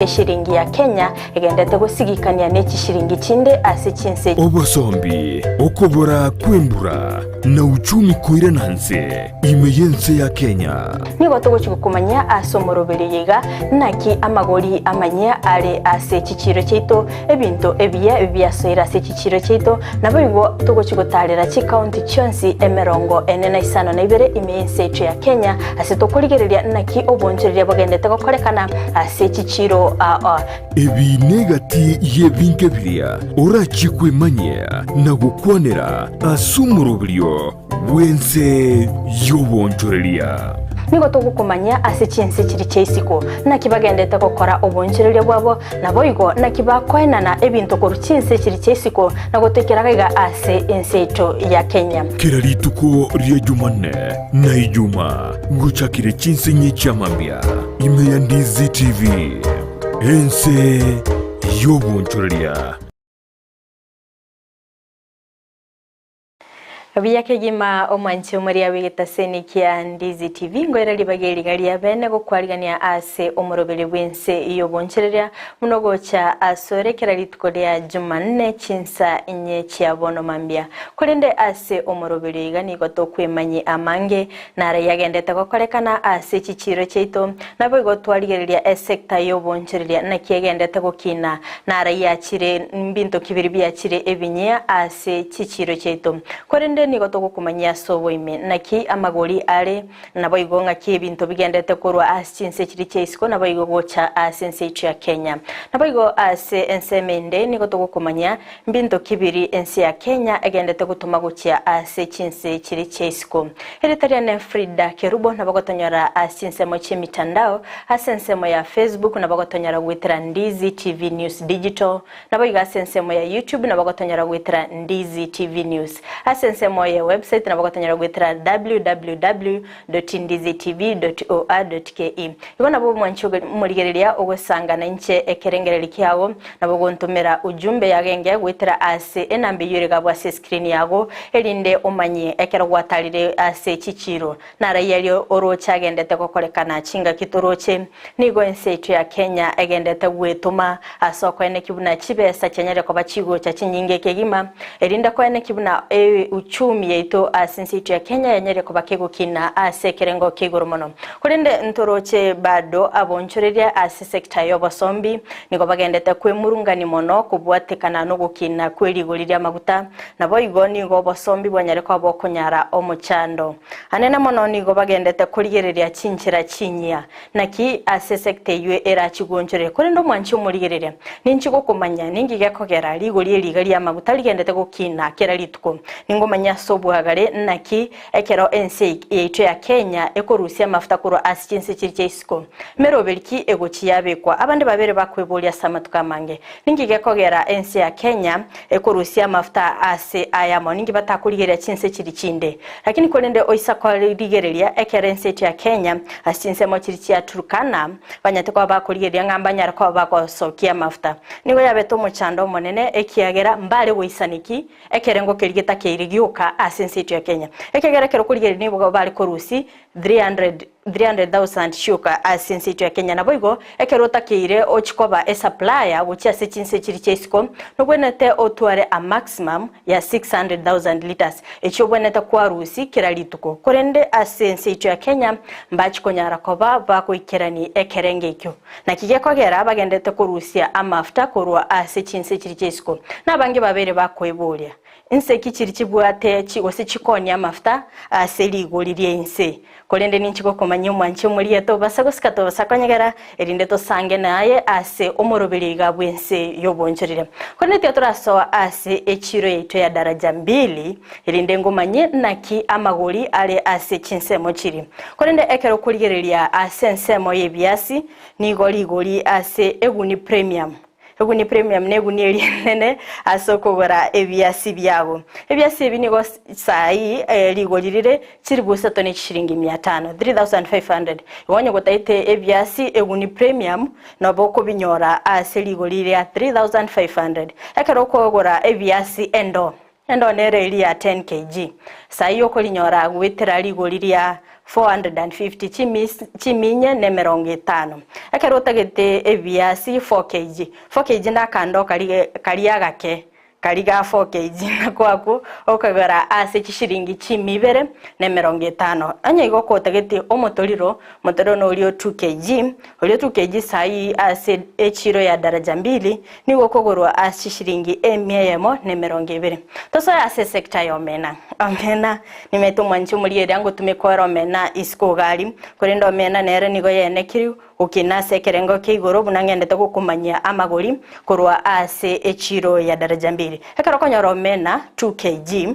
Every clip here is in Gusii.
Eshiringi ya Kenya egendete gosigikania ne chishiringi chinde ase chinse. Obosombi, okobora kw'embura, na uchumi koirana nse ime y'ense ya Kenya. Nigo togochia gokomanyia ase omoroberio oyo iga naki amagori amanyia are ase chichiiro chiaito, ebinto ebiya biasoire ase chichiiro chiaito, naboigo togochia gotaarera chikaunti chionsi emerongo ene na isano na ibere ime y'ense yaito ya Kenya, ase tokorigereria naki obonchoreria bogendete gokorekana ase chichiiro aa. Ebi negati y'ebinto biria orachie kwemanyia na gokwanera ase omoroberio bw'ense y'obonchoreria. Nigo togokomanyia ase chinse chiria chia isiko, naki bagendete gokora obonchoreria bwabo, naboigo naki bakoenana ebinto korwa chinse chiria chia isiko na gotoikera gaiga ase ense yaito ya Kenya. Kera rituko ria Jumanne na Ijumaa gochakire chinse inye chia mambia ime ya Ndizi TV, ense y'obonchoreria. Buya kegima omwanchi omoria bw'egetaseni kia Ndizi TV ngoira ribaga eriga ria bene gokwarigania ase omoroberi bw'ense y'obonchereria buna ogocha asore kera rituko ria Jumanne chinsa inye chia bono mambia. Korende ase omoroberi oiga nigo tokwemanyia amange naro yagendete gokorekana ase chichiiro chiaito naboigo twarigereria esecta y'obonchereria naki egendete gokina naro yachire mbinto ki biria biachire ebinyia ase chichiiro chiaito. Korende nigo togokomanyia ase oboime naki amagori are, naboigo ng'aki ebinto bigendete korwa ase chinse chiria chia isiko naboigo gocha ase ense yaito ya Kenya. Naboigo ase ensemo ende nigo togokomanyia mbinto ki biria ense ya Kenya egendete gotoma gochia ase chinse chiria chia isiko. Erieta riane Frida Kerubo nabo gotonyora ase chinsemo chi'emitandao ase ensemo ya Facebook nabo gotonyora goetera Ndizi TV News Digital, Naboigo ase ensemo ya YouTube nabo gotonyora goetera Ndizi TV News. Ase ensemo ye website nabo gotonyora goetera www.ndizitv.or.ke. Igo nabo omwanchi omorigereria ogosanga nainche ekerengererio kiago, nabo ogontomera ujumbe yagenge goetera ase enamba eyio ere gabwo ase escreen yago, erinde omanye ekero gwatarire ase chichiiro. Naraia erio orooche agendete gokorekana chingaki toroche. Nigo ense yaito ya Kenya egendete gwetoma ase okoenekia buna chibesa chianyare koba chigocha chinyinge kegima, erinde koenekia buna euchumi yaito ase ense yaito ya Kenya yanyare koba kegokina ase ekerengo kia igoro mono. Korende ntoroche bado abonchoreria ase sector y'obosombi nigo bagendete kwemurungani mono kobwatekana nogokina kwerigori ri'amaguta, naboigo nigo obosombi bwanyare koba bokonyara omochando. Anene mono nigo bagendete korigereria chinchera chinyia. Naki ase esecta eyio erachigwonchorere? Korende omwanchi omorigereria, ninchi gokomanya ninki gekogera rigori eri iga ri'amaguta rigendete gokina kera rituko. Ningomanye ase obwagare naki ekero ense yaito ya Kenya ekorusia amafuta korwa ase chinse chiria chia isiko. Meroberi ki egochi yabekwa? Abande babere bakweboria ase amatuko amange. Ninki gekogera ense ya Kenya ekorusia amafuta ase ayamo? Ninki batakorigereria chinse chiria chinde? Lakini korende oisa korigereria ekero ense yaito ya Kenya ase chinsemo chiria chia Turkana banyete koba bakorigereria ng'a mbanyare koba bagosokia amafuta. Nigo yabete omochando omonene ekiagera mbare goisaneki ekerengo keria getakeire gioka ase ense yaito ya Kenya. Ekiagera ekero okorigereria nigo bare korusia 300,000 chioka ase ense yaito ya Kenya. Naboigo ekero otakeire ochie koba esupplier gochia ase chinse chiria chia isiko, nobwenerete otware a maximum ya 600,000 litres echio obwenerete kwarusia kera rituko. Korende ase ense yaito ya Kenya mbachi konyara koba bagoikerani ekerengo ekio. Naki gekogera bagenderete korusia amafuta korwa ase chinse chiria chia isiko. Nabange babeire bakoiboria, Inse ki chiria chibwate gose chikoonia amafuta ase rigori ria inse? Korende ninche gokomanyia omwanchi omoria tobasa gosika tobasa konyegera, erinde tosange naye ase omoroberio iga bw'ense y'obonchorire. Korende tiga torasoa ase echiiro yaito ya daraja mbili, erinde ngomanye naki amagori are ase chinsemo chiria. Korende ekero okorigereria ase ensemo y'ebiasi, nigo rigori ase eguni premium Eguni premium neguni eria enene ase okogora ebiasi biago. Ebiasi ebi nigo saii rigori rire chilifu isato ne chishilingi mia tano, 3500. Igo onye gotaete ebiasi eguni premium nabo okobinyora ase rigori ria 3500. Ekero okogora ebiasi endoo, endoo nere eria ya 10 kg, saii okorinyora goetera rigori ria. 450 chiminye na 50. Ekero otagete ebiasi 4 kg, 4 kg nakando karia agake Karia ga 4 kg nako akwo okogora ase chishiringi chimia ibere na 50. Onye igo kotagete omotoriro, omotoriro noria o 2 kg, oria o 2 kg sai ase echiro ya daraja mbili nigo okogorwa ase chishiringi emia eyemo na 20. Tosoe ase esecta ya omena. Omena nimaete omwanchi omorigereria ngotumeka ore omena isiko iga aria, korende omena nere nigo yenekirwe Gokina ase ekerengo kia igoro buna ng'endete gokomanyia amagori korwa ase echiro ya daraja mbili. Ekero okonyora omena 2 kg,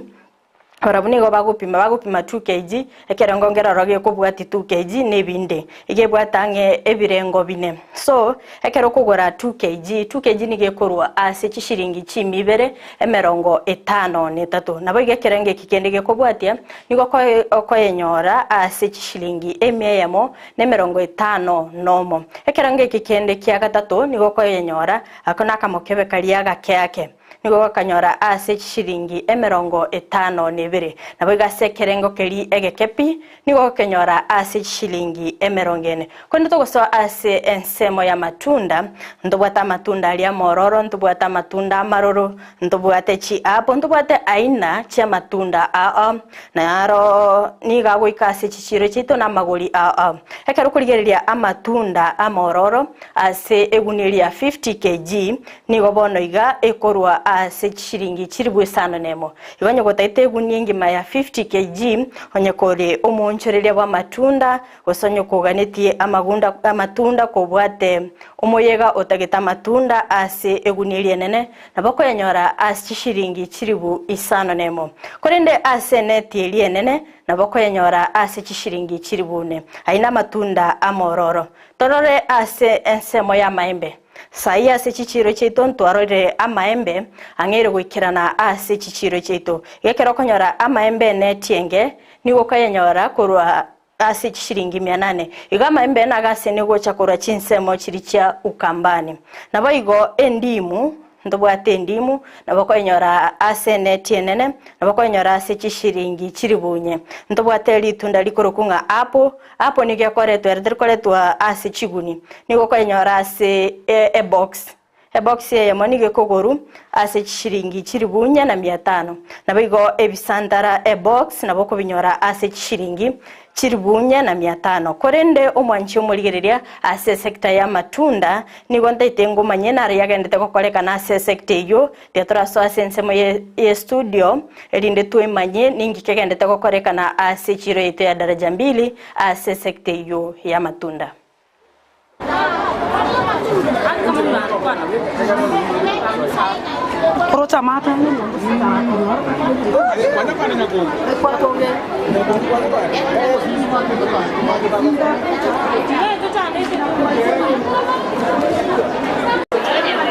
barabwo nigo bagopima bagopima 2 kg, ekerengo nkeroro gekobwatia 2 kg na ebinde egebwate ang'e ebirengo bine. So, ekero okogora 2 kg, 2 kg nigo ekorwa ase chishiringi chimia ibere 53. Naboigo ekerengo eki kende gekobwatia nigo okoyenyora ase chishiringi emia eyemo na 51. Ekerengo eke kende kia gatato nigo okoyenyora, ako nakamokebe karia gake ake, nigo ogokanyora ase chishilingi 52. Naboigo ase ekerengo keria egeke pi, nigo ogokenyora ase chishilingi 40. Korende togosoa ase ensemo y'amatunda, ntobwate amatunda aria amororo, ntobwate amatunda amaroro, Ntobwate chi'apo, ntobwate aina chi'amatunda ao, naro nigo agoika ase chichiiro chiaito namagori ao. Ekero okorigereria amatunda amororo ase egunia eria 50 kg, nigo bono iga ekorwa ase chishiringi chilifu isano nemo. Igo onye gotaete egunia engima ya 50 kg, onye kore omoonchoreria bw'amatunda, Gose onye koganetie amagunda amatunda kobwate omoyega otagete amatunda ase egunia eria enene, nabo okoyanyora ase chishiringi chilifu 51. Korende ase eneti eria enene nabo okoyanyora ase chishiringi chilifu 4. Ayio namatunda amororo. Torore ase ensemo y'amaembe. Sai ase chichiiro chiaito ntwarorire amaembe ang'eire goikerana ase chichiiro chiaito. Iga ekero okonyora amaembe eneti enge, nigo okoyanyora korwa ase chishilingi mia nane. Igo amaembe nagasenigwe gocha korwa chinsemo chiria chia Ukambani. Naboigo endimu, ntobwate endimu, nabo okoyenyora ase eneti enene, nabo okoyenyora ase chishilingi chilifu inye. Ntobwate ritunda rikorokwa ng'a apple, apple nigo ekoretwa ere terikoretwa ase chiguni, nigo okoyenyora ase ebox. Ebox eyemo nigo ekogorwa ase chishilingi chilifu inye na mia tano. Naboigo ebisantara ebox nabo okobinyora ase chishilingi chilifu inye na mia tano. Korende omwanchi omorigereria ase esecta y'amatunda nigo ntaete ngomanye naro yagendete gokorekana ase esecta eyio, tiga torasoe ase ensemo ye studio erinde twemanye ninki kegendete gokorekana ase echiro yaito ya Daraja Mbili ase esecta eyio y'amatunda.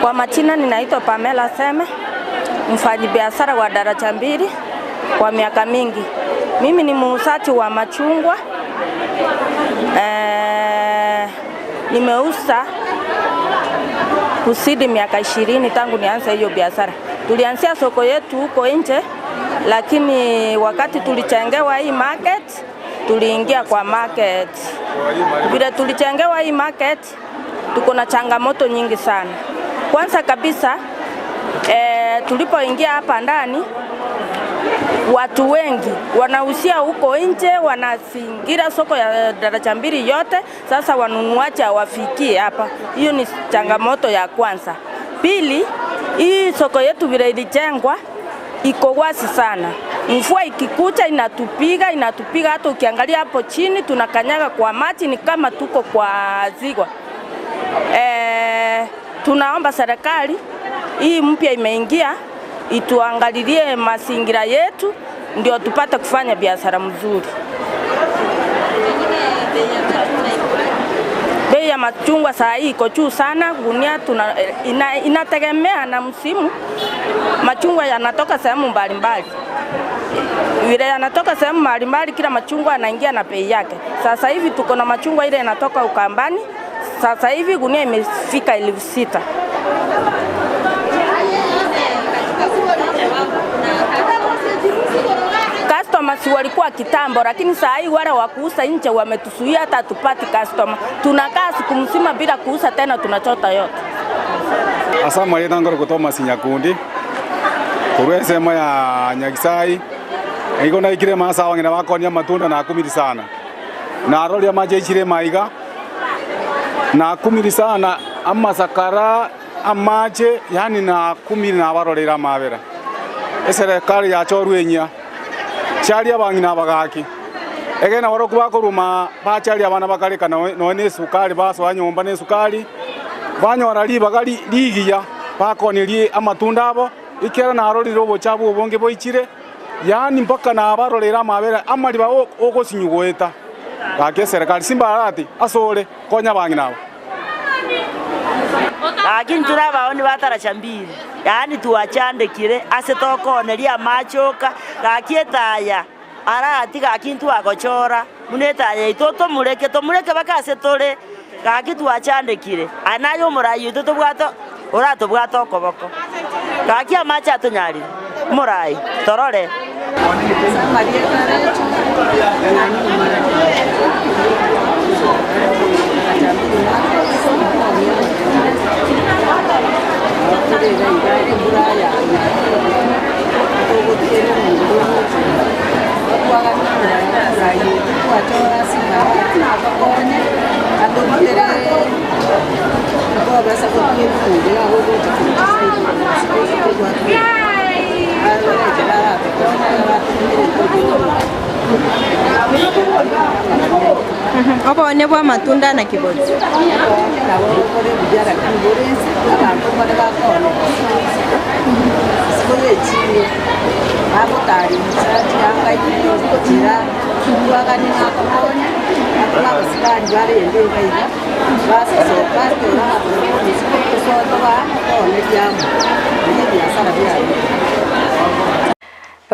Kwa majina ninaitwa Pamela Seme, mfanyibiashara wa daraja mbili kwa miaka mingi. Mimi ni muuzaji wa machungwa. Eh, nimeuza kuzidi miaka 20 tangu nianze hiyo biashara. Tulianzia soko yetu huko nje, lakini wakati tulichengewa hii market, tuliingia kwa market. Vile tulichengewa hii market, tuko na changamoto nyingi sana. Kwanza kabisa tulipoingia hapa ndani watu wengi wanauzia huko nje, wanazingira soko ya daraja mbili yote. Sasa wanunuaji hawafikii hapa. Hiyo ni changamoto ya kwanza. Pili, hii soko yetu vile ilijengwa iko wazi sana. Mvua ikikuja inatupiga, inatupiga hata ukiangalia hapo chini tunakanyaga kwa maji ni kama tuko kwa ziwa. Tunaomba serikali hii mpya imeingia ituangalilie mazingira yetu ndio tupate kufanya biashara mzuri. Bei ya machungwa saa hii iko juu sana, gunia inategemea na msimu. Machungwa yanatoka sehemu mbalimbali. Vile yanatoka sehemu mbalimbali, kila machungwa yanaingia na bei yake. Sasa hivi tuko na machungwa ile inatoka Ukambani. Sasa hivi gunia imefika 6,000. Customer si walikuwa kitambo, lakini saa hii wale wa kuuza nje wametuzuia hata hatupati customer. Tunakaa siku mzima bila kuuza tena, tunachota yote. Ase amarieta nkorokwa Thomas Nyakundi, korwa ensemo ya Nyagisai, nigo naikire ase abang'ina bakonia amatunda nakumiri sana. Naroria amache aichire maiga, nakumiri sana amasakara, amache, yaani nakumiri nabaroreire amabera. Eserekari yachorwa enyia, chiaria abang'ina aba gaki, egene nabarokwo bakorwa bacharia abana bakareka nonya na esukari basoa nyomba na esukari, banyora ribaga rigiya bakonerie amatunda abo, ekiagera narorire obochabu obonge boichire, yaani mpaka nabaroreire amabera amariba ogosinywa goeta. Gaki eserekari simbarati asore, konya abang'ina aba. Gaki intwe nabaoni ba taracha mbili, yaani twachandekire ase tokooneria amache oka, gaki etaya arati gaki ntwagochora buna etaya yaito otomureke tomureke mpaka ase tore, gaki twachandekire. Aye naye omorai oito tobwate oratobwate okoboko, gaki amache atonyarire, omorai torore. Oboone bw'amatunda naki bore?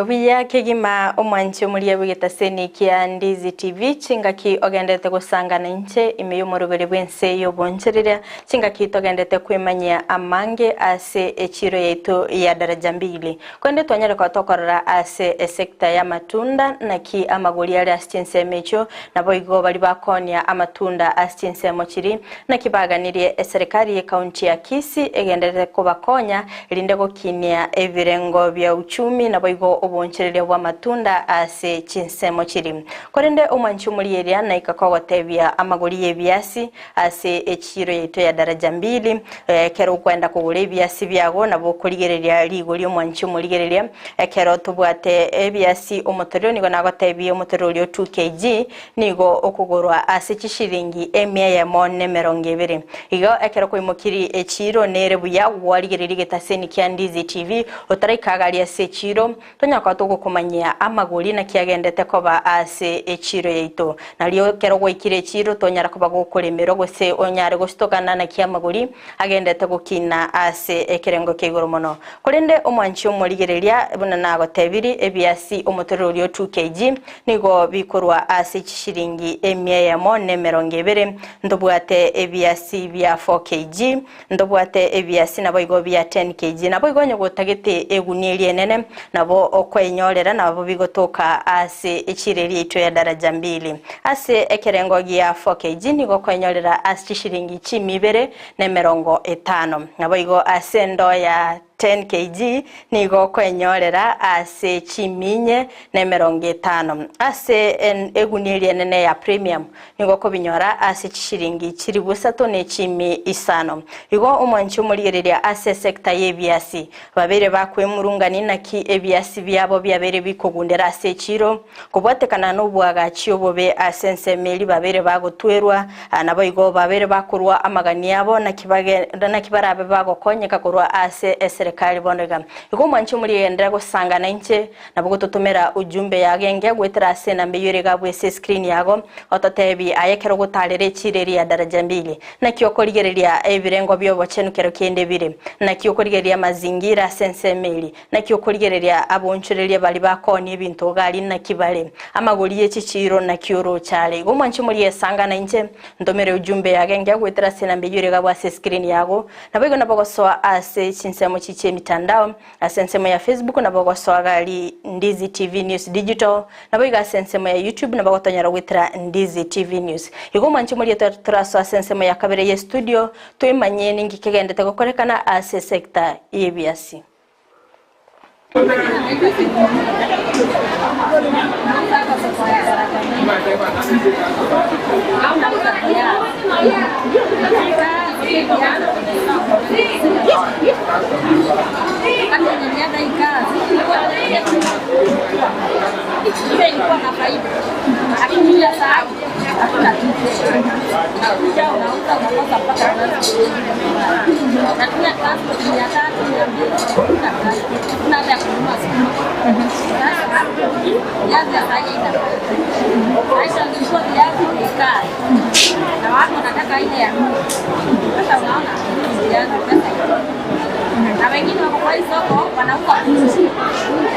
Buya kegima omwanchi omoria bw'egetaseni kia Ndizi TV chingaki ogenderete gosangana inche ime y'omorobere bw'ense y'obonchereria chingaki togenderete kwemanyia amange ase echiro yaito ya Daraja Mbili. Korende twanyare koba tokorora ase esector y'amatunda naki amagori are ase chinsemo echio naboigo baria bakoonia amatunda ase chinsemo chiria naki baganirie eserekari y'ecounty ya Kisii egenderete kobakonya erinde gokinia ebirengo bia uchumi naboigo obonchereria bw'amatunda ase chinsemo chiria. Korende omwanchi omorieria naika kogotebia amagori y'ebiasi ase echiiro yaito ya Daraja Mbili, ekero okwenda kogora ebiasi biago nabo okorigereria rigori omwanchi omorigereria, ekero tobwate ebiasi omotorero nigo nagotebia omotorero oria o 2 kg nigo okogorwa ase chishilingi emia eyemo na emerongo ebere. Igo ekero kwaimokirie echiiro nere buya gwarigereria egetaseni kia Ndizi TV otaraika agaria ase echiiro, tonyare koba togokomanyia amagori naki agendete koba ase echiiro yaito. Nario ekero gwaikire echiiro tonyara koba gokoremerwa gose onyare gositokana naki amagori agendete gokina ase ekerengo kia igoro mono. Korende omwanchi omorigereria buna nagotebirie ebiasi omotorero oria o 2 kg Nigo bikorwa ase chishilingi emia eyemo na emerongo ebere, ntobwate ebiasi bia 4 kg, ntobwate ebiasi naboigo bia 10 kg. Naboigo onye gotagete egunia eria enene, nabo okwenyorera nabo bigotoka ase echiro eria yaito ya daraja mbili. Ase ekerengo gia 4 kg nigo okwenyorera ase chishilingi chimia ibere na emerongo etano. Naboigo ase endoo ya 10 kg nigo okwenyorera ase chiminye na emerongo etano. Ase egunia eria enene ya premium nigo okobinyora ase chishilingi chilifu isato ne chimi isano. Igo omwanchi omorigereria ase esecta y'ebiasi babeire bakwemurungani naki ebiasi biabo biabeire bikogundera ase echiro kobwatekana nobwagachi obobe ase ensemo eria babeire bagotwerwa naboigo babeire bakorwa amagani abo naki naki barabe bagokonyeka korwa ase eserekari bono iga. Igo omwanchi omorigenderera gosangana inche, nabo gototomera ujumbe yagenge goetera ase enamba eyio ere iga abwo ase escreen yago, ototebi aye ekero ogotarera echira eria ya daraja mbili. Naki okorigereria ebirengo bi'obochenu kero kende bire? Naki okorigereria amazingira ase ensemo eria? Naki okorigereria abonchoreria baria bakoonia ebinto iga aria naki bare? Amagori ye chichiiro naki oroche are? Igo omwanchi omorigesangana inche, Ntomere ujumbe yagenge goetera ase enamba eyio ere iga abwo ase escreen yago. Naboigo nabo gosoa ase chinsemo chi. chichie emitandao ase ensemo ya Facebook nabo ogosoa gari Ndizi TV News Digital nabo iga ase ensemo ya YouTube nabo ogotonyora goetera Ndizi TV News. Igo omwanche morie torasoa ase ensemo ya kabere ye studio toimanye ninki kegendete gokorekana ase sector y'ebiasi. Na wengine wako kwa hii soko wanauza nusu,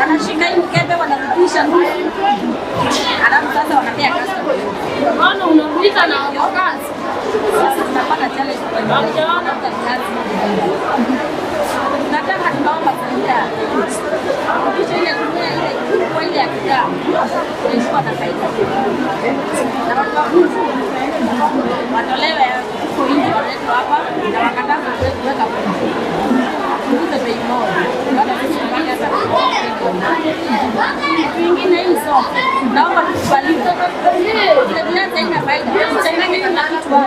wanashika hii mkebe wanarudisha nusu, alafu sasa wanapea customer. Unaona unamlika na kazi. Sasa tunapata challenge kwa tunauza viazi. Tunataka tunaomba serikali rudishe ile gunia ile kubwa ile ya kitambo, ilikuwa na faida na watu wa nusu watolewe huko nje waletwe hapa na wakataza kuweka punguze bei moja. Hata sisi tufanye hata kitu ingine hii soko, naomba tukubaliwe. Ile viazi haina faida, tuchanganye kila kitu hapa,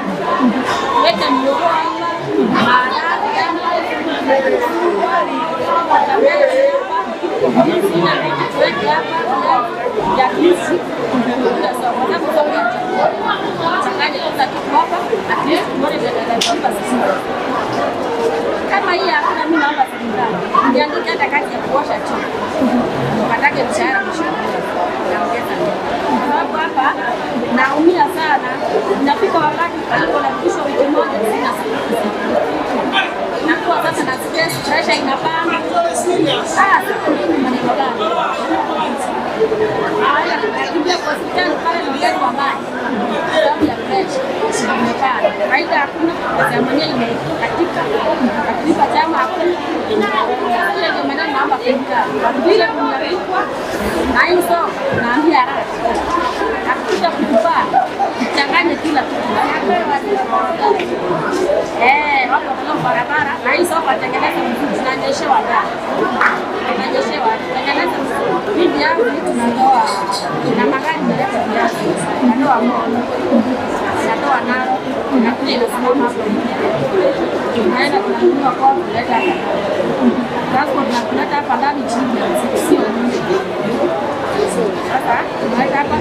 weke miogo hapa, maharagwe hapa, watermelon hapa, ndizi na vitu tuweke hapa, viazi ya ndizi kule soko, sababu soko ya chakula. Changanye kila kitu hapa, at least tuone vile sisi kama hii hakuna, mimi naomba serikali niandike hata kazi ya kuosha choo, upatake mshahara mwisho wa mwezi, naongeza kwa sababu hapa naumia sana. Inafika wakati niko na mwisho wiki moja sina siku, nakuwa sasa na stress, pressure inapanda. Sasa mimi maneno gani? Haya, nakimbia kwa hospitali pale naongezwa maji sababu ya pressure imepanda. Faida hakuna, pesa ya mwenyewe imekatika, akilipa chama hakuna. Sasa hiyo ndio maneno naomba serikali warudishe gunia kubwa na hii soko naambia haraka, akikuja kutupaa changanye kila kitu. Eh, watu wanao barabara na hii soko watengeneze mzuri, tunanyeshewa ndani, tunanyeshewa, tengeneze mzuri. Hii viazi tunatoa na magari naleta viazi, natoa Molo, natoa Narok, nakuja inasimama hapo nje, tunaenda tunanunua kwa kuleta hapa transport na kuleta hapa ndani shilingi 50, sio nyingi. Sasa tunaweka hapa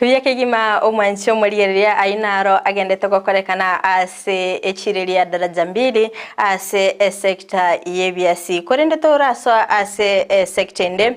Buya kegima omwanchi omorigereria ainaro agendete gokorekana ase echireria daraja mbili ase esekta y'ebiasi korende torasoa ase esekta ende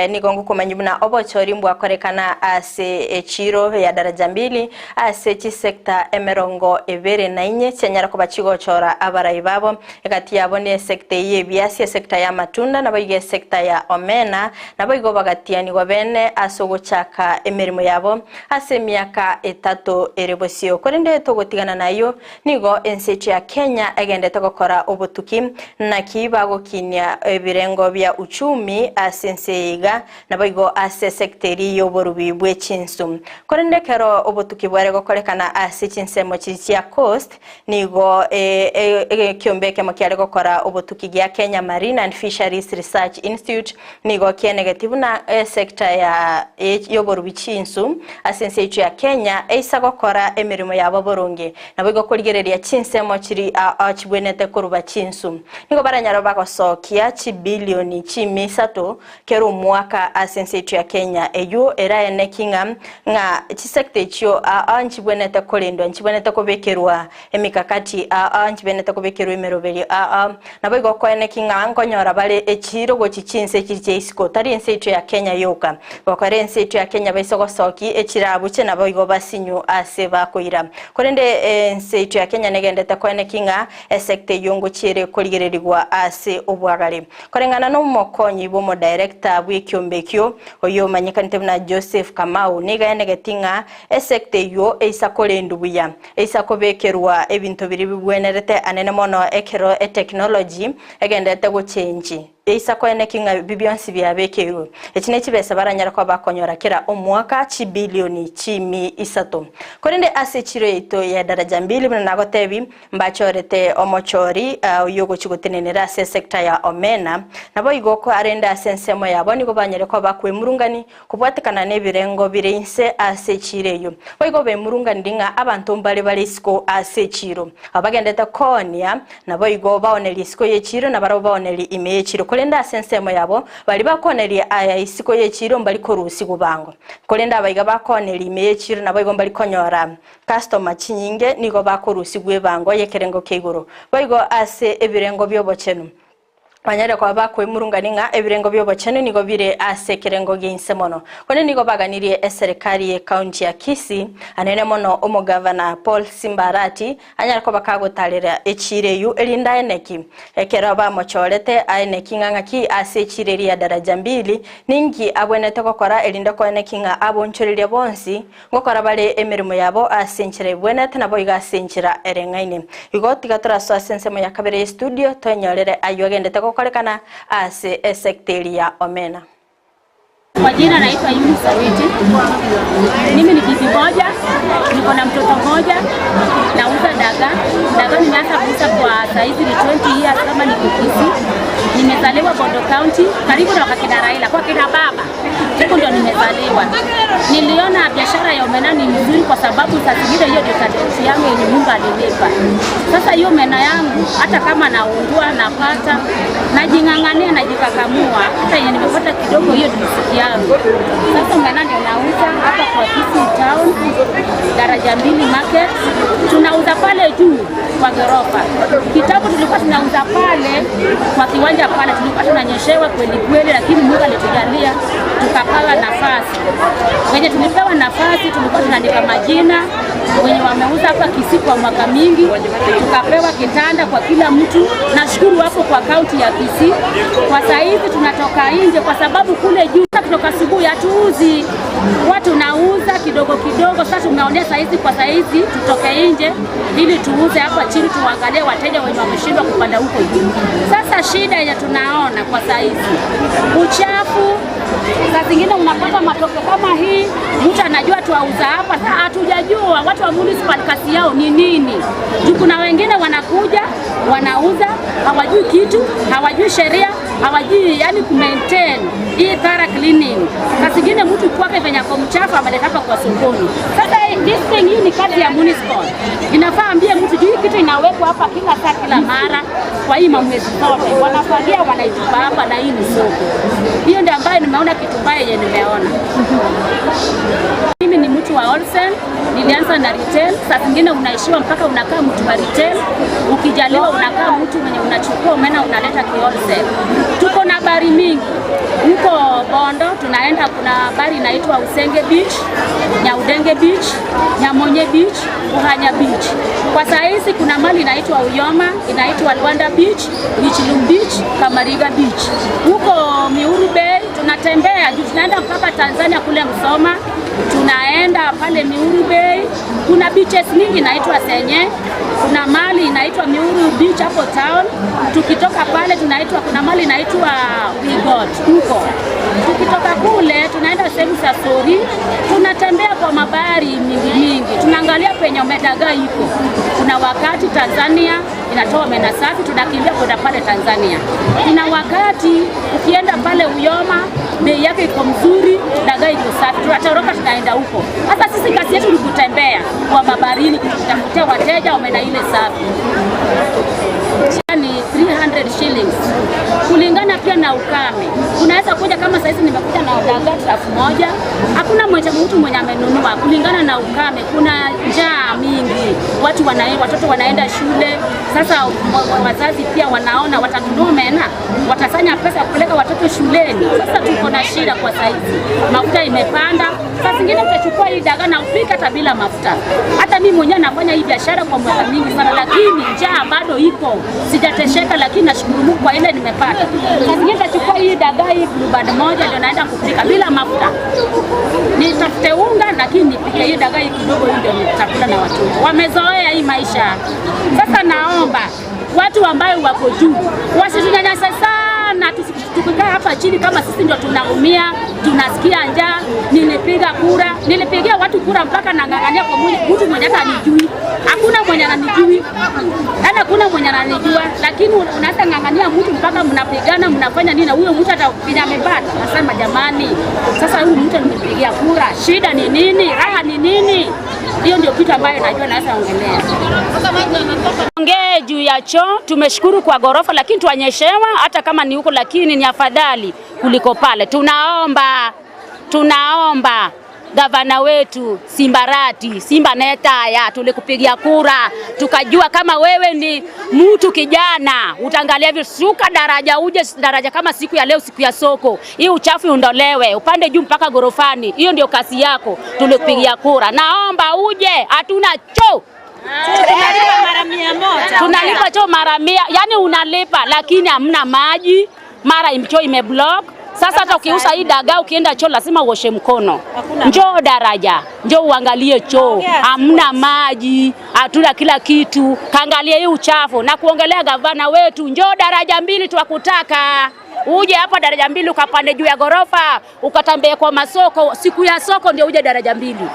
nigo ngokomanya buna obochori mbwakorekana ase echiro ya daraja mbili ase chisekta emerongo ebere na inye chianyara koba chigochora abarai babo egati yabo ni esekta y'ebiasi esekta ya matunda nabo iga esekta ya omena nabo igo bagatianigwa bene ase ogochaka emerimo yabo ase emiaka etato ere bosio korende togotigana nayo nigo ensecho ya Kenya egendete gokora obotuki naki bagokinia ebirengo bya uchumi ase ense iga nabo igo ase sekteri y'oborubi bwe chinsu korende kero obotuki bware gokorekana ase chinsemo chia coast nigo ekiombe ekemo kiare gokora obotuki gia Kenya Marine and Fisheries Research Institute nigo kienegeti buna sector ya y'oborubi chinsu ase ense ya Kenya eisa gokora emirimo yabo boronge nabo igo korigereria chinsemo chiri chibwenete koruba chinsu nigo baranyara bagosokia chibilioni chimisato kero omwaka ase ense ya Kenya eyo eraene king'a ng'a chisekta echio nchibwenete korendwa nchibwenete kobekerwa emikakati nchibwenete kobekerwa emeroberi nabo igo koene king'a nkonyora bare echiro gochi chinse chiri chia isiko tari ense ya Kenya yoka gokora ense ya Kenya baise gosoki echirabuche naboigo basinyu ase bakoira. Korende ense yaito ya Kenya negendete koeneki ng'a esecta eyio ngochia ere korigererigwa ase obwagare. Koreng'ana nomokonyi bw'omodirector bw'ekiombe ekio oyio omanyekanete buna Joseph Kamau nigo aenegeti ng'a esecta eyio eisa korendwa buya eisa kobekerwa ebinto biria bibwenerete anene mono ekero etechnology egenderete gochenji eisa koeneki ng'a ebi bionsi biabekeirwe. Echi nechibesa baranyare koba bakonyora kera omwaka chibilioni chiimi isato. Korende ase echiro yaito ya Daraja Mbili buna nagotebi Mbachorete omochori oyio ogochia gotenenera ase esecta ya omena, naboigo arende ase ensemo yabo nigo banyare koba bakwemurungani kobwatekana nebirengo bire inse ase echiiro eyio. Boigo bemurunganirie ng'a abanto mbare bare isiko ase echiiro, aba bagendete koonia, naboigo baonerie isiko y'echiiro na barabwo baonerie ime y'echiiro, korende ase ensemo yabo baria bakooneria aya isiko y'echiiro mbari korusigwa bango, korende abaiga bakooneria ime y'echiiro naboigo mbari konyora Customer chinyinge nigo bakorusigwa ebango y'ekerengo kia igoro. Boigo ase ebirengo bi'obochenu, banyare koba bakoimurungania ng'a ebirengo bi'obochenu nigo bire ase ekerengo gia inse mono. Korende nigo baganirie eserekari y'ecounty ya Kisii, anene mono omogavana Paul Simba Arati, anyare koba kagotarera echiira eyio erinde aeneki ekero bamochorete aeneki ng'a ng'aki ase echiira eria ya Daraja Mbili ninki abwenerete gokora erinde koeneki ng'a abonchoreria bonsi Ngokora bare emeremo yabo ase enchera ebwenerete naboigo ase enchera ereng'aine. Igo tiga torasoe ase ensemo ya kabere y'estudio toenyorere ayio agendete gokorekana ase esecta eria ya Omena. Kwa jina naitwa Eunice Awiti. Mimi ni bibi moja, niko na mtoto moja, nauza dagaa. Dagaa nimeanza kuuza kwa saizi ni 20 years kama niko Kisii. Nimezaliwa Bondo County, karibu na wakina Raila, kwa kina baba. Huko ndio nimezaliwa. Niliona biashara ya omena ni mzuri kwa sababu saa zingine hiyo ndio talent yangu yenye Mungu alinipa. Sasa hiyo omena yangu hata kama naungua napata, najing'ang'ania, najikakamua, hata yenye nimepata kidogo, hiyo ndio riziki yangu. Sasa omena ndio nauza hapa kwa Kisii Town, daraja mbili market, tunauza pale juu kwa ghorofa. Kitambo tulikuwa tunauza pale kwa kiwanja pale, tulikuwa tunanyeshewa kweli kweli, lakini Mungu alitujalia tukapewa nafasi. Wenye tulipewa nafasi tulikuwa tunaandika majina wenye wameuza hapa Kisii kwa mwaka mingi, tukapewa kitanda kwa kila mtu. Nashukuru hapo kwa kaunti ya Kisii. Kwa saizi tunatoka nje kwa sababu kule juu kutoka asubuhi hatuuzi, watu nauza kidogo kidogo. Sasa tumeonea saizi, kwa saizi tutoke nje ili tuuze hapa chini, tuangalie wateja wenye wameshindwa kupanda huko juu. Sasa shida yenye tunaona kwa saizi uchafu, saa zingine unapata matope kama hii, mtu anajua tuauza hapa. Sasa hatujajua watu wa municipal kazi yao ni nini, juu kuna wengine wanakuja wanauza, hawajui kitu, hawajui sheria, hawajui yani ku maintain hii thorough cleaning. Saa zingine mtu kwake venye ako mchafu ameleta hapa kwa sokoni. Sasa this thing hii ni kazi ya municipal, inafaa ambie mtu juu hii kitu inawekwa hapa kila saa kila mara kwa hii mamwezi zote wanafagia wanaitupa hapa, na hii ni soko. Hiyo ndio ambayo nimeona kitu mbaya yenye nimeona. Mimi ni mtu wa wholesale, nilianza na retail. Saa zingine unaishiwa mpaka unakaa mtu wa retail, ukijaliwa unakaa mtu mwenye unachukua omena unaleta ki wholesale. Tuko na bari mingi huko Bondo, tunaenda kuna bari inaitwa Usenge Beach, Nyaudenge Beach, Nyamonye Beach, Uhanya Beach. Kwa saa hizi kuna mali inaitwa Uyoma, inaitwa Luanda Beach, Michilum Beach, Kamariga Beach. Huko Miuru Bay tunatembea juu tunaenda mpaka Tanzania kule Msoma, tunaenda pale Miuru Bay. Kuna beaches mingi inaitwa Senye, kuna mali inaitwa Miuru Beach hapo town. Tukitoka pale tunaitwa kuna mali inaitwa Wigot huko. Tukitoka kule tunaenda sehemu za Sori, tunatembea kwa mabahari mingi mingi, tunaangalia penye omedagaa iko. Kuna wakati Tanzania inatoa omena safi, tunakimbia kwenda pale Tanzania. Kuna wakati ukienda pale Uyoma bei yake iko mzuri, dagaa iko safi, tunatoroka tunaenda huko. Sasa sisi kazi yetu ni kutembea kwa mabaharini kutafutia wateja omena ile safi ni 300 shillings kulingana pia na ukame. Unaweza kuja kama saizi nimekuja na dagaa 1000, hakuna mwenye mtu mwenye amenunua kulingana na ukame. Kuna njaa mingi, watu wana, watoto wanaenda shule. Sasa wazazi pia wanaona watanunua omena, watasanya pesa ya kupeleka watoto shuleni. Sasa tuko na shida kwa saizi, mafuta imepanda. Saa zingine utachukua hii dagaa na upike hata bila mafuta. Hata mimi mwenyewe nafanya hii biashara kwa mwaka mingi sana, lakini njaa bado ipo, sijatesheka, lakini nashukuru Mungu kwa ile nimepata. Saa zingine nitachukua hii dagaa hii blue band moja ndio naenda kupika bila mafuta, nitafute unga, lakini nipike hii dagaa hii kidogo, hii ndio nitakula na watoto. Wamezoea hii maisha. Sasa naomba watu ambayo wako juu wasitunyanyase sana, tukikaa hapa chini kama sisi ndio tunaumia, tunasikia njaa. Nilipiga kura, nilipigia watu kura mpaka nang'ang'ania kwa mtu mwenye hata anijui, hakuna mwenye ananijui, yaani hakuna mwenye ananijua, lakini unaweza ng'ang'ania mtu mpaka mnapigana, mnafanya nini, na huyo mtu hata vile amepata. Nasema jamani, sasa huyu mtu nimepigia kura, shida ni nini? Raha ni nini? Hiyo ndio kitu ambayo najua naweza ongelea. Ongee juu ya choo, tumeshukuru kwa gorofa, lakini tuanyeshewa hata kama ni huko, lakini ni afadhali kuliko pale. Tunaomba, tunaomba gavana wetu Simbarati Simba Netaya, tulikupigia kura tukajua kama wewe ni mtu kijana utaangalia hivyo, shuka daraja uje daraja kama siku ya leo, siku ya soko hii, uchafu undolewe upande juu mpaka gorofani. Hiyo ndio kazi yako, tulikupigia kura. Naomba uje, hatuna choo Tunalipa mara 100. Tunalipa choo mara 100, yani unalipa lakini hamna maji, mara choo imeblock. Sasa hata ukiuza hii dagaa ukienda choo lazima uoshe mkono. Njoo daraja, njoo uangalie choo, hamna maji, hatuna kila kitu. Kaangalie hii uchafu na kuongelea gavana wetu, njoo daraja mbili twakutaka. Uje hapa daraja mbili ukapande juu ya gorofa, ukatembee kwa masoko, siku ya soko ndio uje daraja mbili.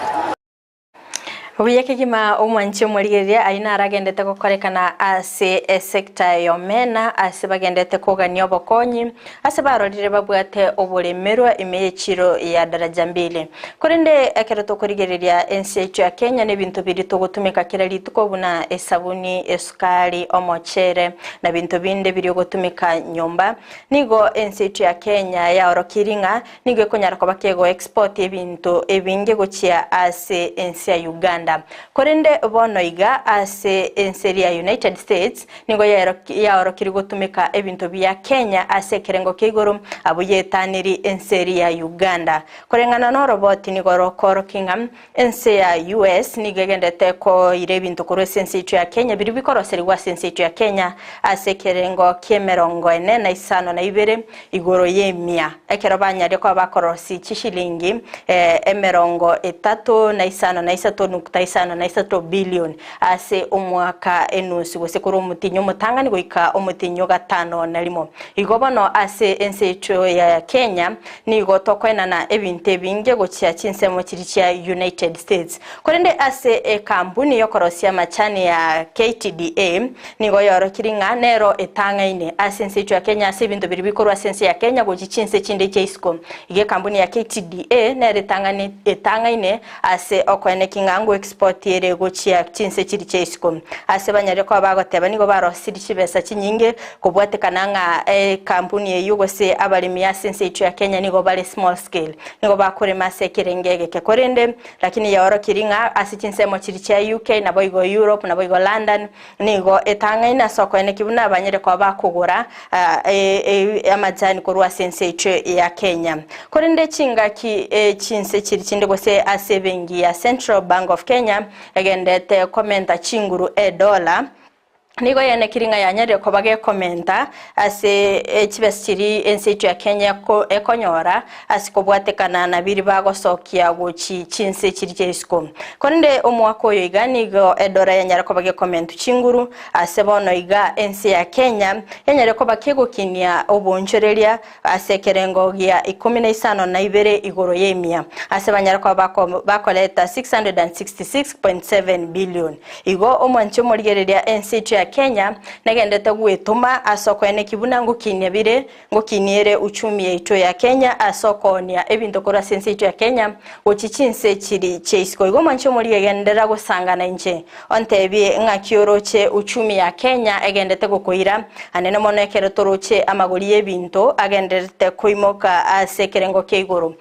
Buya kegima omwanchi omorigereria ayio naragendete gokorekana ase esecta ya omena ase bagendete kogania obokonyi ase barorire babwate oboremerwa ime y'echiro ya daraja mbili. Korende ekero tokorigereria ense yaito ya Kenya na ebinto biri togotumeka kera rituko buna esabuni, esukari, omochere na binto binde biri ogotumeka nyomba, nigo ense yaito ya Kenya yaorokiri ng'a nigo ekonyara koba kego export ebinto ebinge gochia ase ense ya Uganda. Korende bono iga ase ense ya United States nigo yaorokiri gotumeka ebinto bia Kenya ase ekerengo kia igoro abo yetaniri ense ya Uganda. Koreng'ana na oroboti nigo rokoroki ng'a ense ya US nigo egendete koira ebinto korwa ase ense yaito ya Kenya biri bikoroserigwa ase ense yaito ya Kenya ase ekerengo kia 45 igoro y'emia ekero banyaria koba bakorosi chishilingi 35.53 billion ase omwaka enusu gose korwa omotinyo omotang'ani goika omotinyo 51. Igo bono ase ense yaito ya Kenya nigo tokoenana ebinto ebinge gochia chinsemo chiri chia United States. Korende ase ekambuni yokorosia amachani ya KTDA nigo yorokiri ng'a nero etang'aine ase ense yaito ya Kenya ase ebinto biri bikorwa ase ense ya Kenya gochi chinse chinde chia isiko. Iga ekambuni ya KTDA nero etang'aine ase okoeneki ng'a ngo export ere gochia chinse chiri chia isiko. Ase banyare koba bagoteba nigo barosiri chibesa chinyinge kobwatekana ng'a ekampuni eywo gose abaremi ase ense yaito ya Kenya nigo bare small scale nigo bakorema ase ekerenge egeke korende, lakini yaorokiri ng'a ase chinsemo chiri chia UK nabo igo Europe nabo igo London nigo etang'aine ase okoeneki buna banyare koba bakogora amachani korwa ase ense yaito ya Kenya. Korende chingaki chinse chiri chinde gose ase ebenki ya Central Bank of Kenya egendete komenta chinguru edola nigo yenekiri ng'a yanyarire koba gekomenta ase chibesa chiri ense yaito ya Kenya ekonyora ase kobwatekana na biri bagosokia gochi chinse chiri chia isiko. Korende omwaka oyo iga nigo edora yanyara koba gekomentu chinguru ase bono iga ense ya Kenya yanyare koba kegokinia obonchoreria ase ekerengo gia 52 igoro y'emia ase banyara koba bakoleta 666.7 billion. Igo omwanchi omorigereria ense yaito ya Kenya negendete gwetoma ase okoeneki buna ngokinia bire ngokinia ere uchumi yaito ya Kenya ase okoonia ebinto korwa ase ense yaito ya Kenya gochia chinse chiri chia isiko. Igo mwanche omorigia genderera gosangana inche ontebie ng'aki oroche uchumi ya Kenya egendete gokoira anene mono ekero toroche amagori y'ebinto agendererete koimoka ase ekerengo kia igoro.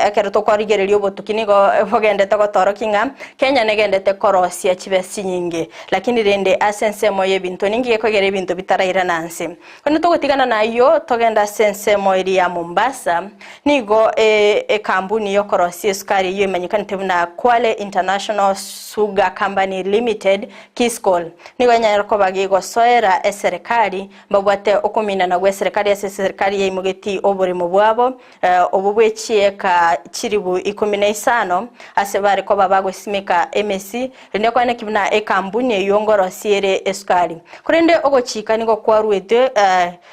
Ekero tokorigereria obotuki nigo bogendete gotorokia ng'a Kenya negendete korosia chibesa chinyinge, lakini rende ase ensemo y'ebinto ninki gekogera ebinto bitarairana nse. Korende togotigana nayio togende ase ensemo eria ya Mombasa, nigo ekambuni y'okorosia esukari eyio emanyekanete buna Kwale International Sugar Company Limited, Kiscol, nigo enyare koba gegosoera eserekari mbabwate okominana gw'eserekari ase eserekari yaimogeti oboremo bwabo Obwo bwe chieka chilifu ikomi na isano, ase bare koba bagosimeka emesi, rende kwane ki buna ekambuni eyio ngorosie ere esukari. Korende ogochika nigo kwaruetwe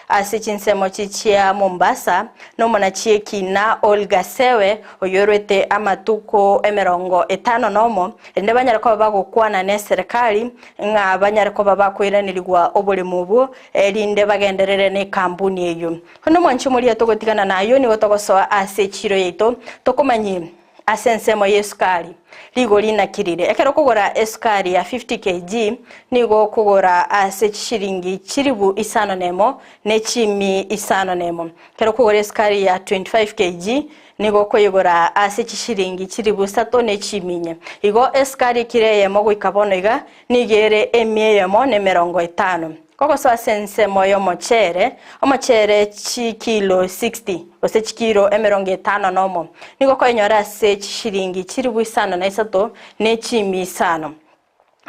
ase chinsemo chia Mombasa nomonachi ekina Olga Sewe, oyorwete amatuko 51, rende banyare koba bagokwana neserekari ng'a banyare koba bakoiranerigwa oboremo obwo, erinde bagenderere nekambuni eyio. Onde mwanche omoria togotigana nayio nigo togosoa ase echiro yaito tokomanyie ase ensemo y'esukari rigori naki rire. Ekero okogora esukari ya 50 kg nigo okogora ase chishiringi chiribu isano nemo ne chimi isano nemo. Ekero okogora esukari ya 25 kg nigo okoyegora ase chishiringi chiribu isato ne chimi inye. Igo esukari ekiro eyemo goika bono iga nigo ere emia eyemo na emerongo etano. Kogosoa ase ensemo y'omochere, omochere chikilo 60, gose chikilo 51, nigo okoyenyora ase chishilingi chilifu isano na isato ne chimia isano.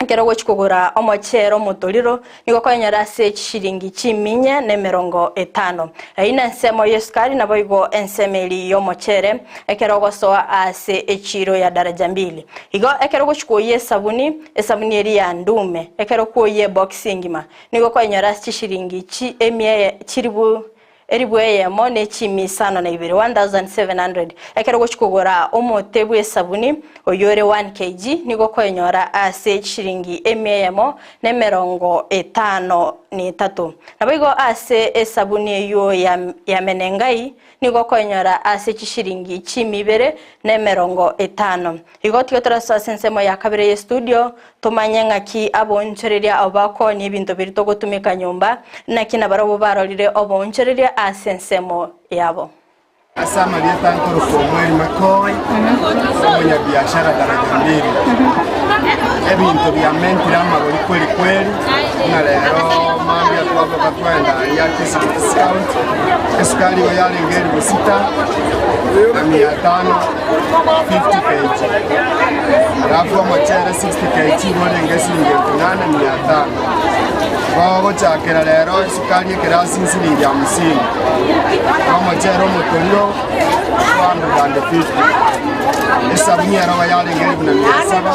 Ekero ogochia kogora omochere omotoriro, nigo okoyenyora ase chishilingi chimia inye na 50. Eyio nensemo y'esukari, naboigo ensemo eria y'omochere, ekero ogosoa ase echiro ya Daraja Mbili. Igo ekero ogochia kwoyia esabuni, esabuni eria ya ndume, ekero kwoyia ebox engima, nigo okoyenyora ase chishilingi chi emia eye chilifu elifu eyemo ne chimia isano na ibere, 1700. Ekero ogochia kogora omote bw'esabuni oyore 1 kg, nigo okoyenyora ase chishilingi emia eyemo na 53. Naboigo ase esabuni eyio ya ya Menengai, nigo okoyenyora ase chishilingi chimia ibere na 50. Igo tiga torasoe ase ensemo ya kabere ye studio, tomanye ng'aki aboonchoreria abo bakoonia ebinto biria togotumeka nyomba, naki nabarabwo barorire oboonchoreria ase ensemo yabo. Ase amarieta nkorokwa Omweri Makoe, omonyabiashara daraja mbili. Ebinto biamentire amagori kweli kweli, buna rero mambia twaboka twaenda aria Kisii Discount, esukari igo yarenge elifu sita na mia tano 50 kg, alafu omochere 60 kg igo orenge esiringi elfu nane mia tano. Gogochakera rero esukari ekerasi nsiringi hamsini, na omochere omotoriro 450. Esabuni ero igo yarenge elfu na mia saba,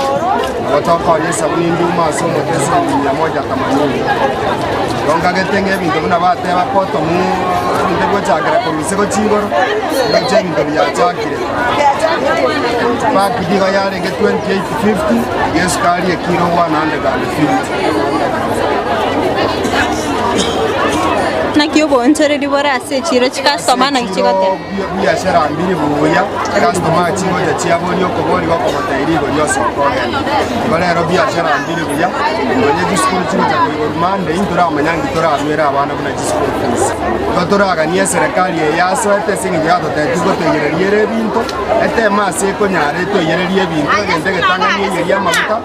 nabo tokonya esabuni nduma ase omote esiringi mia moja themanini. Igo nkagete ng'a ebinto buna bateba bottom ebinto bigochakera korwa inse gochia igoro, ndoche ebinto biachakire. Pakiti igo yarenge 2850, iga esukari ekiro 150. Naki oboonchoreria bore ase echiro chikastoma naki chigoteba? Biashara mbiri buya, chikastoma chigocha chiaboria okobori gokomotebia rigori osoka ogende. Igo rero biashara mbiri buya, nonye chisukuru chigocha koigorwa Monday ntoramanya nki toranywere abana buna chischool fees. Igo toraganie eserekari eye yasoete ase eng'encho yatotebetie gotoiyereria ere ebinto, eteme ase ekonyara etoiyererie ebinto egento egetang'ani eyerie amaguta,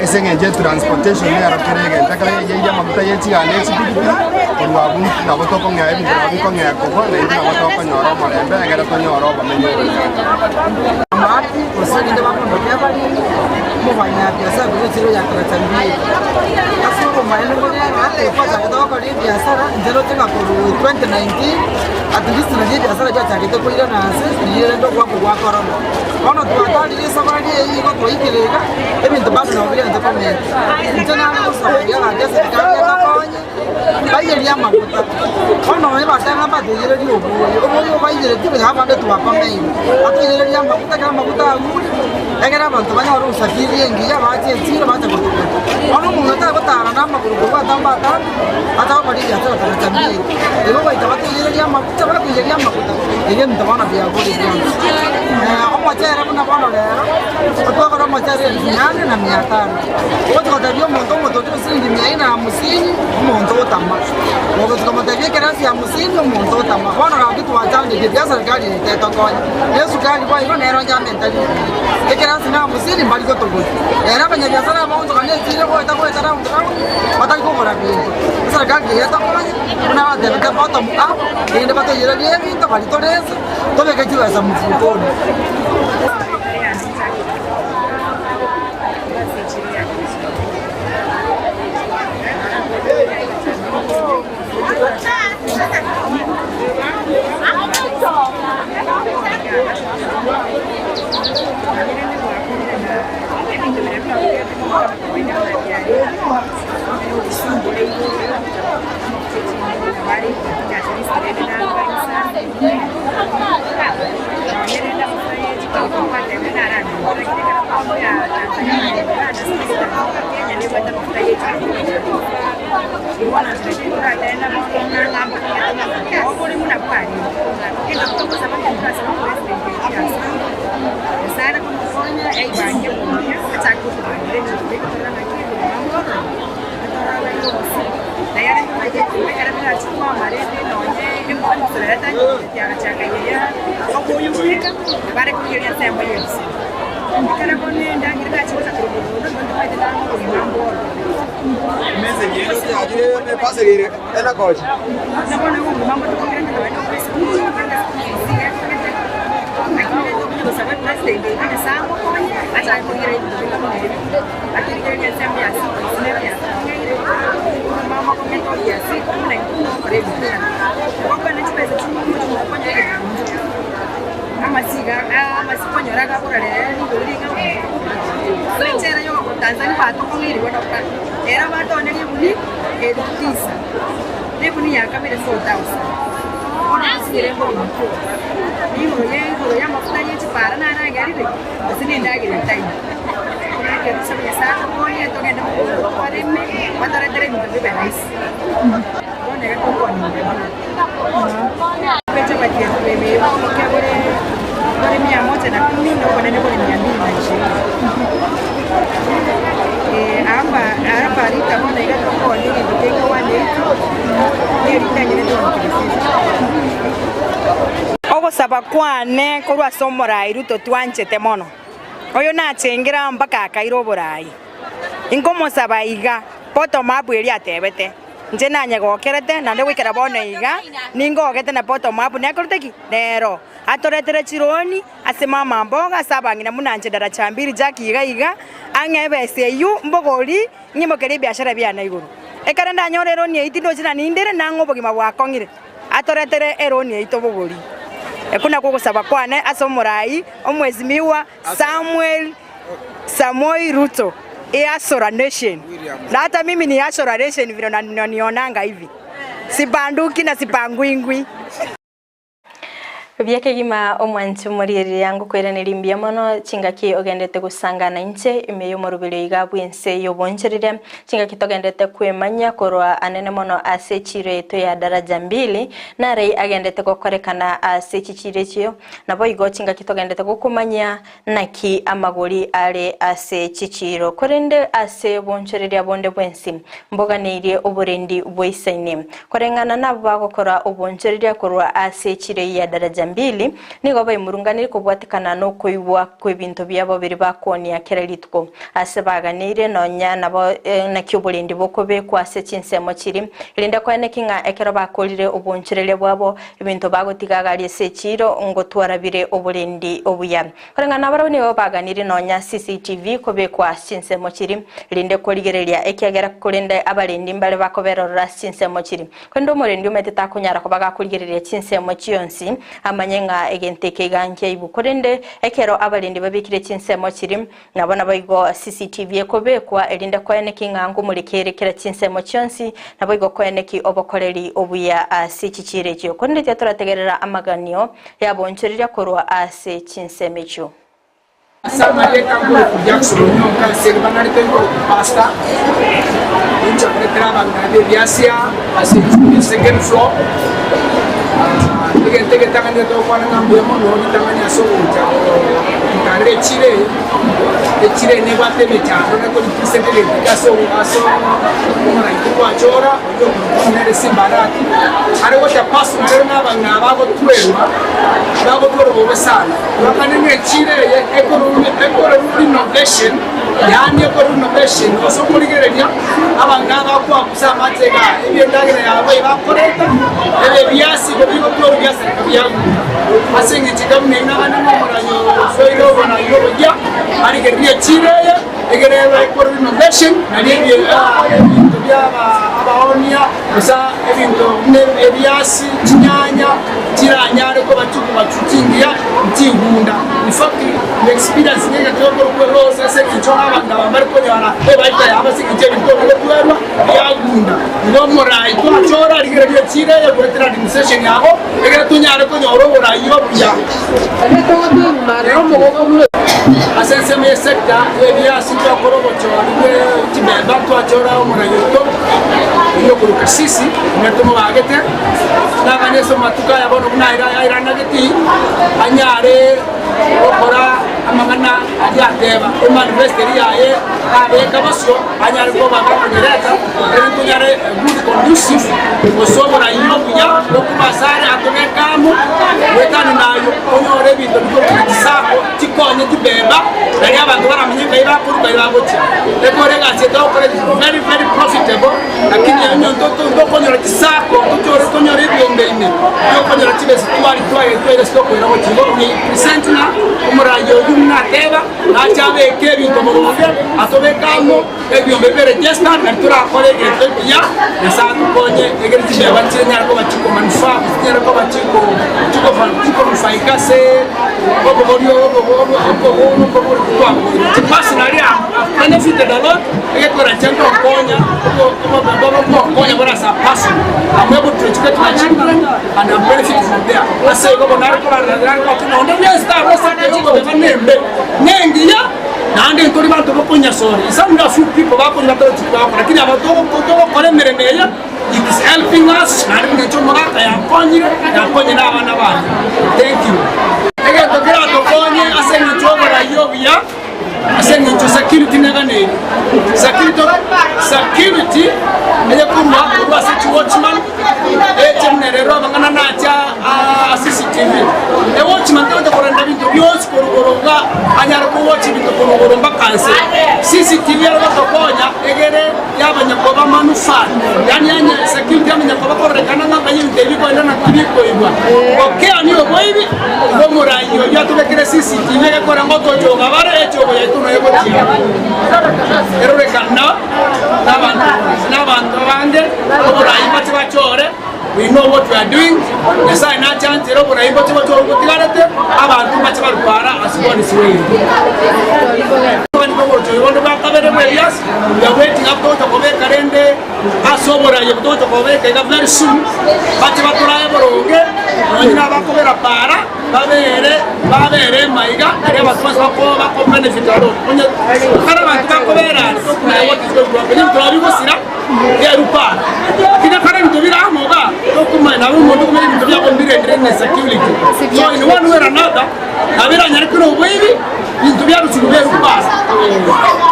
Ase engencho y'etransportation nero kera egento ekero yaiyeire amaguta ye chigari ne chipikipiki, korwa abwo nabo tokong'ea ebinto nabo bikong'ea kobua naende nabo tokonyora omorembe egere tonyore obomenyo obuya. Amahati gose rinde bakondokia abariri, omofanyabiasara korwa echiro ya Tarachambiri. Ase obomaene bore ng'a twachagete gokora ebiasara, inche roche ng'a korwa 2019 at least nario ebiasara biachagete koirana ase riria rende ogoaka gwa korona. Bono twatarire esabari eyio igo twaikire iga, ebinto bado nabo biarente komenta. Inche nare gosaba erio gaki eserikari etokonye, baiyerie amaguta. Bono onye bateba ng'a mbatoiyererie oboyo, oboyo obo. mbaiyeretie konya abande twakomeire. Atoiyererie amaguta ekero amaguta agure, ekero abanto banyore usafiri engiya bache echiro bache gotugora. Bono omonto tagotara na amagoro korwa atambe atambe, atagokora ebiasara taracha mbiri. Igo goika batoiyererie amaguta, bakoiyeria amaguta, erio ebinto bono biagure bionsi. Omochere buna bono rero, otwakora omochere elfu nane na mia tano, ogochi gotebia omonto omotoki siringi mia ine na hamsini, omonto otama. Ogochi komotebia ekerasi hamsini, omonto otama. Bono gaki twachandeke ekiagera serikali eye tetokonya. Na esukari boigo nero onye amente rigori. Ekerasi na hamsini mbari gotogoria. Ere abanyabiasara abaonchoka ne echiro goeta goeta round round, batari kogora binto. Eserikali eye etokonye, buna batebete bottom up, erinde batoiyererie ebinto baria tore inse, tobeke chibesa mfukoni. Ogosaba kwane korwa ase omorai Ruto twanchete mono, oyo nachengera mpaka akaira oborai. Inkomosaba iga, bottom up eria atebete, inche nanyegokerete naende goikera bono iga, ningogete na bottom up nekorete ki? Nero. Atoretere chironi ase mama mboga ase abang'ina buna inche daraja mbili Jack iga iga, ang'e ebesa eyio mbogori ng'imokerie ebiashara biane igoro. Ekero ndanyore eroni eyio tindochi na nindere nang'e obogima bwakong'ire. Atoretere eroni eyio tobogori. Okwo nakwo ogosaba kwane ase omorai omwesimigwa Samuel Samoei Ruto, Easora Nation. Na hata mimi ni Easora Nation vile unanionanga hivi. Sibanduki na sipangwingwi. Buya kegima omwanchi omoriereria ngokoiraneria mbuya mono chingaki ogendete gosangana inche ime y'omoroberio iga bw'ense y'oboncherere chingaki togendete kwemanya korwa anene mono ase echiro yaito ya Daraja Mbili narei agendete gokorekana ase chichiro echio naboigo chingaki togendete gokomanyia naki amagori are ase chichiiro korende ase obonchoreria bonde bwensi mboganeirie oborendi bwaisaine. Koreng'ana nabwo bagokora obonchoreria korwa ase echiro eyio ya Daraja Mbili, nigo baimurunganirie kobwatekana nokoigwa kw'ebinto biabo biria bakoonia kera rituko. Ase baganeire nonya nabo naki oborendi bokobekwa ase chinsemo chiria, erinde koeneki ng'a ekero bakorire obonchoreria bwabo, ebinto bagotiga gari ase echiiro ngotwara bire oborendi obuya. Koreng'ana nabarabwo nigo baganirie nonya CCTV kobekwa ase chinsemo chiria, erinde korigereria, ekiagera korende abarendi mbare bakoberorora ase chinsemo chiria. Korende omorendi omanyete takonyara koba gakorigereria chinsemo chionsi, amanye. amanye ng'a egento eke iga nkiaibwe. Korende ekero abarendi babekire chinsemo chiria, nabo naboigo CCTV ekobekwa erinde koeneki ng'a ngomoreka ere kera chinsemo chionsi, naboigo koeneki obokoreri obuya ase chichiiro echio. Korende tiga torategerera amaganio y'abonchoreria korwa ase chinsemo echio. Ase amarieta nkorokwa Jackson Onyonka ase ribanarete nkorokwa Pastor, ninche nkoretera abang'ina b'ebiasia ase echuri ya second floor. Egento egetang'ani togokwana ng'a mbuya mono ritang'ani ase ogocha gotarera echiro eye, echiro eye nebwate emechando nekoripresent egento eke ase ase omoraito twachora oyio okorokwa Mary Simbarati, are gocha personally ere nabang'ina aba bagotwerwa, bagotwerwa bobe sana. Bakane ng'a echiro eye ekore renovation, yaani ekore renovation ase okorigereria abang'ina abakwabusa amache iga ebi'endagera yabo ebakoreta, ebe ebiasi igo bigotwara ebiasareka biaguta. Ase eng'encho iga buna inwe abande ng'a omoraia osoire oboraia oboyia, arigererie echiro eye egere ebe ekore renovation nario ebinto bia abaonia gose ebinto buna ebiasi, chinyanya chiranyare koba chikobachu chingiya nchigunda. In fact, we experience ng'egento gekorokwa eloss ase eng'encho abanto aba mbare konyora ebaita yabo ase eng'encho ebinto bigotwerwa biagunda. Igo omorai twachora rigereria echiro eye goetera administration yabo egere tonyare konyora oborai obuya. Ase ensemo ye sector y'ebiasi twakora obochori bwe chimemba twachora omorai oito oyio okorokwa Kasisi buna tomobagete. Nagane ase amatuko aya bono buna airanageti, anyare gokora amang'ana aria ateba, emanifesto eria yaye abeka bosio, anyare koba gakonyereta, erinde tonyare good conducive, gose oboraia obuya bokobua asare atobeke amo, goetania nayo onyore ebinto bikorokwa chisako chikonye chibeba, nario abanto baramenye nkai bakorwa nkai bagochia. Ekore egasi eye togokora is very very profitable. Lakini onye ntokonyora chisako, tochore tonyore ebiombe ime, tokonyora chibesa twari twaye twaire ase tokoira gochia igoro. We present ng'a omoraia oyio buna ateba, nache abeke ebinto boronge, atobeke amo, ebiombe bibe registered, nari torakore egento ekiya, Nyasaye atokonye egere chibeba chinyare koba chikomanufaa gose chinyare koba chiko chikonufaika ase obogoria obo obo obo twabogoire. Personally I've benefited a lot. Egekoracha ngokonya obogokonya bore ase a person I'm able to educate my children and I'm benefit from there ase igo bono nare korarera nare gocha onde bwensi tarosete ogotoka nembe nengiya naende ntori banto bokonyasore is only a few people bakonywa batari chikwa lakini aba togokora emeremo eye it is helping us naende buna inche omogaka yankonyire yankonyire na abana bane thank you. Egento keratokonye ase eng'encho y'oborai obuya. Ase engencho security neganeiri. Security, security eye korwa korwa ase chiwatchman eche buna rero amang'ana nache a CCTV. Ewatchman tagete korenda binto bionsi korwa igoro iga anyare kowatch ebinto korwa igoro mpaka nse. CCTV ere gotokonya egere yamanya koba manufaa, yaani yanye security yamanya koba kororekana ng'a manya ebinto ebi bikoenda naki bikoigwa. Gokeania oboibi, igo omorai oyio atobekere CCTV egekora ng'a otochoga bare echogo yaito noyo egochia. Erorekana nabanto nabanto abange oborai mbache bachore, we know what we are doing, Nyasaye nachanchere oborai mboche bochore botigarete, abanto mbache barwara as God is willing. Obochori bonde bwa kabere bwa Elias. We are waiting up togocha kobeka rende ase oboraia togocha kobeka iga very soon bache batorae boronge nonye nabakobera para babere babere emaiga naria abanto bonsi bako bako benefit aro onye kare abanto bakobera are tokumanya what is going to happen ebinto nabo bigosira bieru para lakini ekero ebinto bire amo igaa tokumanya nabo omonto okomanya ebinto biabo mbirendire ne security so in one way or another nabo eranyare kera oboibi. Binto biarusigwe bieru para,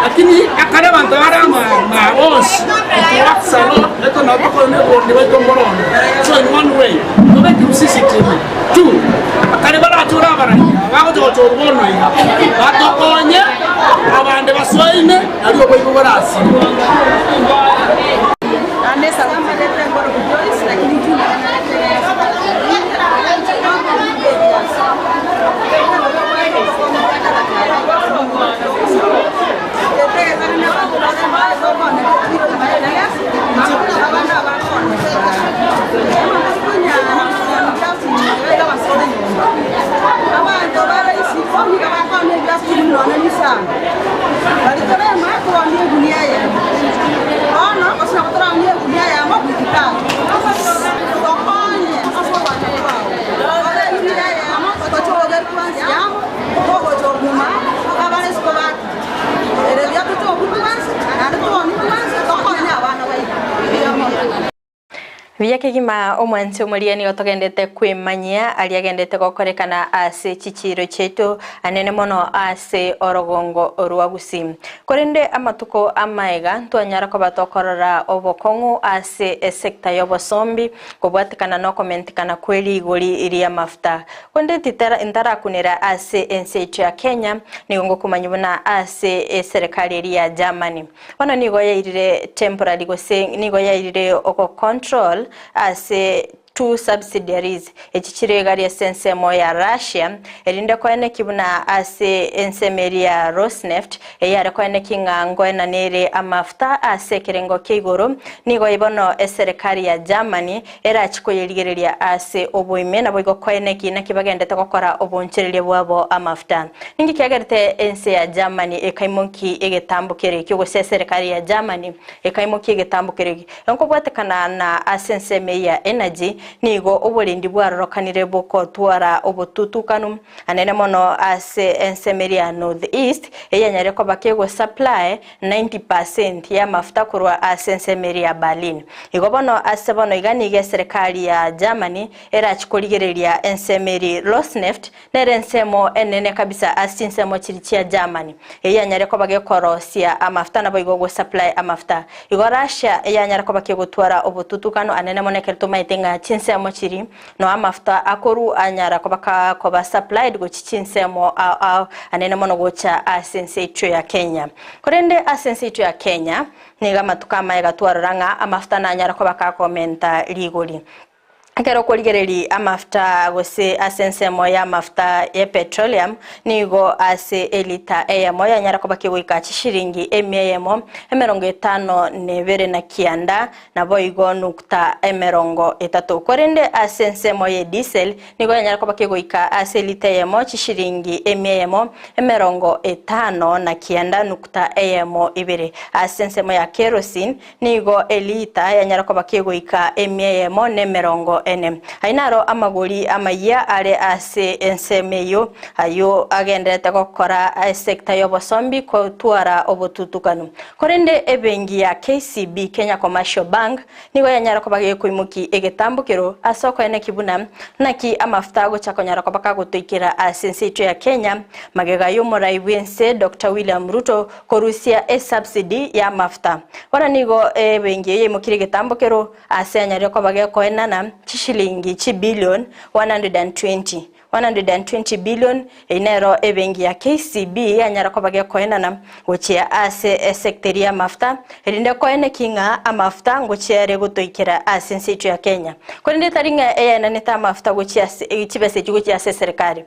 lakini ekero abanto bare amang'aa bonsi, it works a lot, eko nabo tokore na oboronge bwaito mboronge. So in one way, tobeke CCTV. Two, ekero barachore abaraiya, bagocha gochorwa bono iga, batokonye abande basoe ime, nario oboigo borasire. Buya kegima omwanchi omoria nigo togendete kwemanyia aria agendete gokorekana ase chichiiro chiaito anene mono ase orogongo rwa Gusii. Korende amatuko amaega ntwanyara koba tokorora obokong'u ase esecta y'obosombi kobwatekana nokomentekana kwe rigori ri'amafuta. Korende titara ntarakunera ase ense yaito ya Kenya nigo ngokomanyia buna ase eserekari eria ya Germany. Bono nigo yairire temporary gose nigo yairire ogo control ase two subsidiaries echi chire igari ase ensemo ya Russia erinde koeneki buna ase ensemo eria ya Rosneft eyare koeneki ng'a ngoenana ere amafuta ase ekerengo kia igoro nigo bono eserekari ya Germany erachi koyerigereria ase oboime naboigo koeneki naki bagendete gokora obonchereria bwabo amafuta. Ninki kiagerete ense ya Germany ekaimoki egetambo keria ekio gose eserekari ya Germany ekaimokia egetambo keria ekio? Nkobwatekana na ase ensemo eye ya energy nigo oborendi bwarorokanire bokotwara obotutukanu anene mono ase ensemo eria ya North East eyanyare koba kegosupply 90 percent y'amafuta korwa ase ensemo eria ya Berlin. Igo bono ase bono iga nigo eserekari ya Germany erachi korigereria ensemo eria Rosneft nere ensemo enene kabisa ase chinsemo chiria chia Germany eyanyare koba gekorosia amafuta naboigo gosupply amafuta. Igo Russia eyanyare koba kegotwara obotutukano anene mono ekero tomaete ng'a chinsemo chiria no amafuta akorwa anyara koba koba supplied gochia chinsemo ao ao anene mono gocha ase ense yaito ya Kenya. Korende ase ense yaito ya Kenya, nigo amatuko amaye gatwarora ng'a amafuta nanyara koba kakomenta rigori. Ekero okorigereria amafuta gose ase ensemo y'amafuta ye petroleum, nigo ase elita eyemo yanyara koba kegoika chishiringi emia eyemo, emerongo etano na ebere na kianda, Naboigo nukta emerongo etato. Korende ase ensemo ye diesel nigo yanyara koba kegoika ase elita eyemo chishiringi emia eyemo emerongo etano na kianda nukta eyemo ibere. Ase ensemo ya kerosene nigo elita yanyara koba kegoika emia eyemo na emerongo ene. Ayio naro amagori amayia are ase ensemo eyio, ayio agendererete gokora esecta y'obosombi kotwara obotutukanu. Korende ebenki ya KCB, Kenya Commercial Bank, nigo yanyara koba gekoimokia egetambokero ase okoeneki buna naki amafuta agocha konyara koba kagotoikera ase ense yaito ya Kenya magega y'omorai bw'ense Doctor William Ruto korusia esubsidy y'amafuta. Bono nigo ebenki eye yaimokirie egetambokero ase yanyarire koba gekoenana chishilingi chibillion 120. 120 billion, eyio nero ebenki ya KCB yanyara koba gekoenana gochia ase esecteri y'amafuta, erinde koeneki ng'a amafuta ngochia ere gotoikera ase ense yaito ya Kenya. Korende etari ng'a eyaenanete amafuta gochia ase chibesa echio gochia ase eserekari.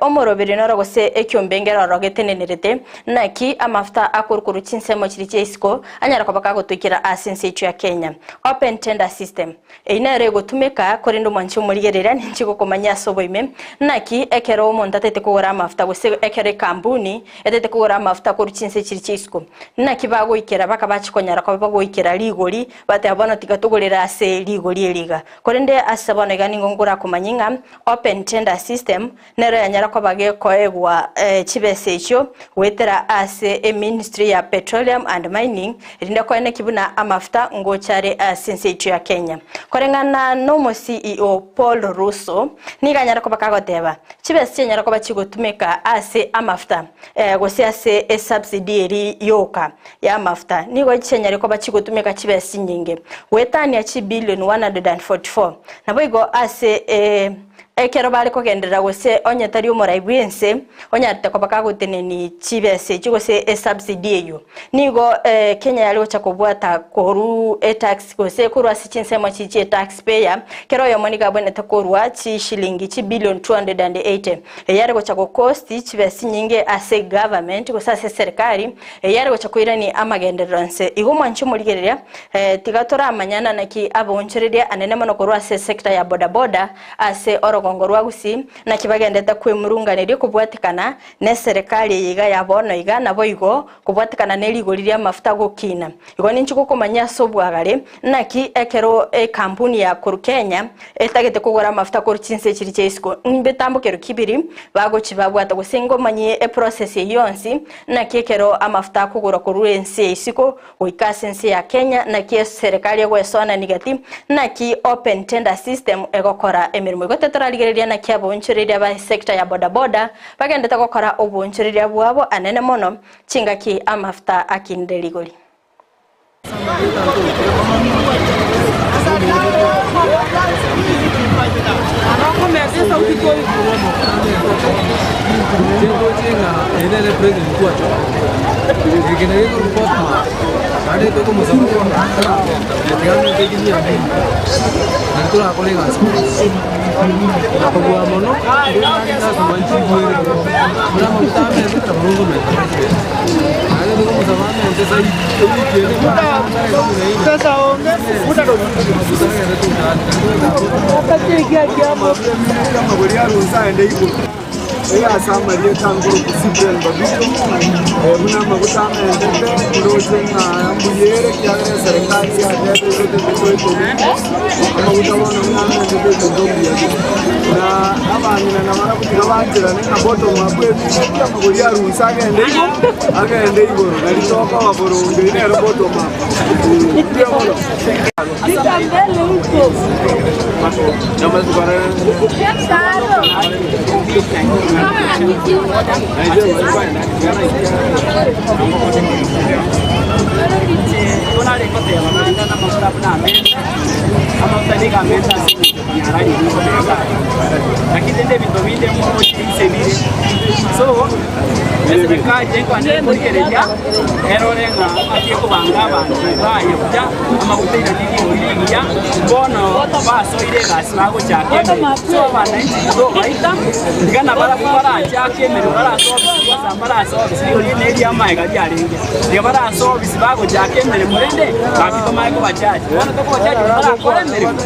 Omoroberi noro gose ekiombe ngeroro getenenerete naki amafuta akorwa korwa chinsemo chiria chia isiko anyara koba kagotoikera ase ense yaito ya Kenya. Open tender system. Eyio nero egotumeka, korende omwanchi omorigereria ninche gokomanyia ase oboime, naki ekero omonto ataete kogora amafuta gose ekero ekambuni etaete kogora amafuta korwa chinse chiria chia isiko, naki bagoikera baka bachia konyara koba bagoikera rigori, bateba bono tiga togorere ase rigori eri iga. Korende ase bono iga nigo ngorakomanyie ng'a open tender system nero yanyara koba gekoegwa chibesa echio goetera ase eministry ya Petroleum and Mining, erinde koeneki buna amafuta ngocha are ase ense yaito ya Kenya. Koreng'ana nomo CEO Paul Russo, nigo anyare koba kagoteba, chibesa chianyara koba chigotumeka ase amafuta gose ase esubsidy eri yoka y'amafuta nigo chianyare koba chigotumeka chibesa chinyinge goetania chibillion 144. Naboigo ase Ekero bare kogenderera gose onye tari omorai bw'ense onyarete koba kagotenenia chibesa echio gose esubsidy eyio, nigo Kenya yare gocha kobwata korwa etax gose korwa ase chinsemo chiria chia etax payer, kera oyomo nigo abwenerete korwa chishilingi chibillion 280. Eyio yare gocha gocost chibesa chinyinge ase egovernment gose ase eserikari, eyio yare gocha koirania amagenderero nse. Igo mwanche omorigereria, tiga toramanyana naki abaonchoreria anene mono korwa ase esector ya bodaboda ase oro. orogongo rwa Gusii naki bagendete kwemurunganeria kobwatekana neserekari eye iga ya bono iga naboigo kobwatekana nerigori ri'amafuta gokina. Igo ninchi gokomanyia ase obwagare naki ekero ekampuni ya korwa Kenya etagete kogora amafuta korwa chinse echiria chia isiko mbetambokero kibiri bagochi babwata gose ngomanyie eprocess eyio yonsi naki ekero amafuta akogorwa korwa ense ya isiko goika ase ense ya Kenya naki eserekari egoesoanani gati naki open tender system egokora emeremo. Igo tetorarigereria naki aboonchoreria ba esector ya bodaboda bagendete gokora oboonchoreria bwabo anene mono chingaki amafuta akinire rigori. Ase amarieta nkoroku Cyprian Babito, buna amaguta amentete, ndoche ng'a mbuya ere ekiagera eserekari yatebire togoeteria amaguta bono buna amentete ebinto mbuya bire. Na abang'ina nabarabwo tiga bancherane ng'a bottom up ebinto amagori arunse agende igo agende igoro nari tokoba boronge eye nero bottom up. Mbuya mono. Amaguta inaki rigori rigiya, bono basoire egasi bagochaka emeremo. So abananchi tobaita, tiga nabarabwo barachake emeremo barase ofisi kwanza mbarase ofisi rigori eri neri'amaega riarenge. Tiga barase ofisi bagochaka emeremo rende gaki tomanye kobachaji. Bono tokobachaji barakore emeremo.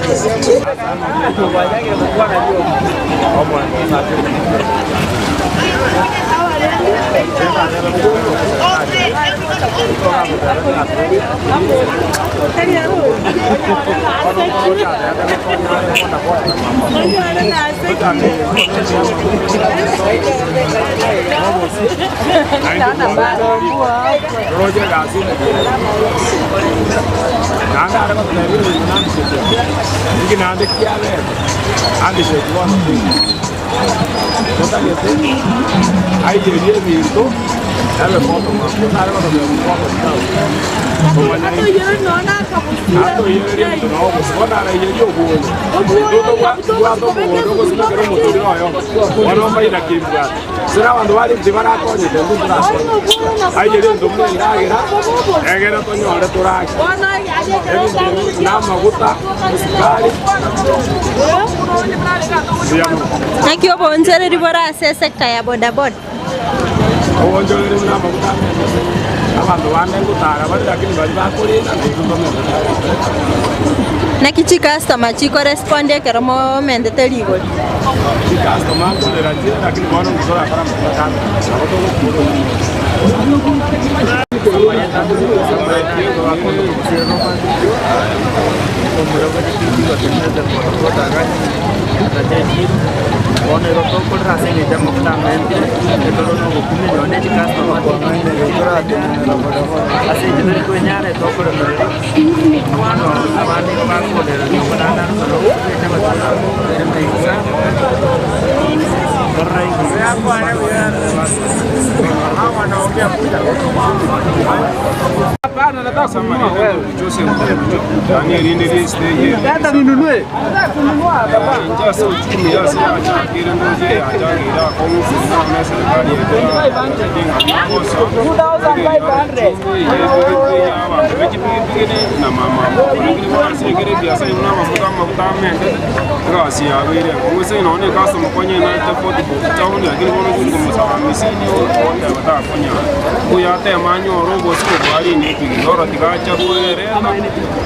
Naki oboonchoreria bore ase esector ya bodaboda? Oboonchoreria buna amaguta amenene, abanto bande ngotara bare lakini baria bakorenda naintwe ntomentete amaguta. Naki chicustomer chikorespond ekero momentete rigori? Chicustomer nkorera chire lakini bono intwe torakora amaguta kando nabo togokura Bono igo tokorera ase eng'encho y'amafuta amentire, ekero nogokumia nonye ne chicustomer ase inche tari kwenyara tokoremereria, bono abande igo bakorera nigo naende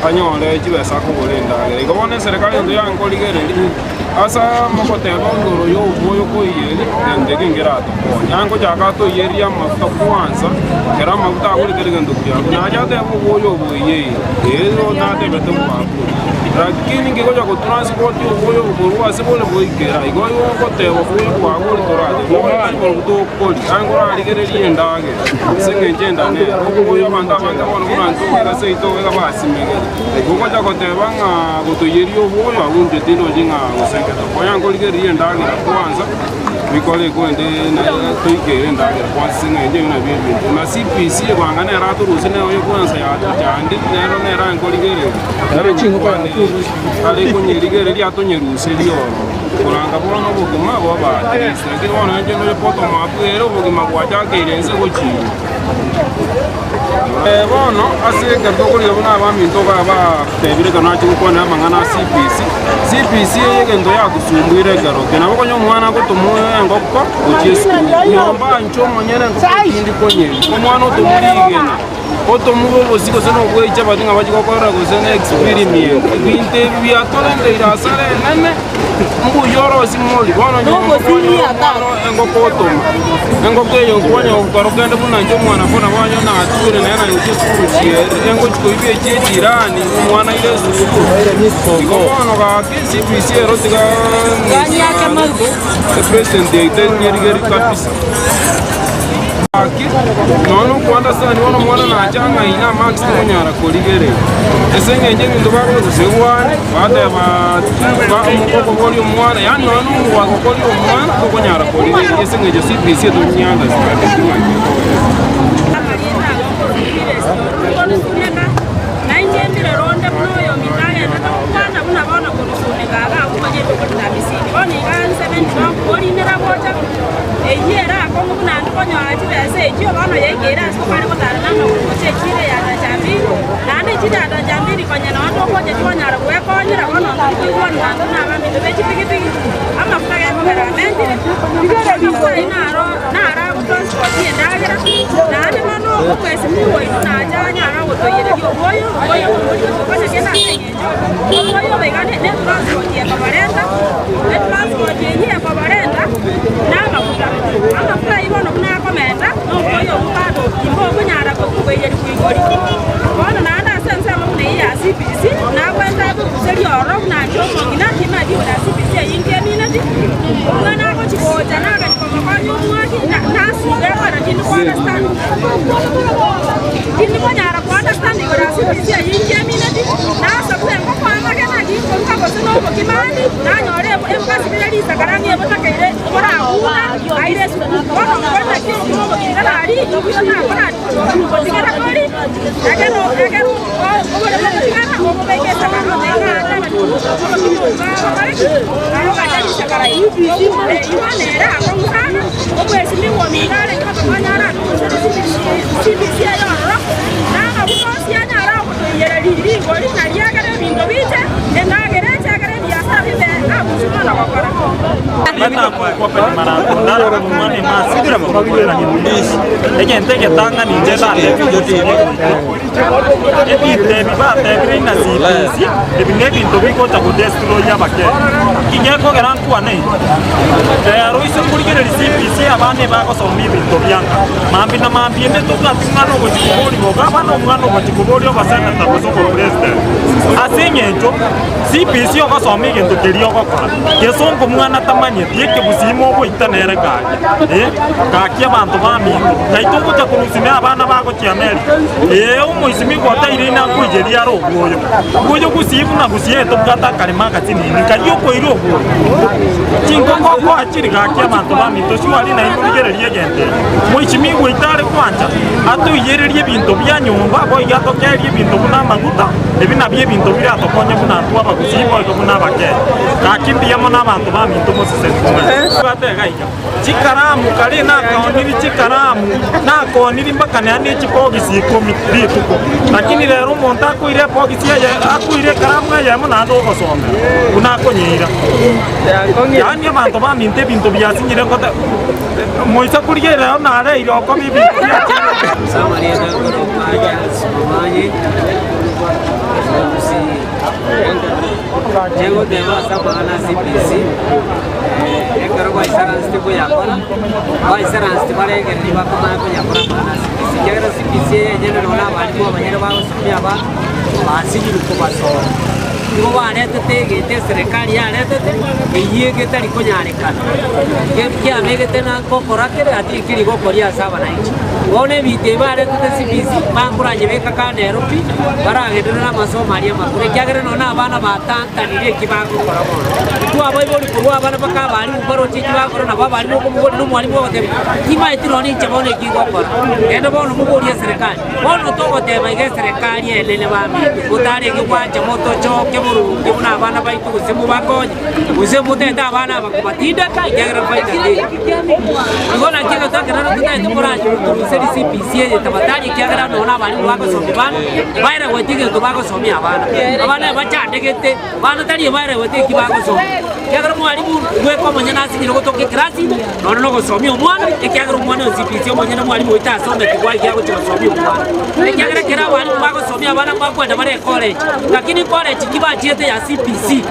Anyore chibesa akogora endagera. Igo bono eserekari ento yankorigereria. Ase mogoteba igoro y'omoyo koiyeria, gento eke nkeratokonye. Aye ngochaka atoiyerie amafuta kwansa, ekero amafuta agure kera egento kiago. Nache atebe oboyo oboiyeire, ee natebete bwakure. Lakini nkegocha gotransport oboyo obo korwa ase bore boikera, igo igo ogoteba oboyo bwagure torate, bono tari borobwo tokori, aye nkorarigererie endagera, ase eng'encho enda nere. Oboyo abanto abange bono buna intwe iga seito iga basimegete. Ogocha goteba ng'a gotoiyeria obwoyo, agwo inche tindochi ng'a gose nketoka. Konya nkorigereria endagera kwanza, bikore korende toikere endagera kwanza ase eng'encho eyio nabio ebinto. Na CPC ebanga nere atorusie nere oyo kwanza yatochandire, nero nere aye nkorigereria. Are konyerigereria atonyeruserie ororo. Koranga bono obogima bobe at least. Lakini bono inche ndoche bottom up ere obogima bwachakeire inse gochia igoro. Bono ase ekero tokorigia buna abaminto batebire ekero nachia gokwanera amang'ana a CPC, CPC eye egento yatosumbuire ekero eke, nabo konya omwana agotomwa engoko gochia esukuru, nyomba inche omonyene engoko tindi konyeria, omwana otomwa rigena, otomwa obosie gose na obwechabati ng'a bachie gokorera gose na experiment, ebinto ebi biatorenteire asara enene. Mbuya orosie mori, bono nyomba kwanyora omwana engoko otoma. Engoko eye nkwanya gokora kende buna inche omwana kona bwanyo nature naye nagochia esukuru chiere, engochi koiba echie echirani omwana aire esukuru. Igo bono gaki CBC ero tiga epresident yaito enyerigeri kabisa. Gaki, nonya nokounderstand bono omwana nacha ang'aine amarks timonyara korigereria. Ase eng'encho ebinto bakobeka gose egwane, bateba okoboria omwana, yaani nonya na omogwaka okoria omwana tokonyara korigereria ase eng'encho CBC etonyia understand ng'a nki ekogera. Amarieta abo nkorokire Orusuneka, na inche mbirore onde buna oyominto agenderete gokwana buna bono korusuneka iga agwo omanyete okorita Misiri. Bono iga nsebe ndire okorinera gocha. Eyio ere akong'u buna ande konyora chibesa echio, bono yaikeire ase tokare gotara namagoro gochia echiro ya Dajabiri, naende echiro ya Dajabiri konya nao togocha twanyara gwekonyera, bono ntori koigwana naende buna abaminto be chipigipigi, amafuta gekogera amentire, amafuta ayio naro naro agotransport endagera, naende bono omwesimigwa oito nacha anyare gotoiyereria obwoyo, obwoyo obo tokonya kende ase eng'encho, obwoyo obo iga ne etransport ekobarenta, etransport eyio ekobarenta. Namaguta, amaguta ayio bono buna akomenta, nomoyo obwo bado timbokonyara koiyerigwa igoro. Bono naende ase ensemo buna eyio ya CBC, nabwate akoruseria ororo buna inche omong'ina, timanyeti igoro ya CBC eyio inki emineti, omwana agochi gocha nagani komokonya omwaki, nasuga ekero tindi ko understand, tindi konyara ko understand igoro ya CBC eyio inki emineti, nasabire engoko amagena ginkoruga gose na obokima ande, nanyora embasibire risakara ng'a ebotakeire oborakuna aire esukuru. Bono nkore naki obokima obo tintarari, inki nakora gotigera kori, ekero ekero oboremo gotigara obobeke esakara ote ng'a ase abachenu obokima obo bagokore ki? Bagogacha risakara eyio bono ere akong'u sana, obwesimigwa ominto arenge gotokonya aratoruserie CBC eye ororo, na amaguta onsi anyare ogotoiyereria rigori nario ekero ebinto biche, endagera eche ekero ebiasara bibe abusu mono gokora. Egento egetang'ani inche ndatebie omochie ebinto ebi batebire ng'a CBC, ebi nebinto bigocha godestroy abakenya. Nki gekogera nkwane iga? Rero ase korigereria CBC abana ebagosoma ebinto bianga. Mambia na mambia ende tobwati omwana ogochia koboria boka abana omwana ogochia koboria oboseneta gose obopresident. Ase eng'encho CBC ogosoma egento keria ogokora, gesongo mwana tamanyeti, ekegusii mogoita nere gaki eh, gaki abanto baminto, ngai togocha korusia na abana bagochia America, ee omoisimi gwateire ina nkoiyeria are obwoyo, obwoyo gusii buna gusii etobwate akaremo agasinini, nkai okoira obwoyo? Chingoko okoa chiri gaki abanto baminto surely naende origererie egento eke. Moichimi goita are kwancha atoiyererie ebinto bia nyomba boigo atokerie ebinto buna amaguta, ebi nabio ebinto biratokonye buna intwe abagusii boigo buna abakenya. Gaki mbuya mono abanto baminto moseseniwe mwensi. Bwate iga iga, chikaramu kare nakaoniri chikaramu, nakooniri mpaka naende ne chibogisi ikomi rituko, lakini rero omonto akoira ebogisi eye akoira ekaramu eyemo naende ogosomera buna akonyeira. Yaani abanto baminto ebinto biasinyire gote moise korigereria nareire okoba ebinto biachire. Ase amarieta akorokwa Charles Momanyi. Inche goteba ase amang'ana a CBC, ekero baisaransete koyakora, baisaransete barengereria bakomanya koyakora amang'ana a CBC. Ekiagera CBC eye enyene nonye na abalimu abanyene bagosomia abana, basinyirwe kobasomia. Nigo baretete egento eserekari yaretete, eyio egetari konyarekana. Kiabegete na gokora kere ati keri gokoria ase abananchi. Bono ebinto ebi baretete CBC, bakoranyebeka kando ero pi, baragenderere amasomo aria amakoro, ekiagera nonye na abana batantanire eki bagokora bono. Intwe abaibori korwa abana mpaka abalimu mbaroche eki bagokora, nabo abalimu okomoboria na omwalimu ogotebia, timanyeti nonye inche bono eki ngokora, genda bono moborie eserekari. Bono togoteba iga eserekari enene baminto, motarenge gwancha motochoke boronge buna abana baito gose mobakonye, gose motete abana aba kobatindeka, ekiagera faida teiyo. Igo naki egento ekenene totagete moranche motoruserie CBC eye tafadhali ekiagera nonya na abalimu bagosomia bana, baeregweti egento bagosomia abana. Abana aba bachandegete, bana tari ebaeregweti eki bagosomia. Ekiagera omwalimu bweka omonyene asinyire gotoka ekerasi ime, nonya na ogosomia omwana, ekiagera omwana oyo CBC omonyene omwalimu oito asometi gwaki agochia gosomia omwana. Ekiagera ekero abalimu bagosomia abana mbakwenda bare ecollege, lakini college ki bachiete ya CBC,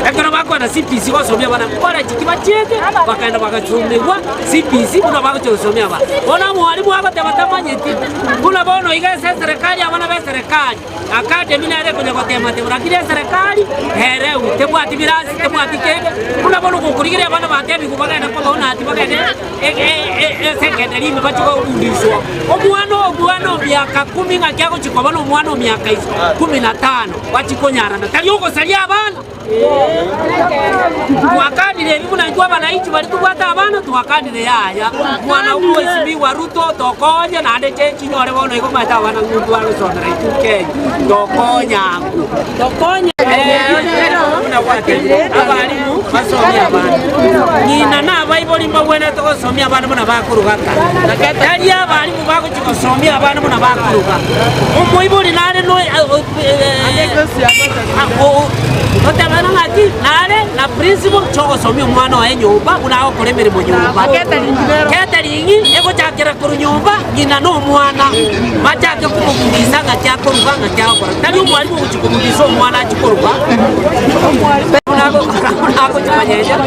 ekero bakwenda CBC gosomia abana, college ki bachiete, bakagenda bagasomigwa CBC buna bagochia gosomia abana. Bono omwalimu agoteba tamanyeti, buna bono iga ase eserekari abana ba eserekari, Academy nere ekonya gotema tebo, lakini eserekari ereu, tebwati birasi, tebwati kende, buna bono gokorigereria abana batebigwe bagende kobao nati bagende esecondary ime bachie kobundiswa. Omwana omwana o miaka kumi ng'aki agochia koba na omwana o miaka kumi na tano bachie konyarana, tari ogosaria abana. Twakanire ebi buna intwe abananchi baria tobwate abana, twakanire yaya. Mwana omwesimigwa Ruto tokonye naende chechinyore bono igo omanyete abana ng'u twarosomera intwe Kenya, tokonye abwo. Tokonye buna gwatebire abalimu basomie abana. Ng'ina na abaibori mbagwenerete gosomia abana buna bakoruga kare. Tari abalimu bagochia gosomia abana buna bakoruga. Omoibori nare no Gotebana ng'aki nare na principle chi'ogosomia omwana oye nyomba buna agokora emeremo nyomba. Catering egochakera korwa nyomba ng'ina na omwana bachake komobundisa ng'aki akoruga ng'aki agokora. Tari omwalimu ogochia kobundisa omwana achie koruga buna agochia konyenya.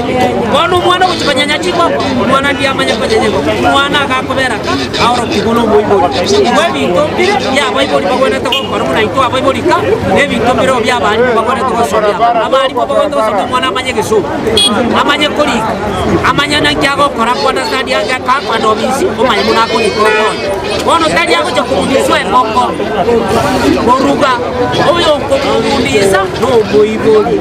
Bono omwana ogochia konyenya chingoko, omwana ndiamanye konyenya engoko, omwana agakobera ka aorokigwe na omoibori. Igo ebinto mbire bia abaibori bagwenerete gokora buna intwe abaibori ka, na ebinto mbire bia abalimu bagwenerete gosomia abana. Abalimu bagwenerete gosomia omwana amanye egesongo, amanye korika, amanye naki agokora ko understand ange akakwenda obisi, omanye buna akorika okonye. Bono tari agocha kobundiswa engoko, koruga, oyo okomobundisa na omoibori.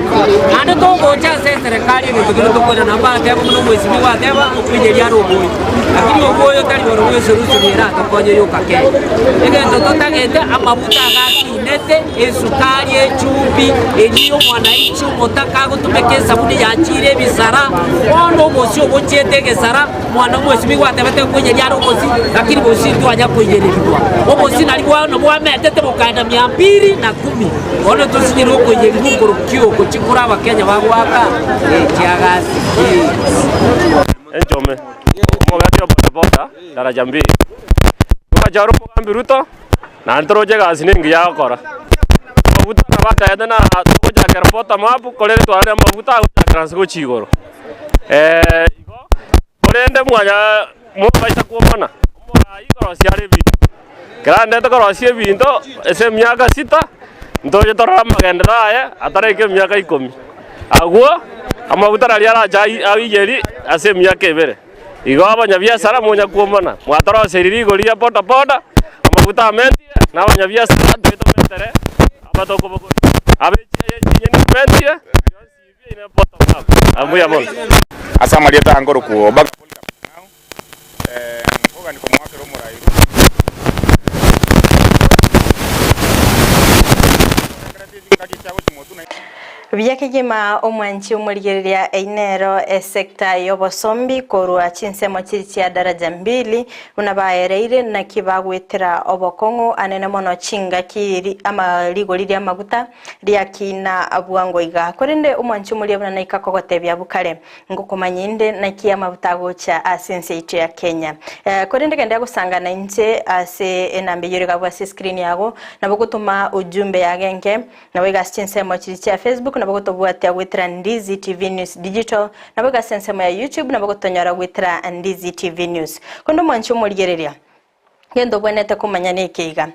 Naende togocha ase eserekari egento keria tokoirana mbateba buna omwesimigwa ateba, okoiyeria are oboyo. Lakini oboyo tari borobwo esolution eratokonye yoka Kenya. Egento totagete amabuta agakinete, esukari, echumbi, eyio ya omwananchi omotaka agotumeka esabuni yachire ebisara, bono obosie obochiete egesara, mwana omwesimigwa atebete nkoiyeria are obosie, lakini bosie ntwanya koiyererigwa. Obosie nari bono bwametete bokaenda mia mbili na kumi, bono tosinyire okoiyerigwa okorokia oko chikura abakenya bagoaka ekiagasi ki. Enchome, omogambi o bodaboda daraja mbili. Twachora omogambi Ruto, naende toroche egasi nengiya agokora. Amaguta nabo atagete na togochakera bottom up, korende twarorire amaguta agochakera ase gochia igoro. Igo, korende mwanya mobaisa kwomana, omoraai korosia are ebinto. Ekero aendete korosia ebinto ase emiaka sita, ntoche torore amagenderero aye ataraika emiaka ikomi. Agwo amaguta naria arache aiyerie ase emiaka ebere. Igo abanyabiasara monyakwomana, mwatoroseirie rigori ria boda boda, amaguta amentire, na abanyabiasara ntwe tomentere abatokobogori. Abe chinyeni chimentire, bionsi ebi ine bottom up. Mbuya mono. Ase amarieta aya nkorokwa Obaga Polycarp Ng'ao, nkogania komoakera omorai Ruto. Buya kegima omwanchi omorigereria einero esecta y'obosombi korwa chinsemo chiri chia daraja mbili buna baereire naki bagwetera obokong'u anene mono chingaki ama rigori ri'amaguta riakina bwango iga. Korende omwanchi omoria buna naika kogotebia abwo kare ngokomanya inde naki amaguta agocha ase ense yaito ya Kenya. Korende genda gosangana inche ase enamba eyio ere iga abwo ase escreen yago nabo gotoma ujumbe yagenge Nabo iga ase chinsemo chiria chia Facebook nabo gotobwatia goetera Ndizi TV News Digital, nabo iga ase ensemo ya YouTube nabo gotonyora goetera Ndizi TV News. Korende omwanchi omorigereria, gento obwenerete komanya neke iga,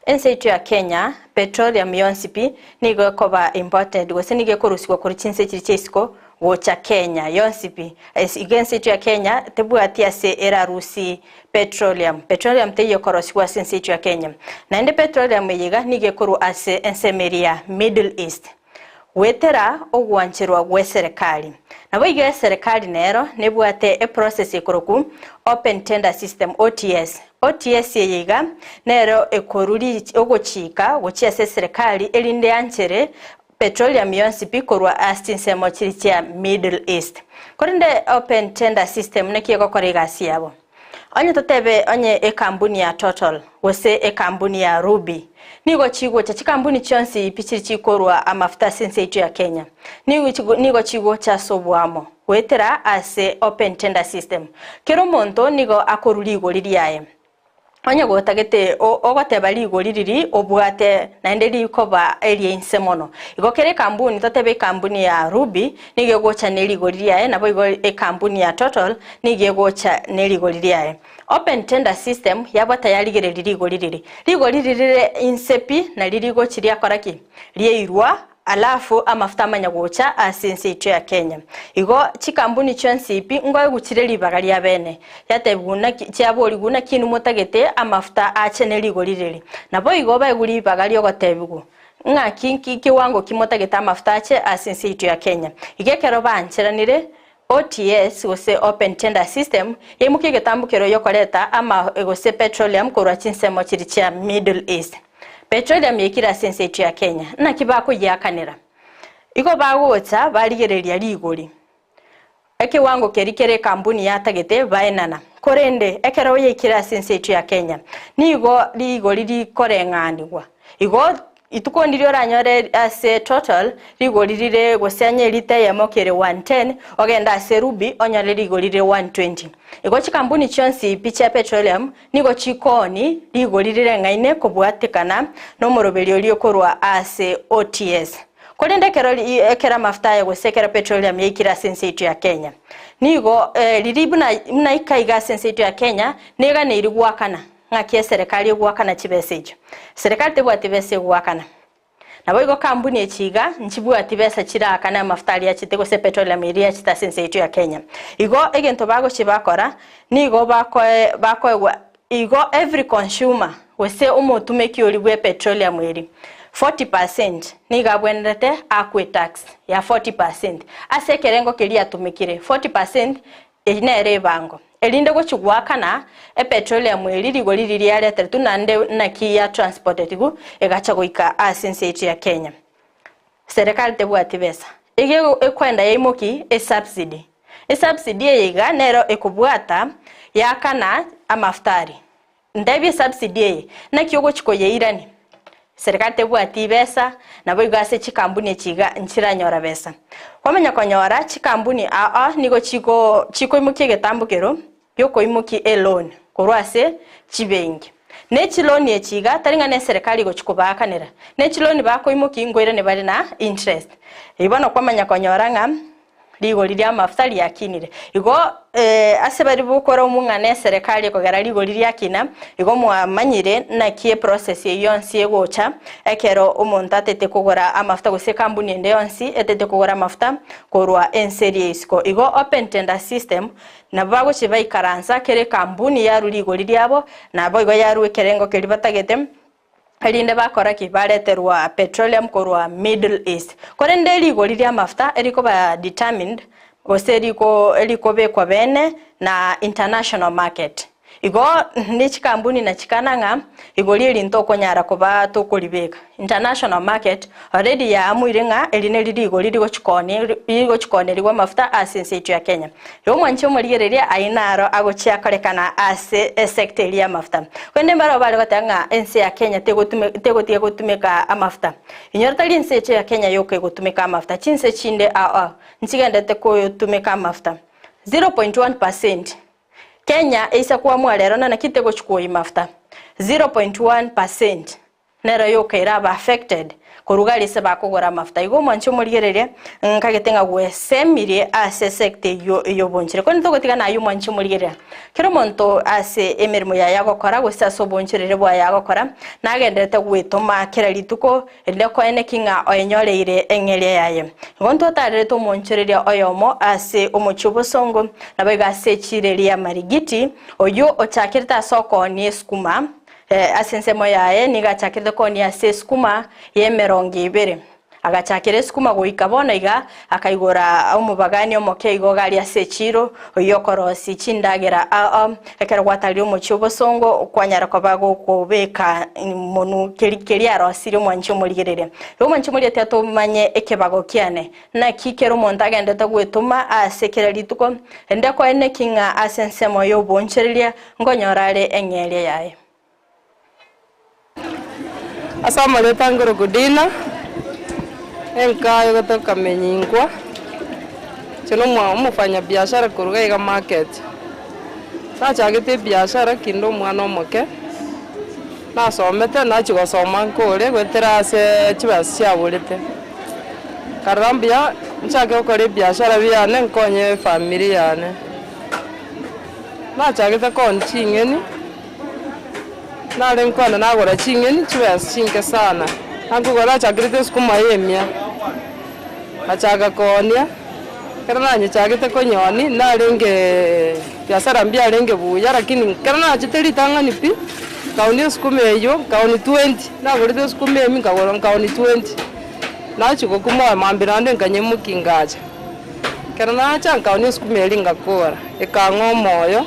ense yaito ya Kenya, petroleum yonsi pi nigo ekoba imported gose nigo ekorusigwa korwa chinse chiria chia isiko gocha Kenya yonsi pi. Iga ense yaito ya Kenya tebwati ase erarusie Petroleum. Petroleum teiyo ekorosigwa ase ense yaito ya Kenya. Naende petroleum eye iga nigo ekorwa ase ensemo eria ya Middle East goetera ogwancherwa gwe serikali. Nabo iga eserekari nero nebwate eprocess ekorokwa Open Tender System, OTS. OTS eye iga nero ekoru ogochika gochia ase eserekari erinde yanchere petroleum yonsi pi korwa ase chinsemo chiria chia Middle East. Korende Open Tender System naki egokora egasi yabo? Onye totebe onye ekambuni ya Total gose ekambuni ya Ruby nigo chigocha chikambuni chionsi pi chiri chikorwa amafuta ase ense yaito ya Kenya nigo chigocha ase oboamo goetera ase Open Tender System. Kera omonto nigo akorwa rigori riaye. Onye gotagete ogoteba rigori riria obwate naende rikoba eria inse mono. Igo kera ekambuni, totebe ekambuni ya Ruby nigo egocha ne rigori riaye, naboigo ekambuni ya Total nigo egocha ne rigori riaye. Open tender system yabwata yarigereria rigori riria. Rigori riria rire inse pi nario rigochi riakora ki? Riairwa Alafu amafuta amanya gocha ase ense yaito ya Kenya. Igo chikambuni chionsi pi ngoegwa chire ribaga ria bene. Yatebigwa naki chiaborigwa naki inwe motagete amafuta ache ne rigori riri. Naboigo baegwe ribaga riogotebigwa ng'aki nki kiwango ki motagete amafuta ache ase ense yaito ya Kenya. Igo ekero baancheranire OTS gose Open Tender System yaimokia egetambokero yokoreta ama gose petroleum korwa chinsemo chiri chia Middle East. Petroleum yaikire ase ense yaito ya Kenya, naki bakoyiakanera? Igo bagocha barigereria rigori, ekewango keria kere ekambuni yatagete baenana. Korende ekero yaikire ase ense yaito ya Kenya, nigo rigori rikoreng'anigwa. Igo Ituko ndiria oranyore ase Total rigori rire gose anye elita eyemo kere 110, ogende ase Ruby onyore rigori rire 120. Igo chikampuni chionsi pi chia petroleum nigo chikooni rigori rireng'aine kobwatekana nomoroberio oria okorwa ase OTS. Korende ekero ekero amafuta aya gose ekero petroleum yaikire ase ense yaito ya Kenya nigo riri buna buna ika iga ase ense yaito ya Kenya neganeiri goakana. Ng'aki eserekari egoakana chibesa echio? Serekari tebwati besa egoakana. Naboigo kambuni echi iga nchibwati besa chiraakane amafuta aria achete gose petroleum eria yachete ase ense yaito ya Kenya. Igo egento bagochia bakora nigo bakoe bakoegwa igo every consumer gose omotumeki oria bwe petroleum eria 40 percent nigo abwenerete akwe tax ya 40 percent ase ekerengo keria atumekire 40 percent Eyio nere ebango, erinde gochia goakana epetroleum eri rigori riria yareteretwe naende naki ya transportetigwe egacha goika ase ense yaito ya Kenya. Serikali tebwati besa. Iga ekoenda yaimoki esubsidy. Esubsidy eye iga nero ekobwata yaakana amafuta aria. Ntebie esubsidy eye naki ogochia koyeirania? Serikali tebwati besa, naboigo ase chikampuni echi iga nchiranyora besa. Kwamanya konyora chikampuni aa nigo chiko chikoimokia egetambo kero giokoimokia eloan korwa ase chibenki. Ne chiloan echi iga tari ng'a ne eserekari egochia kobaakanera, ne chiloan bakoimokia nkoirane bare na interest. Eyio bono kwamanya konyora ng'a rigori ri'amafuta riakinire. Igo ase baria bokora omong'ana eserekari ekogera rigori riakina, igo mwamanyire naki eprocess eyio yonsi egocha ekero omonto atete kogora amafuta gose ekambuni ende yonsi etete kogora amafuta korwa ense eria ya isiko. Igo open tender system nabo bagochia baikaransa kera ekambuni yarwa rigori riabo naboigo yarwa ekerengo keria batagete. Erinde bakora ki? Bareterwa petroleum korwa Middle East. Korende rigori ri'amafuta erikoba determined gose eriko erikobekwa bene na international market. Igo ne chikambuni na chikana ng'a igori eri ntokonyara koba tokoribeka. International market already yaamuire ng'a eri neri rigori rigochikonerigwa amafuta ase ense yaito ya Kenya. Igo omwanchi omorigereria ayio naro agochia korekana ase esector eria y'amafuta. Korende mbarabwo bare goteba ng'a ense ya Kenya tegotiga gotumeka amafuta. Inyora tari ense yaito ya Kenya yoka egotumeka amafuta, chinse chinde ao ao nchigenderete kotumeka amafuta. 0.1 percent Kenya eise koamua rero na naki tegochi kuoyia mafuta. 0.1 percent nero yoka erabe affected koruga aria ase bakogora amafuta. Igo omwanchi omorigereria nkagete ng'a gwesemirie ase esector eyio ey'obonchore. Korende togotiga naye omwanchi omorigereria, kera omonto ase emeremo yaye agokora gose ase obonchoreri bwaye agokora, nagenderete gwetoma kera rituko Erinde koeneki ng'a oenyoreire eng'eria yaye. Igo ntwatarerete omoonchoreria oyomo ase omochie obosongo, naboigo ase echiira eria ya Marigiti, oyio ochakerete ase okoonia esukuma, ase ensemo yaye nigo achakerete koonia ase esukuma y'emerongo ebere. Agachakera esukuma goika bono iga, akaigora omobagani omoke igo gari ase echiiro, oyio okorosia chindagera ao. Ekero gwatarire omochie obosongo, kwanyara koba gokobeka monwe keria keria arosirie omwanchi omorigereria. Igo omwanchi omorigereria tiga tomanye ekebago kiane. Naki kera omonto agenderete gwetoma ase kera rituko, rende koene ki ng'a ase ensemo y'oboonchoreria nkonyora are eng'eria yaye. Ase amarieta nkorokwa Dina, enka egotoka Menyinkwa, inche na omofanyabiashara korwa iga iga market. Nachagete ebiashara kinde omwana omoke, nasomete nachia gosoma nkore goetera ase chibesa chiaborete. Nkarora mbuya nchake gokora ebiashara biane nkonye efamiri yane. Nachagete koonia ching'eni. Nare nkwana nagora ching'eni chibesa chinke sana, nankogora nachakerete esukuma ya emia, ngachaka koonia, ekero nanyechagete konyonia narenge biasara mbiarenge buya lakini ekero nachete ritang'ani pi, nkaonia esukuma eywo nkaonia twenty, nagorete esukuma emia nkagora nkaonia twenty, nachia gokwa moyo mambia naende nkanyemokia ngacha. Ekero nacha nkaonia esukuma eria ngakora, ekang'a omoyo.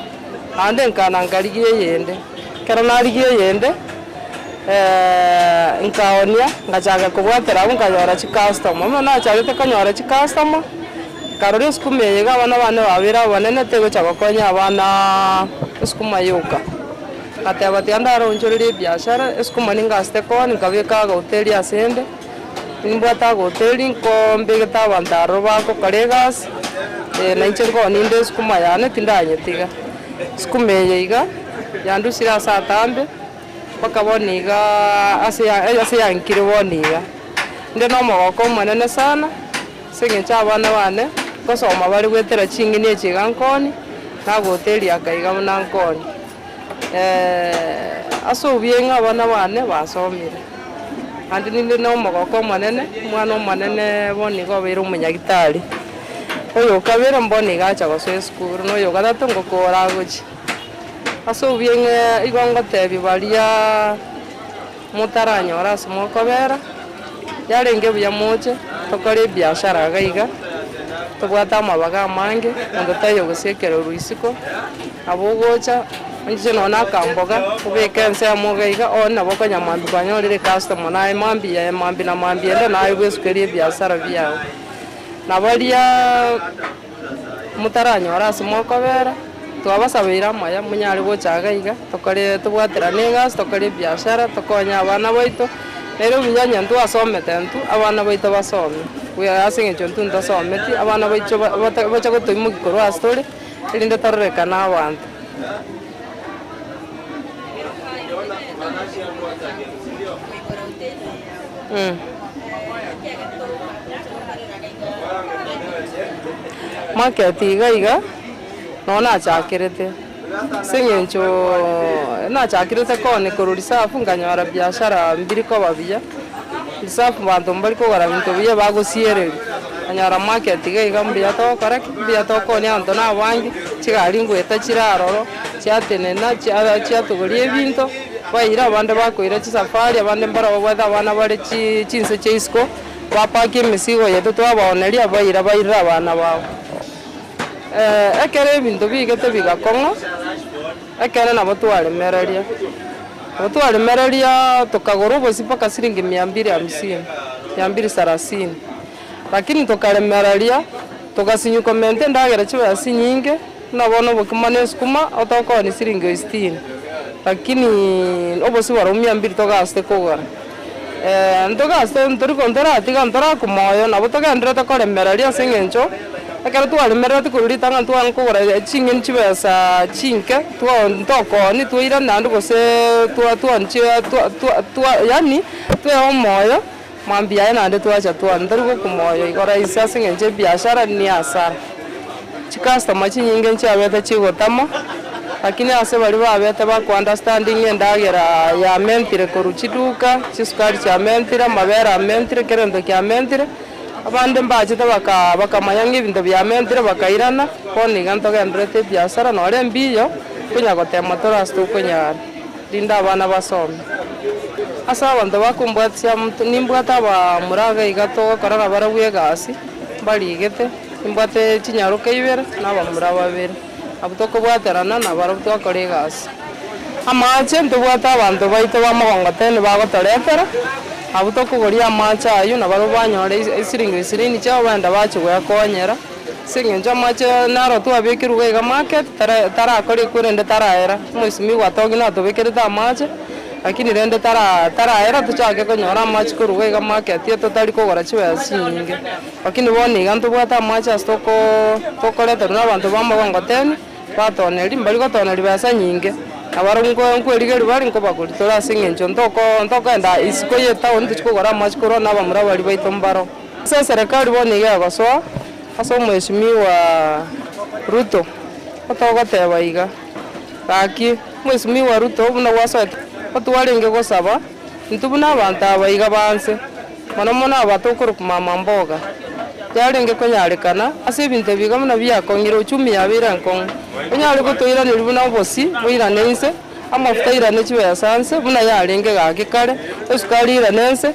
Naende nkana nkarigia eyende. Ekero narigia eyende, nkaonia, ngachaka kobwatera abwo nkanyora chicustomer. Bono nachagete konyora chicustomer, nkarora esukuma eye iga abana bane babeire abanene tegocha gokonya abana esukuma yoka. Ngateba tiga ndaroonchorerie ebiashara, esukuma ningasete koonia, nkabeka agahoteli ase ende, nimbwate agahoteli nko mbegete abanto aroro bagokora egasi. Na inche nkoninde esukuma yane tindanyetiga. Esukuma eye iga yandusire ase atambe mpaka bono iga ase ase yankire bono iga. Inde na omogoko omonene sana ase eng'encho abana bane ngosoma bare goetera ching'eni echi iga nkoonia, nagoteria aka iga buna nkoonia. Ase obuya ng'a abana bane basomire, naende ninde na omogoko omonene, omwana omonene bono iga obeire omonyagitari, oyo okabere mbono iga acha gosoa esukuru, na oyo ogatato ngokora agochia. Ase obuya ng'a igo ngotebia baria motaranyora ase mokobera, yarenge buya moche tokore ebiashara iga iga, tobwate amabaga amange, monto taiyo gose ekerorwa isiko, nabo ogocha onchiche nonye na akamboga, obeke ensemo iga iga, onye nabo okonya mambia kwanyorire ecustomer naye mambia yaye mambia na mambia ende naye bwesukerie ebiasara biago. Na baria motaranyora ase mokobera, twabasabeire amaya monyare gocha iga iga, tokore tobwaterane egasi, tokore ebiashara, tokonye abana baito, nere obuya onye ntwasomete intwe, abana baito basome, buya ase eng'encho intwe ntasometi, abana baito ba bata bacha gotoimokia korwa ase tore, erinde tororekane abanto. Market iga iga nonya nachakerete ase eng'encho nachakerete koonia korwa reserve nkanyora biashara mbiri koba buya, reserve banto mbari kogora binto buya bagosiereria, nkanyora market iga iga mbuya togokora ki, mbuya tokoonia abanto na abange, chigari ngoeta chire aroro, chiatenena chia chiatogoria ebinto. Baira abande bakoira chisafari, abande mbarabwo babwate abana bare chinse chia isiko, bapakia emesigo yaito twabaoneria, baira bairire abana babo. Ekero ebinto biigete bigakong'a, Ekero nabo twaremereria, nabo twaremereria tokagora obosie mpaka siringi mia mbili hamsini, mia mbili salasini, lakini tokaremereria togasinywa komenta endagera chibesa chinyinge, buna bono obokima na esukuma otokooni siringi sitini, lakini obosie barobwo mia mbili togasete kogora. Ntogasete ntori ntoratiga ntorakwa moyo, nabo togendererete koremereria ase eng'encho, ekero twaremerereti korwa ritang'ani twang'a kogora ching'eni chibesa chinke, two ntokoonia twairane naende gose twa twanchia twa twa twa yaani twee omoyo, mambia aye naende twacha twana, ntori gokwa moyo igo rahisi ase eng'encho ebiashara ni hasara. Chicustomer chinyinge nchiabete chigotama, lakini ase baria babete bako understanding endagera yamentire korwa chiduka, chisukari chiamentire, amabere amentire, kera egento kiamentire, abande mbachete baka bakamanya ng'a ebinto biamentire bakairana, bono iga ntogendererete ebiasara nore mbiyo, konya gotema tore ase tokonyara, rinde abana basome. Ase abanto bakombwatisia nimbwate abamura iga iga togokora nabarabwo egasi, mbarigete. Nimbwate chinyaroka ibere na abamura babere, abwo tokobwaterana nabarabwo twakora egasi. Amache ntobwate abanto baito ba mogongoteni bagotoretera, abwo tokogoria amache aywo nabarabwo banyora esiringi isirini chiabo baenda bachia goekonyera, ase eng'encho amache naro twabekirwe iga iga market tara tarakora ekwe rende taraera, omwesimigwa atogi natobekerete amache. Lakini rende taraera tochake konyora amache korwa iga iga market totari kogora chibesa chinyinge. Lakini bono iga ntobwate amache ase tokoreterwa na abanto ba omogongoteni, batoneria, mbari gotoneria besa nyinge, nabarobwo nko nkwerigeria bare nkobagori tore ase eng'encho ntoko ntokogenda isiko ya etown tochia kogora amache korwa na abamura baria baito mbaro. Ase eserekari bono iga egosoa ase omweshimiwa Ruto, otogoteba iga, gaki Mwesimiwa Ruto buna gwasoete otwarenge gosaba intwe buna abanto aba iga banse, mono mono aba tokorokwa mama mboga. Yarenge konyarekana ase ebinto ebi iga buna biakong'ire uchumi yabeire enkong'u, onyare gotoiraneria buna obosi boirane inse, amafuta airane chibesa nse buna yarenge gaki kare, esukari eirane nse.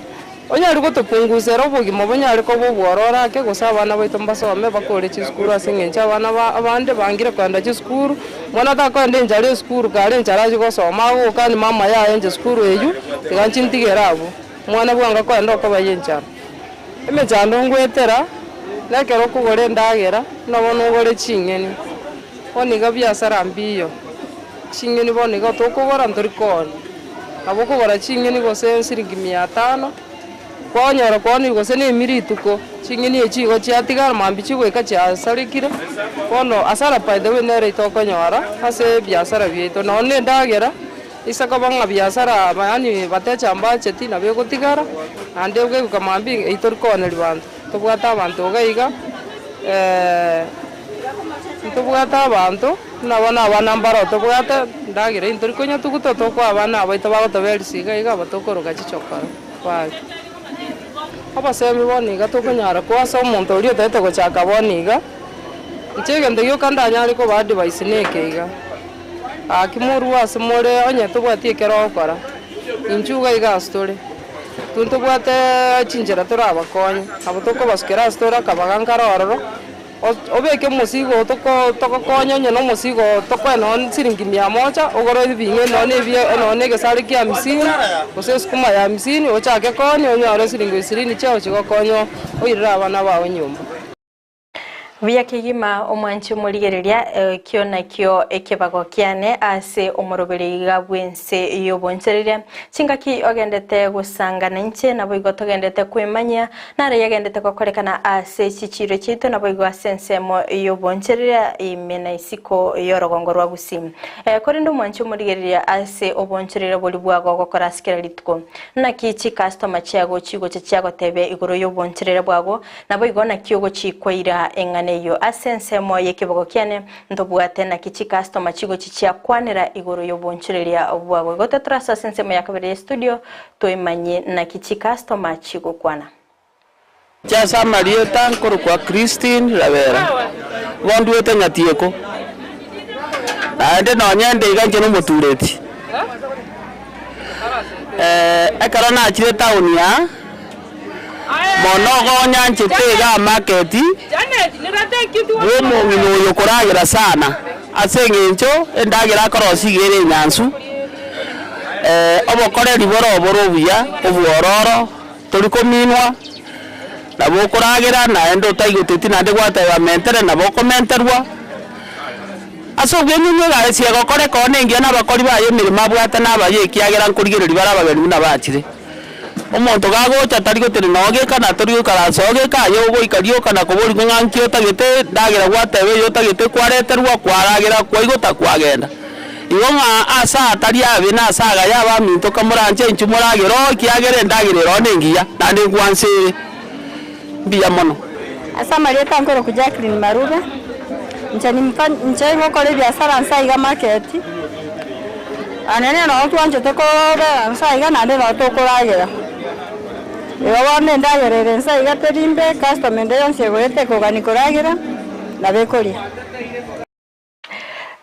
Onyare gotopungusera obogima bonyare koba obwororo ake, gose abana baito mbasome bakore chisukuru ase eng'encho abana ba abande bangire kogenda chisukuru, mwana takoenda enchara esukuru kare enchara achie gosoma agokani mama yaye inche sukuru eywo tiga nchi ntigere abwo, omwana bwango akoenda okoba ya enchara. Emechando ngoetera, na ekero okogora endagera, buna bono ogore ching'eni, bono iga biasara mbiyo, ching'eni bono iga tokogora ntori koonia. Nabo okogora ching'eni gose siringi mia tano, kwanyora kwaonire gose na emi rituko, ching'eni echio igo chiatigara mambia chigoika chiasarekire, bono hasara by the way nere tokonyora ase ebiasara biaito. Nonye na endagera, ase koba ng'a biasara yaani batecha mbacheti nabo egotigara, naende okegoka mambia eywo tori kooneria banto, tobwate abanto iga iga. Ntobwate abanto, buna bono abana mbaro tobwate, endagera eyio ntori konywa tuguta tokoa abana abaito bagotoberisia iga iga aba tokoroka chichokora baria. Obosemi bono iga tokonyara koa ase omonto oria otagete gochaka bono iga, inche egento gioka ndanyare koba advice neke iga, gaki morue ase more onye tobwati ekero ogokora, inchuo iga iga ase tore, intwe ntobwate chinchera torabakonye, nabo tokobasukera ase tore akabaga nkare ororo. Obeke omosigo oo togokonya onye nomosigo tokoe nonya siringi mia moja, ogore ebing'eni nonya ebie nonya na egesare kia hamsini, gose esukuma ya hamsini, ochake koonia onyore siringi ishirini chiao chigokonya oirere abana bao nyomba. Buya kegima omwanchi omorigereria, ekio nakio ekebago kiane ase omoroberi iga bw'ense y'obonchereria. Chingaki ogendete gosangana inche, naboigo togendete kwemanyia, Naro yagendete gokorekana ase chichiiro chiaito naboigo ase ensemo y'obonchoreria ime na isiko y'orogongo rwa Gusii. Korende omwanche omorigereria ase obonchoreria boria bwago gokora ase kera rituko. Naki chikastoma chiago chigocha chiagotebia igoro y'obonchoreria bwago, naboigo naki ogochikwaira eng'ana eyio. Ase ensemo y'ekebago kiane ntobwate naki chikastoma chigochi chiakwanera igoro y'obonchoreria bwago. Igo totorase ase ensemo ya kabere y'estudio Toimanye naki chikastoma chigokwana. Inche ase amarieta nkorokwa Christine Rabera, igo ndwete Nyatieko, naende nonye inde iga inche nomotureti. Ekero nachire etown aa, mono igo nyanchete iga amarket, bwa omong'ina oyo okoragera sana. ase eng'encho endagera akorosia iga ere enyansu, obokoreri bore obore obuya, obwororo, tori kominwa, nabo okoragera naende otaigoteti naende gwateba mentere nabo okomenterwa. Ase obwenyunyu egasi egokoreka oo nengiya na abakori baye emeremo abwate nabaye ekiagera nkorigereria bare abageni buna bachire. Omonto gagocha tari gotenena oo geka na tori goikaransa oo geka aye ogoika rioka na koborigwa ng'a nki otagete endagera gwateba eye otagete kwareterwa kwaragera kwaigota kwagenda. Igo ng'a ase atari abe na ase agaya abaminto kamoranche inchuo moragere oo ekiagera endagera ere oo nengiya naende nkwansa ere. Mbuya mono. Ase amarieta nkorokwa Jacqueline Marube, inche nimfa inche ngokora ebiasara nse aiga market, naende nabo twanchete kobera nse aiga naende nabo tokoragera. Igo bono endagera ere nse aiga teri mbe, customer ende yonsi egoeta ekogania koragera, nabo ekoria.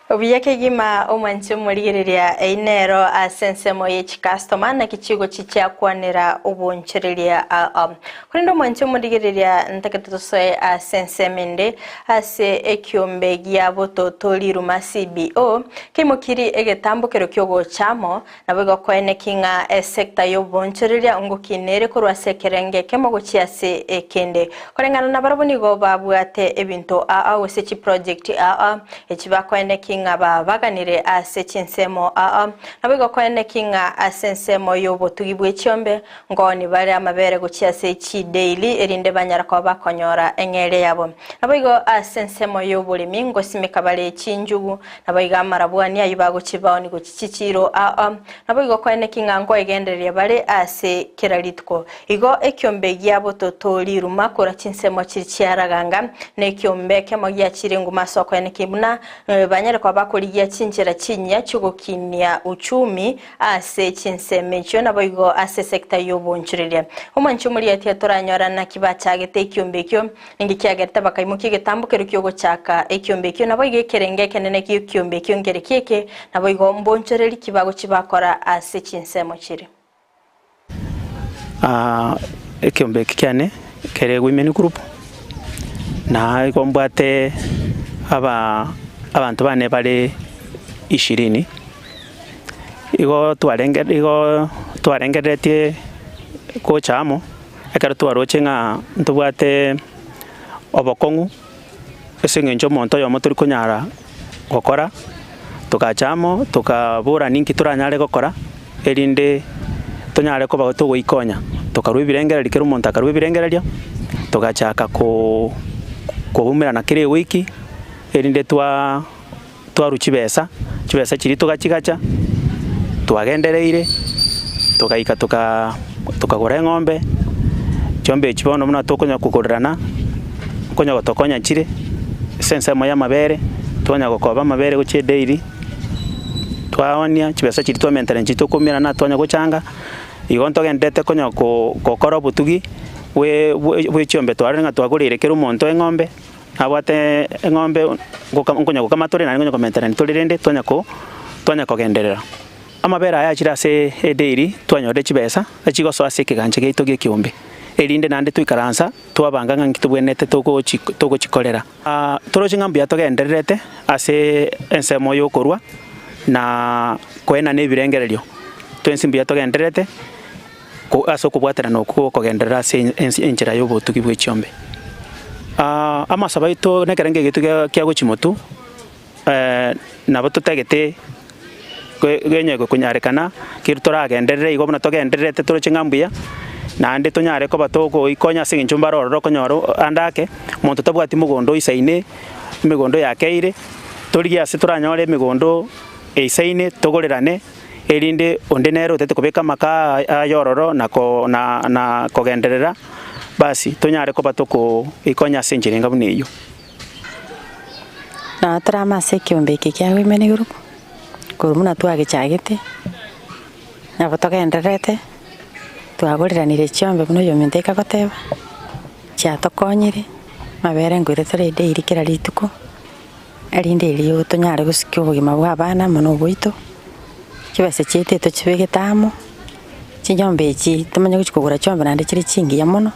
Obuya kegima omwanche omorigereria einero ase ensemo ye chikastoma naki chigochi chiakwanera obonchoreria aa. Korende omwanche omorigereria ntagete tosoe ase ensemo ende ase ekiombe gia bototo riruma CBO keimokiri egetambokero kiogocha amo Naboigo koeneki ng'a esecta y'obonchoreria ngokina ere korwa ase ekerengo ekemo gochia ase ekende. Koreng'ana nabarabwo nigo babwate ebinto aa gose chiproject aa echi bakoeneki ng'a babaganire ase chinsemo aa. Naboigo koeneki ng'a ase ensemo y'obotugi bw'echiombe Nkooni bare amabere gochia ase chidaily, erinde banyare koba bakonyora eng'eria yabo. Naboigo ase ensemo y'oboremi ngosimeka bare chinjugu, naboigo amarabwani ayio bagochibaoni gochia chichiiro ao. Naboigo koeneki ng'a nkoegendereria bare ase kera rituko. Igo ekiombe giabo totoriruma korwa chinsemo chiria chiaraganga, na ekiombe ekemo giachire nguma ase okoeneki buna banyare koba bakorigia chinchera chinyia chiogokinia uchumi Ase chinsemo echio naboigo ase esecta y'obonchoreria. Omwanchi omoriatia toranyora naki bachagete ekiombe ekio, ninki kiagerete bakaimokia egetambo keria ki'ogochaka ekiombe ekio, naboigo ekerengo ekenene gi'ekiombe ekio nkereki eke, naboigo mbonchoreri ki bagochia bakora ase chinsemo chiria. Ekiombe eke kiane kere women group, na igo mbwate aba abanto bane bare ishirini, igo twarenge igo twarengereretie gocha amo, ekero twaroche ng'a ntobwate obokong'u ase eng'encho omonto oyomo tori konyara gokora, togacha amo tokabora ninki toranyare gokora, erinde tonyare koba togoikonya. Tokarwa ebirengererio kera omonto akarwa ebirengererio, togachaka ko koumerana kera ewiki, erinde twa twarwa chibesa, chibesa chiria togachigacha, twagendereire, togaika toka tokagora eng'ombe, chiombe echi bono buna tokonya kogorerana, nkonya gotokonya chire, ase ensemo ya amabere, twanya gokoba amabere gochia edairy, twaoonia chibesa chiria twamenterania nchiria tokomerana twanya gochanga, igo ntogenderete konya ko gokora obotugi bwe bwe chiombe twarorire ng'a twagoreire kera omonto eng'ombe, Nabwate eng'ombe ngoka nkonya gokama tore naende nkonya komenterania tore rende twanya ko twanya kogenderera. Amabere aya achire ase edairy twanyorire chibesa echigosoa ase ekegancha giaito gia ekeombe, erinde naende twaikaransa twabanga ng'a nki tobwenerete togochi togochikorera. Toroche ng'a mbuya togendererete ase ensemo ya okorwa na koenana ebirengererio, twensi mbuya togendererete ko ase okobwaterana okwo gokogenderera ase enchera y'obotugi bwe chiombe. Amasabo aito na ekerengo egetu kia gochia motwe, nabo totagete genye konyarekana keri toragenderere igo buna togendererete toroche ng'a mbuya, naende tonyare koba togoikonya ase eng'encho mbare ororo okonyora ande ake, omonto tabwati mogondo oisaine, emegondo yakeire, torigie ase toranyore emegondo eisaine togorerane. erinde onde nere otete kobeka amaka aye ororo na ko na na kogenderera, basi tonyare koba tokoikonya ase enchera enga buna eyio. Nabo torame ase ekiombe eke kia Women Group, korwa buna twagechagete, nabo togendererete, twagoreranire chiombe buna oyominto aika goteba, chiatokonyire, amabere nkoira tore edaily kera rituko. Erinde erio tonyare gosikia obogima bwa abana amo na oboito, chibesa chiaito etochibegete amo, chinyomba echi tomanye gochia kogora chiombe naende chire chingiya mono,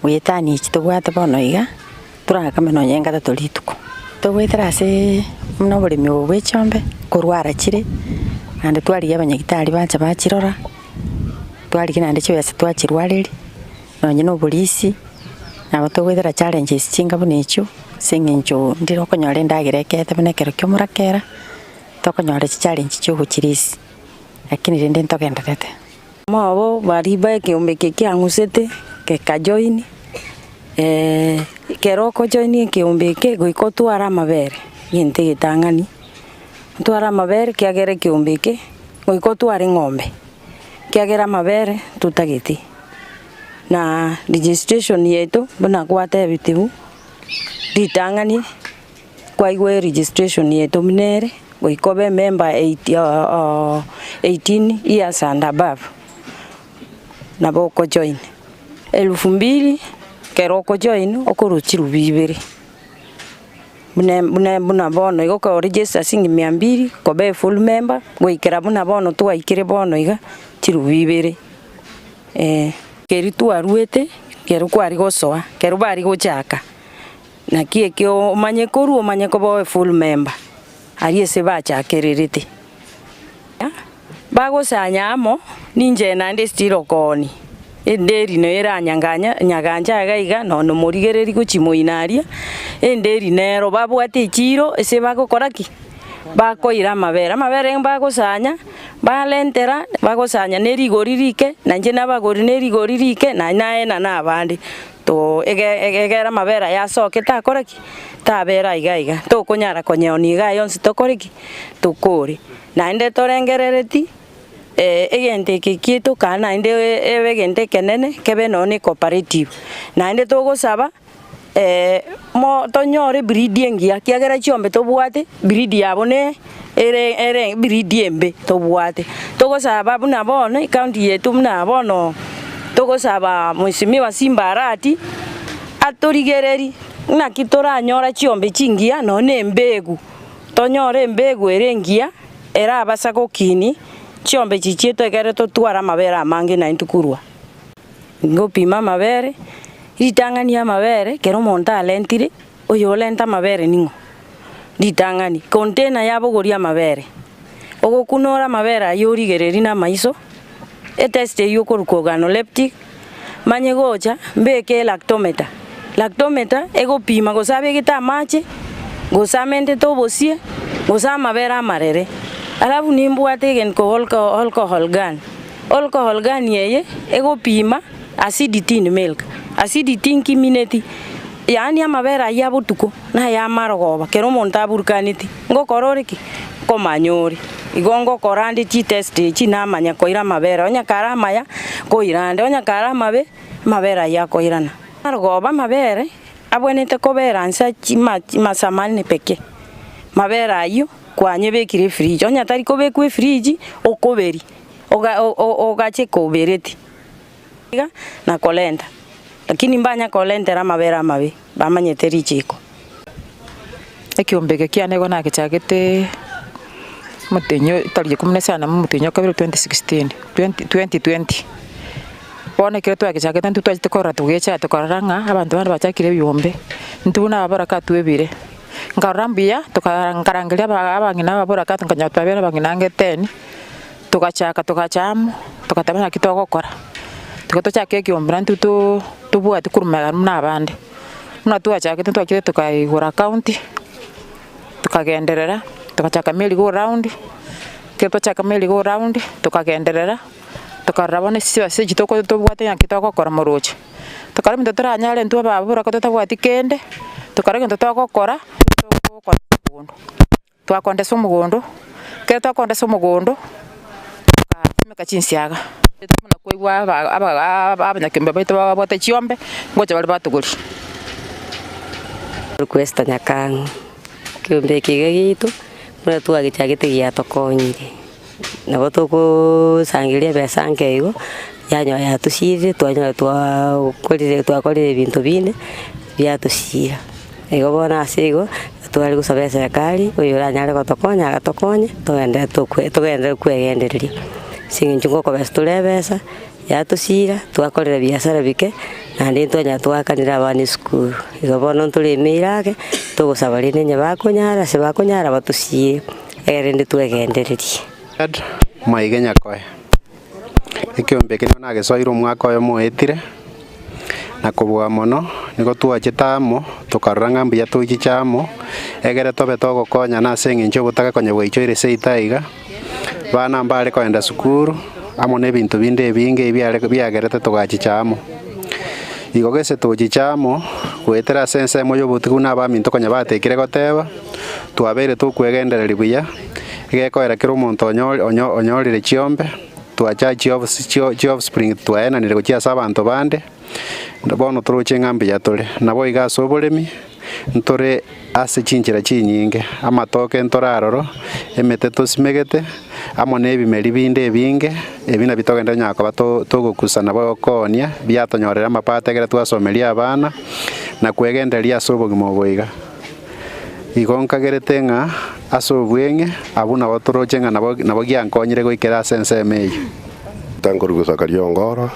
goetania echi tobwate bono iga, torakame nonye ngatato rituko. togoetera ase buna oboremi obo bwa echiombe, korwara chire, naende twarigia abanyagitari bacha bachirora, twarigia naende chibesa twachirwareria, nonye na oborisi, nabo togoetera challenges chinga buna echio, ase eng'encho ndire okonyora endagera ekeete buna ekero kia omorakera, tokonyora chichallenge chia ogochirisia, lakini rende ntogendererete. Mobo baria ba ekeombe eke kiang'usete gekajoini, ekero okojoini ekeombe eke goika otware amabere, egento egetang'ani, otware amabere ekiagera ekeombe eke goika otware eng'ombe, ekiagera amabere totagete. Na registration yaito buna gwatebetigwe, ritang'ani Kwaigwa eregistration yaito buna ere, goika obe emember 18 years and above, nabo okojoin. Elfu mbili, ekero okojoin okorwa chirubi ibere, buna buna buna bono igo okoregister shilingi mia mbili, koba efull member, goikera buna bono twaikire bono iga, chirubi ibere eh. Keri twaruete, kero kware gosoa, kero bare gochaka. Naki ekio omanye korwa omanye koba oe full member aria ase bachakererete. Bagosanya amo ninche naende still okooni enderi noyo eranyanganya nyagancha iga iga nonya omorigereri gochia moino aria, enderi nero babwate echiro ase bagokora ki? Bakoira amabere, amabere bagosanya barentera bagosanya ne rigori rike na inche nabagori ne rigori rike naye naena na abande. To egere amabere aya asoke takora ki? Tabera aiga aiga, tokonyara konyeonia iga aya onsi tokore ki? Tokore. Naende torengerereti egento eke kiaito kaa naende ebe egento ekenene kebe nonya na ecooperative. Naende togosaba mo tonyore ebreed engiya ekiagera chiombe tobwate breed yabo ne ere ere breed embe tobwate. Togosaba buna bono ecounty yaito buna bono togosaba mweshimiwa Simba Arati atorigererie naki toranyora chiombe chingiya nonya na embegu, tonyore embegu ere engiya erabasa gokinia chiombe echi chiaito ekere totware amabere amange naintwe korwa. Ngopima amabere, ritang'ani amabere ekero omonto arentire, oyorenta amabere ning'o? Ritang'ani, container yabogoria amabere, ogokunora amabere aywo origereria na amaiso, etest eywo okorokwa organoleptic, manye gocha mbeke elactometer, lactometer egopima gose abegete amache, gose amentete obosie, gose amabere amarere. Alafu nimbwate egento ko alcohol gun. Alcohol gun eye egopima acidity in milk, acidity nkimineti, yaani amabere ayio abotuko na aya amarogoba kera omonto aburukaneti ngokora ore ki? Nkomanya ore. Igo ngokora ande chitest echi namanya koira amabere onye kare amaya nkoira ande, onye kare amabe, amabere ayio akoirana. Amarogoba amabere abwenerete kobera nse chima masaa manne pekee, mabere ayio kwanyebekire efridge, onye tari kobekwa efridge okoberia. Ogache kobereti iga na korenta, lakini mbanya korentera amabere amabe, bamanyete richiko. Ekiombe eke kiane igo nagechagetee omotenyi tariki ikomi na isano na omotenyi o kabere 2016 twenty twenty twenty. Bono ekero twagechagete intwe twachete korora togecha tokarora ng'a abanto bande bachakire ebiombe, intwe buna ababoraka twebire. Nkarora mbuya toka nkarangeria aba abang'ina ababoraka nkanyora twabere abang'ina ange ten. Togachaka togacha amo, togateba naki togokora, tiga tochake ekiombe naintwe too tobwati korwa magega buna abande. Buna twachakete twachire tokaigora account, tokagenderera, togachaka merry go round, ekero twachaka merry go round, tokagenderera, tokarora bono chibesa echi toko tobwate naki togokora moroche. Tokora ebinto toranyare intwe ababura ko totabwati kende, tokora egento togokora, togokora mogondo. Twakondesa omogondo, ekero twakondesa omogondo, togasimeka chinsiaga, buna koigwa aba aba abanyakeombe baito babwate chiombe, ngocha bare batogoria. Request Nyakang'o, ekeombe eke iga giaito, buna twagechagete giatokonyire, nabo tokosangereria ebesa nke igo, yanyora yatosirire twanyora twaakorire twakorire ebinto binde, biatosira. Igo bono ase igo, tware gosaba eserekari, oyo oranyare gotokonya agatokonye, togenderere tokwe togenderere kwegendereria. Ase eng'encho ngokobesa tore ebesa, yatosira, twakorera ebiasara bike, Naende ntwanyara twakanera abana esukuru. Igo bono ntoreme ake, togosaba rende onye bakonyara ase bakonyara batosiire, erinde twegendererie. Maiga Nyakoe. Ekeombe eke nigo nagesoire omwaka oyomo oetire, na kobua mono nigo twachete amo tokarora ng'a mbuya tochiche amo, egere tobe togokonyana ase eng'encho obotaka konya bwaichoire seito aiga, bana mbare kogenda sukuru, amo na ebinto binde ebinge ebiare biagerete togachicha amo. Igo gese tochicha amo, goetera ase ensemo ya obotuko buna abaminto konya batekire goteba, twabeire tokwegendereria buya, egekoera kera omonto onyo onyo onyorire chiombe, twacha chiofs chio chioffspring twaenanire gochia ase abanto bande, bono toroche ng'a mbuya tore. Nabo iga ase oboremi, ntore ase chinchera chinyinge, amatoke ntore aroro, emete tosimegete, amo na ebimeri binde ebinge, ebi nabio togende onye koba to togokusa nabo koonia, biatonyorera amapato ekero twasomeria abana, na kwegendereria ase obogima obo iga. Igo nkagerete ng'a ase obweng'e abwo nabo toroche ng'a nabo nabo giankonyire goikera ase ensemo eyio. Tankorugusa karia ongoro,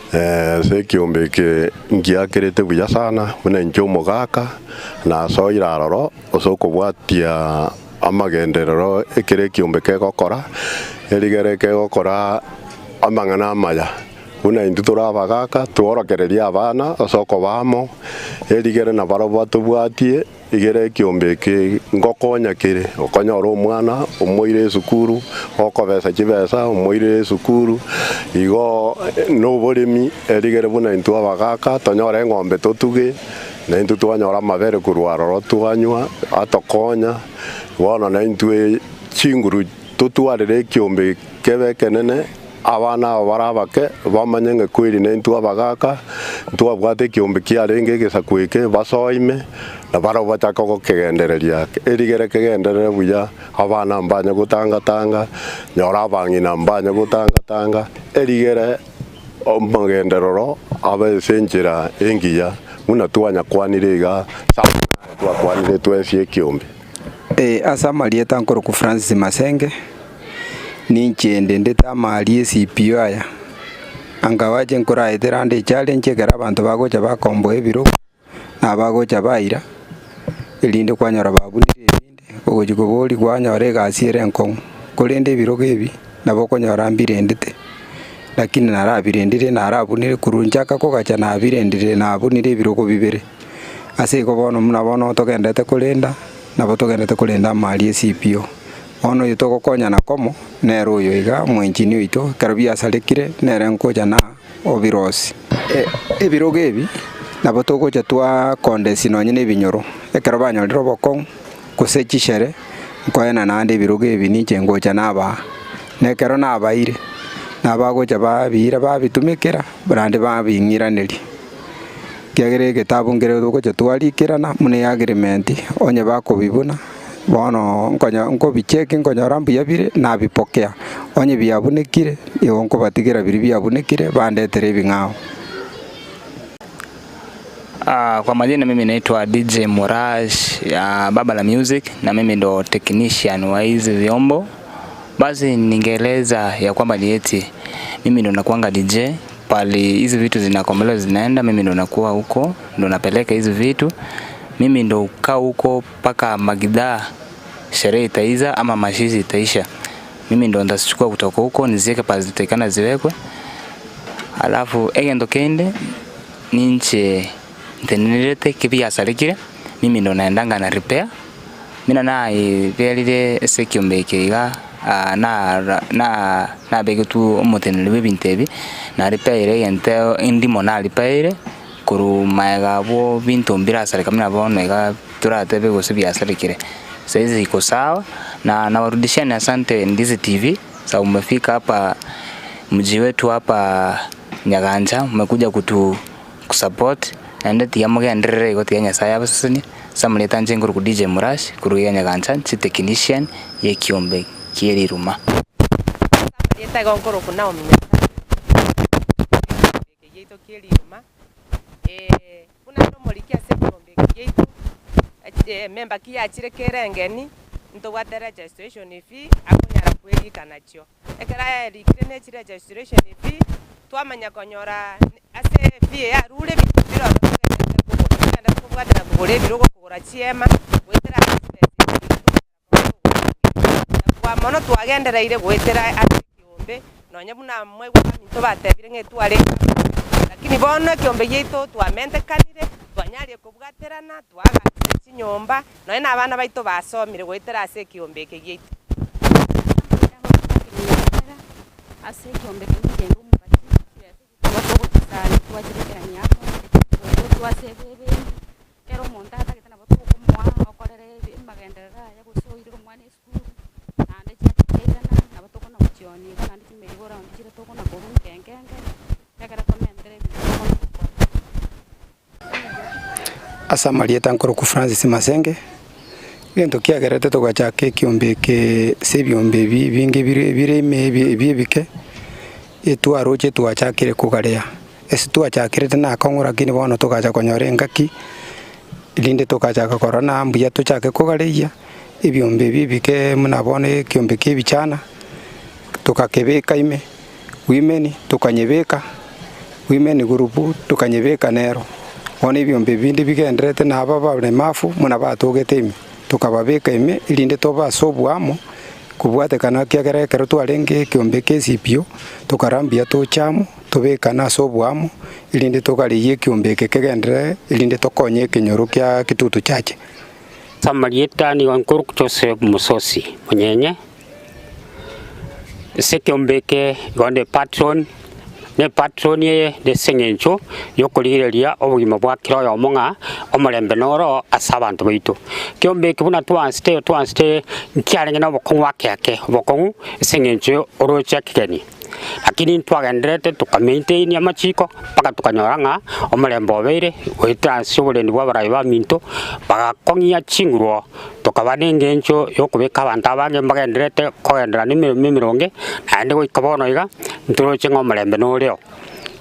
ase ekiombe eke ngiakerete buya sana, buna inche omogaka, nasoire aroro ase okobwatia amagenderero ekere ekiombe kegokora, erigere kegokora amang'ana amaya. Buna intwe tore abagaaka, tworokererie abana ase okoba amo, erigere nabarabwo batobwatie, igere ekiombe eke ngokonya kere, okonyora omwana omoire esukuru, okobesa chibesa omoire esukuru, igo na oboremi erigere buna intwe abagaaka tonyore eng'ombe totuge, na intwe twanyora amabere korwa aroro twanywa, atokonya, bono na intwe chinguru totwarere ekiombe kebe ekenene. Abana aba bare abake bamanye ng'a kweri naintwe abagaaka, ntwabwate ekeombe kiarenge egesaku eke basoime, na barabwo bachake gokegendereria. Erigere kegenderere buya, abana mbanye gotanga-tanga, nyora abang'ina mbanye gotanga-tanga, erigere omogenderero abe ase enchera engiya, buna twanyakwanire iga ase amang'ana aya twakwanire twensi ekeombe. Ase amarieta nkorokwa Francis Masenge. Ninche ndendete amaaria esipio aya, angawache nkoraetera ande echallenge ekero abanto bagocha bakomboa ebirogo, na abagocha baira, erinde kwanyora babunire ebinde, ogochia koboria kwanyora egasi ere enkong'u. Korende ebirogo ebi, nabo okonyora mbirendete, lakini narabirendire narabunire korwa nchaka kogacha nabirendire nabunire ebirogo bibere. Ase igo bono buna bono togenderete korenda, nabo togenderete korenda amaaria esipio. Bono oyo togokonyana komo, nere oyo iga omwenchini oito, ekero biasarekire, nere nkocha na obirosi. Ebirogo ebi nabo togocha twakondensi nonye na ebinyoro, ekero banyorire obokong'u, gose chishere, nkoena naende ebirogo ebi ninche ngocha nabaa. Na ekero nabaire, nabagocha babiira babitumekera, naende babing'iraneria. Ekiagera egetabu nkere togocha twarikerana buna eagreement, onye bakobibuna. Bono nkonya nkobicheki nkonyora mbuya bire, nabipokea, onye biabunekire, igo nkobatigera biria biabunekire, bandetere ebing'ao. Kwa majina mimi naitwa DJ Murash ya Baba la Music na mimi ndo technician wa hizi vyombo. Basi ningeeleza ya kwamba ni eti mimi ndo nakuanga DJ pali hizi vitu zinakombolewa zinaenda, mimi ndo nakuwa huko, ndo napeleka hizi vitu. Mimi ndo hukaa huko mpaka magidhaa sherehe itaiza ama mashizi itaisha. Mimi ndo nitazichukua kutoka huko niziweke pale zitakikana ziwekwe. Alafu egento kende ninche ntenerete kibiasarekire mimi ndo naendanga na repair mina naiberire ase ekiombe eke iga na na nabegetwe omoteneneri bwa ebinto ebi, naripeire egento endimo naripeire korwa maega abwo binto mbirasareka buna bono iga toratebe gose biasarekire. Saizi iko sawa na nawarudishia ni asante Ndizi TV sababu mmefika hapa mji wetu hapa Nyaganja mmekuja kutu kusupport naende tiga mogenderere igo tiga Nyasaye abasesenie ase amarieta inche nkorokwa DJ Murash korwa iga Nyaganja inche technician ya ekiombe kie riruma. Ase amarieta igo nkorokwa Naomi Nyasae, ekiombe eke giaito kie riruma, buna nomoriki ase ekiombe eke giaito, ememba ki yachire kere engeni, ntobwate registration fee akonyara kwerika nachio. Ekero aerikire ne chiregistration fee, twamanya konyora. Ase efee eye arure ebinto bire ororo togenderete kogora, togenderete kobwatana kogora ebirogo, kogora chiema, goetera ase chibesa echi nigo tokonyara koba togokora. Na kobua mono twagendereire goetera ase ekiombe, nonye buna mwaigwa abaminto batebire ng'a etwarenge amo, lakini bono ekiombe giaito twamentekanire, twanyarie kobwaterana, twaagachire chinyomba, nonye na abana baito basomire goetera ase ekiombe eke giaito. Ase ekiombe eke nigo kende omogati. Nigo togochisaani twachibekerania amo, goetwa twase ebenki, ekero omonto atagete nabo tokomoa okorere amagenderero aye gose oirere omwana esukuru, naende chiacha chiairana nabo tokona gochionia igo naende chimerry go round chire tokona korwa nke nke nke, ekero tomentere ebinto tokona gokora. Ase amarieta nkorokwa Francis Masenge, egento kiagerete togachaka ekiombe eke ase ebiombe ebi ebinge bire bire ime ebi ebi ebike, etwaroche twachakire kogarea. Ase twachakerete na akong'u rakini bono togacha konyora engaki, rinde togachaka korora na mbuya tochake kogareiyia, ebiombe ebi ebike buna bono ekiombe kia ebichana, togakebeka ime. Women tokanyebeka, women group tokanyebeka nero. Bono ebiombe binde bigendererete na aba abaremafu buna batogete ime, tokababeka ime erinde tobe ase oboamo kobwatekana ekiagera ekero twarenge ekiombe kia CPO, tokara mbuya toche amo, tobekane ase oboamo erinde togareyie ekiombe eke kegenderere erinde tokonye ekenyoro kia Kitutu Chache. Ase amarieta nigo nkorokwa Joseph Musosi Monyenye. Ase ekeombe eke igo nde patron, na epatron eye nase eng'encho yokorigereria obogima bwa kera oyomo ng'a omorembe noro ase abanto baito. Ekeombe eke buna twansete twansete nkiarenge na obokong'u ake ake, obokong'u ase eng'encho oroche ekegeni. Lakini ntwagendererete toka maintain amachiko mpaka tokanyora ng'a omorembe obeire goetera ase oborendi bwa abarai baminto, bagakong'ia chinguru oo, tokaba na eng'encho yokobeka abanto abange mbagendererete kogenderera na emeremo emeronge, naende goika bono iga, ntoroche ng'a omorembe noreo.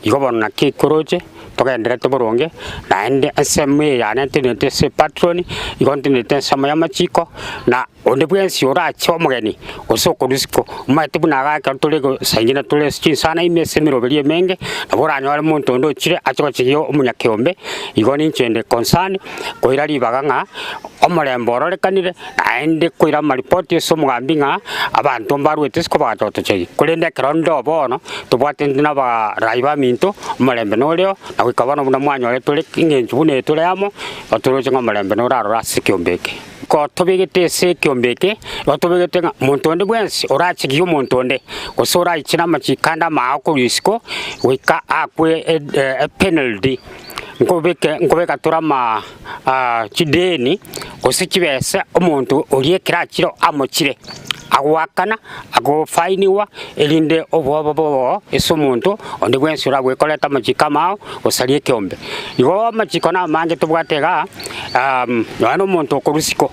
Igo bono naki koroche, togendererete boronge, naende ensemo eye yane ntenenete ase epatron, igo ntenenete ensemo y'amachiko, na onde bwensi orache omogeni, gose okorwa isiko, omanyete buna igaa ekero tore igo saa ingine tore ase chinsana ime ase emeroberi emenge, nabo oranyore omonto onde ochire ache gochigia omonyakeombe, igo ninche inde concerned, koira ribaga ng'a omorembe ororekanire, naende koira amaripoti ase omogambi ng'a abanto mbarwete isiko bagacha gotochegia. Korende ekero nde oo bono, tobwatente na abarai baminto, omorembe noreo, na goika bono buna mwanyorete tore eng'encho buna eye tore amo, otoroche ng'a omorembe norarore ase ekeombe eke. Ko tobegete ase ekeombe eke, igo tobegete ng'a monto onde bwensi orachegie omonto onde, gose oraiche namachiko ande amaao korwa isiko, goika akwe epenalty, nkobeke nkobeka tore ama chideni, gose chibesa omonto oria ekero achire amochire, agoakana, agofainiwa, erinde obwoba bobe ase omonto onde bwensi orabue koreta amachiko amao gosaria ekeombe. Igo amachiko namange tobwate igaa. Nonya nomonto okorwa isiko,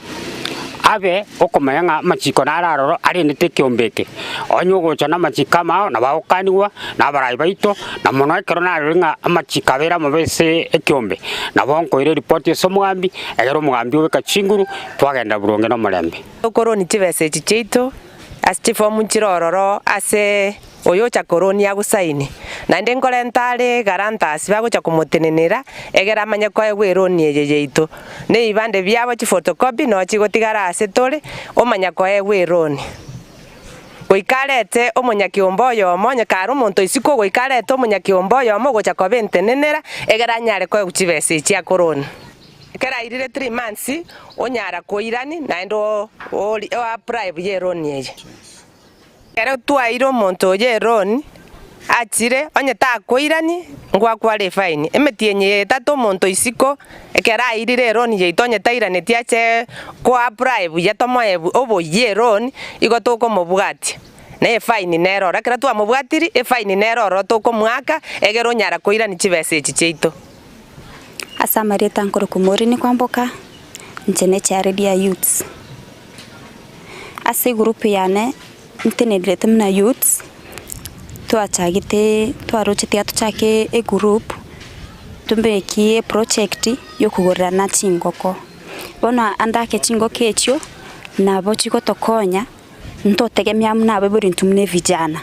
abe okomanya ng'a amachiko naro aroro arendete ekeombe eke. Onye ogocha namachiko amao nabo agokanigwa na abarai baito, na mono ekero narorire ng'a amachiko abeire amabe ase ekeombe, nabo nkoira eripoti ase omogambi, ekero omogambi obeka chinguru, twagenda boronge na omorembe. Tokoroni chibesa echi chiaito ase chifomu nchire ororo ase oyocha koroni agosaini, naende nkorenta are guarantors bagocha komotenenera, egere amanye koegwa eroni eye yaito. Na ebibande biabo chiphotocopy noo chigotigara ase tore, omanya koegwa eroni. Goika arete omonyakiombe oyomo, onye kare omonto isiko, goika arete omonyakiombe oyomo ogocha koba entenenera, egere anyare koegwa chibesa echi akoroni. Ekero airire three months, onyara koirani naende o apply buya eroni eye. Ekero twaeire omonto oyo eroni, achire, onye takoirani, ngwakware efaini. Emetienyi eye etato omonto isiko, ekero airire eroni yaito onye tairaneti ache ko apply buya tomoe oboyia eroni, igo tokomobwatia, na efaini nere ororo. Ekero twamobwatirie, efaini nere ororo tokomoaka, egere onyara koirani chibesa echi chiaito. Ase amarieta nkorokwa Maureen Kwamboka, inche ne echairedi ya youths. Ase egroup yane ntenererete buna youths, twachagete twaroche tiga tochake egroup tobekie eproject ya okogorerana chingoko. Bono ande ake chingoko echio, nabo chigotokonya ntotegemea buna abaibori intwe buna evijana,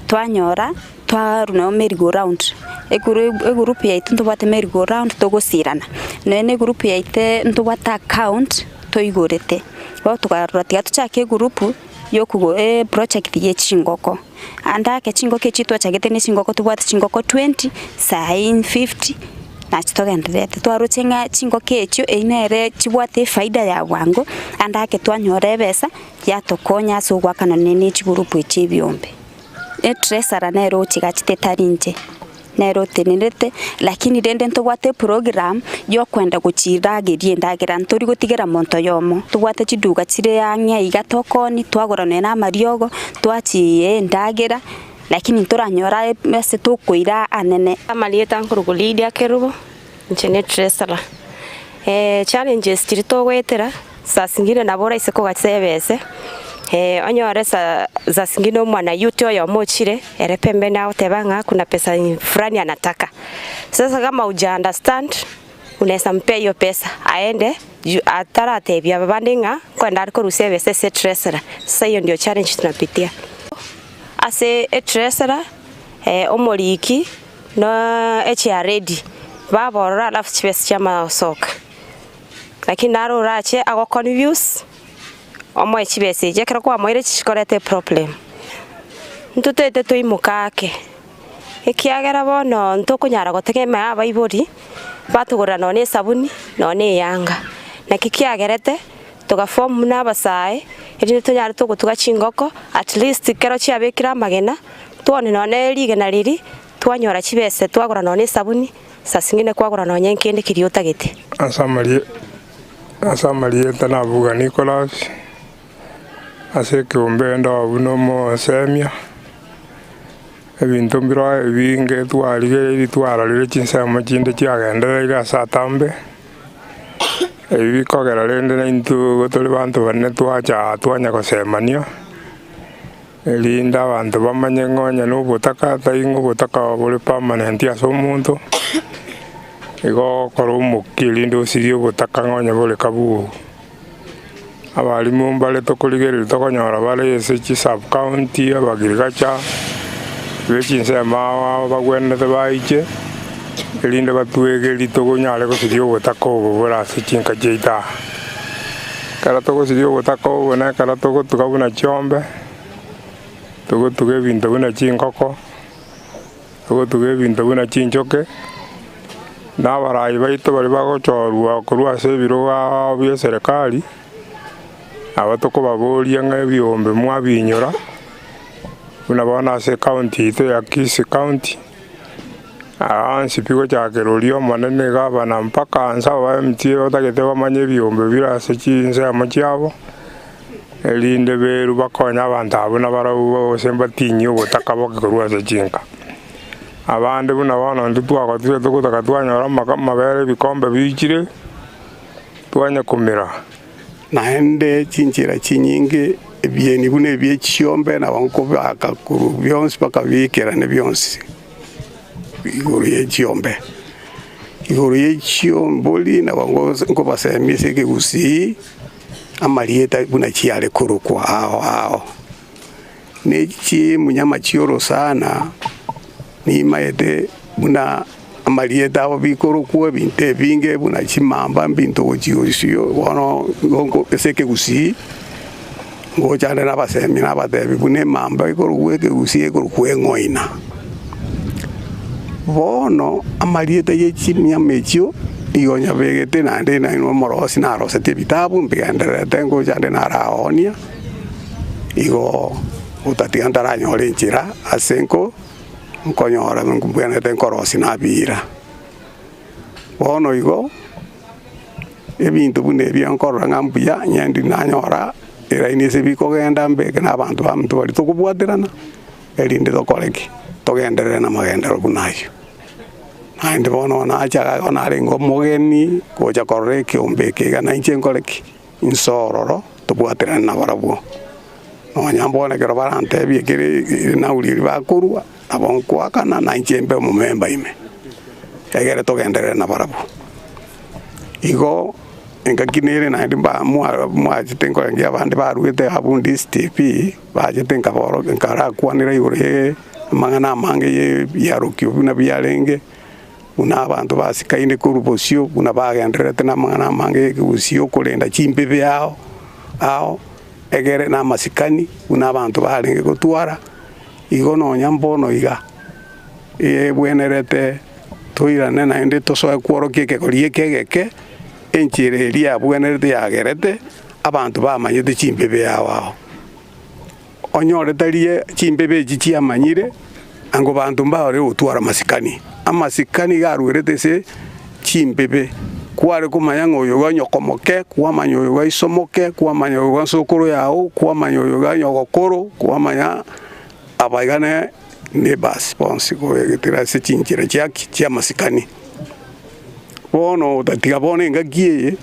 twanyora. twarwa nabo merry go round, eguru egroup yaito ntobwate merry go round togosirana, nonya na egroup yaito ntobwate account toigorete, bono tokarora tiga tochake egroup yokogo eproject ya chingoko, ande ake chingoko echio twachagete na chingoko tobwate chingoko twenty, saii fifty, nachi togendererete. Twaroche ng'a chingoko echio eyio nere chibwate efaida ya bwango, ande ake twanyora ebesa yatokonya ase ogoakana nonya na echigurupu echi ebiombe. Etresara nere ochigachete tari inche, nere otenerete, lakini rende ntobwate eprogram ya okwenda gochirageria endagera ntori gotigera monto oyomo. Tobwate chiduka chire ang'e iga tokoonia, twagora nonya na amariogo, twachiaa endagera, lakini ntoranyora ase tokoira anene. Amarieta nkorokwa Lydia Kerubo, inche ne treasurer. Challenges chiria togoetera, saa zingine nabo oraise kogacha ebese, onyore saa saa zingine omwana youth oyomo ochire, ere pembeni agoteba ng'a kuna pesa fulani anataka. Sasa kama huja understand, unaeza mpea hiyo pesa aende juu ataratebia abande ng'a nkoenda are korusia ebesa ase etreasurer. Sasa hiyo ndio challenge tunapitia. Ase etreasurer, omoriki, na echiaredi, baborora alafu chibesa chiamanya gosoka. Lakini naro orache ago confuse, omoe chibesa echio, ekero kwamoire chikoreta eproblem. Ntotagete toimoke ake, ekiagera bono ntokonyara gotegemea abaibori, batogorera nonye na esabuni, nonye na eyanga. Naki kiagerete, togaform buna abasae, erinde tonyare togotuga chingoko, at least ekero chiabekire amagena, Twone nonya rigena riria, twanyora chibese, twagora nonya esabuni, saa zingine kwagora nonya nkende keria otagete. Ase amarie ase amarieta nabuga Nicholas, ase ekeombe ndobu na omosemia, ebinto mbiro ebinge twarigereiri twarorire chinsemo chinde chiagendereire ase atambe, ebi bikogera rende naintwe igo tore banto banene twacha aa twanya gosemania. Erinde abanto bamanye ng'a onye nobotaka, tari ng'a obotaka bore permanent ase omonto, igo ogokora omokia erinde osirie obotaka ng'a onye bore kabuo. Abalimu mbare tokorigereria tokonyora bare ase chisub county, abagrigacha, be chinsemo ao ao bagwenerete baiche, erinde batwegerie tokonyare gosiria obotaka obo bore ase chinka chiaito aa. Ekero togosiria obotaka obo na ekero togotuga buna chiombe, togotuga ebinto buna chingoko, togotuga ebinto buna chinchoke, na abarai baito baria bagochorwa korwa ase ebirogo ao bia eserekari, nabo tokobaboria ng'a ebiombe mwabinyora, buna bono ase ecounty yaito ya Kisii county. Aa onsi pi gochakera oria omonene egavana mpaka nse aba MCA batagete bamanye ebiombe bire ase chinsemo chiabo, erinde berwe bakonye abanto abwo nabarabwo gose mbatinyie obotaka boke korwa ase chinka. Abande buna bono intwe twagotire togotaka twanyora amaka amabere ebikombe biichire, twanya komera. Naende chinchera chinyinge ebieni buna ebie chiombe nabo nkobaaka korwa bionsi bakabiikerania bionsi. Igoro ye chiombe, igoro ye chiombori nabo nkobasemia ase ekegusii amarieta buna chiare korokwa ao ao. Ne chimunyama chi'orosana nimaete buna amarieta abo bikorokwa ebinto ebinge buna chimamba mbinto gochia gosio bono igo ase ekegusii ngocha ande nabasemia nabatebi buna emamba ekorokwa ekegusii ekorokwa eng'oina. Bono amarieta ye chiminyama echio nigo nyabegete naende nainwe omorosi narosetie ebitabu mbigendererete ngocha ande naraoonia, igo gotatiga ntaranyora enchera ase nko nkonyora mbwenerete nkorosia nabiira. Bono igo. Ebinto buna ebio nkorora ng'a mbuya, onye nanyora eraini ase bikogenda mbeke na abanto baminto baria tokobwaterana, erinde tokore ki? Togenderere na amagenderero buna ayio. Naende bono nacha iga igo narenge omogeni gocha korora ekeombe eke iga nainche nkore ki? Inse ororo tobwaterane nabarabwo. Nonya mbono ekero barantebie kere enauri eria bakorwa, nabo nkoakana nainche mbe omomemba ime, egere togenderere nabarabwo. Igo engaki nere naende mba mwa mwachete nkorengia abande barwete abwo ndisiti pi, bachete nkaboro nkarakwanera igoro ye. Amang'ana amange ye ebiarokio buna biarenge, buna abanto basikaine korwa bosio, buna bagendererete na amang'ana amange ya ekegusii okorenda chimbibe ao ao, egere na amasikani buna abanto barenge gotwara, igo nonya mbono iga, ebwenerete toirane naende tosoe kworokia ekegori eke egeke, enchera eria yabwenerete yagerete, abanto bamanyete chimbibe ao ao. Onyore tari chimbebe echi chiamanyire, ango banto mbare gotwara amasikani. Amasikani iga arwerete ase chimbebe, kware komanya ng'a oyo iga nyokomoke, kwamanya oyo iga isomoke, kwamanya oyo iga nsokoro yago, kwamanya oyo iga nyogokoro, kwamanya aba iga ne neighbours bonsi goetera ase chinchera chiaki chi'amasikani. Bono otatiga bono engaki eye.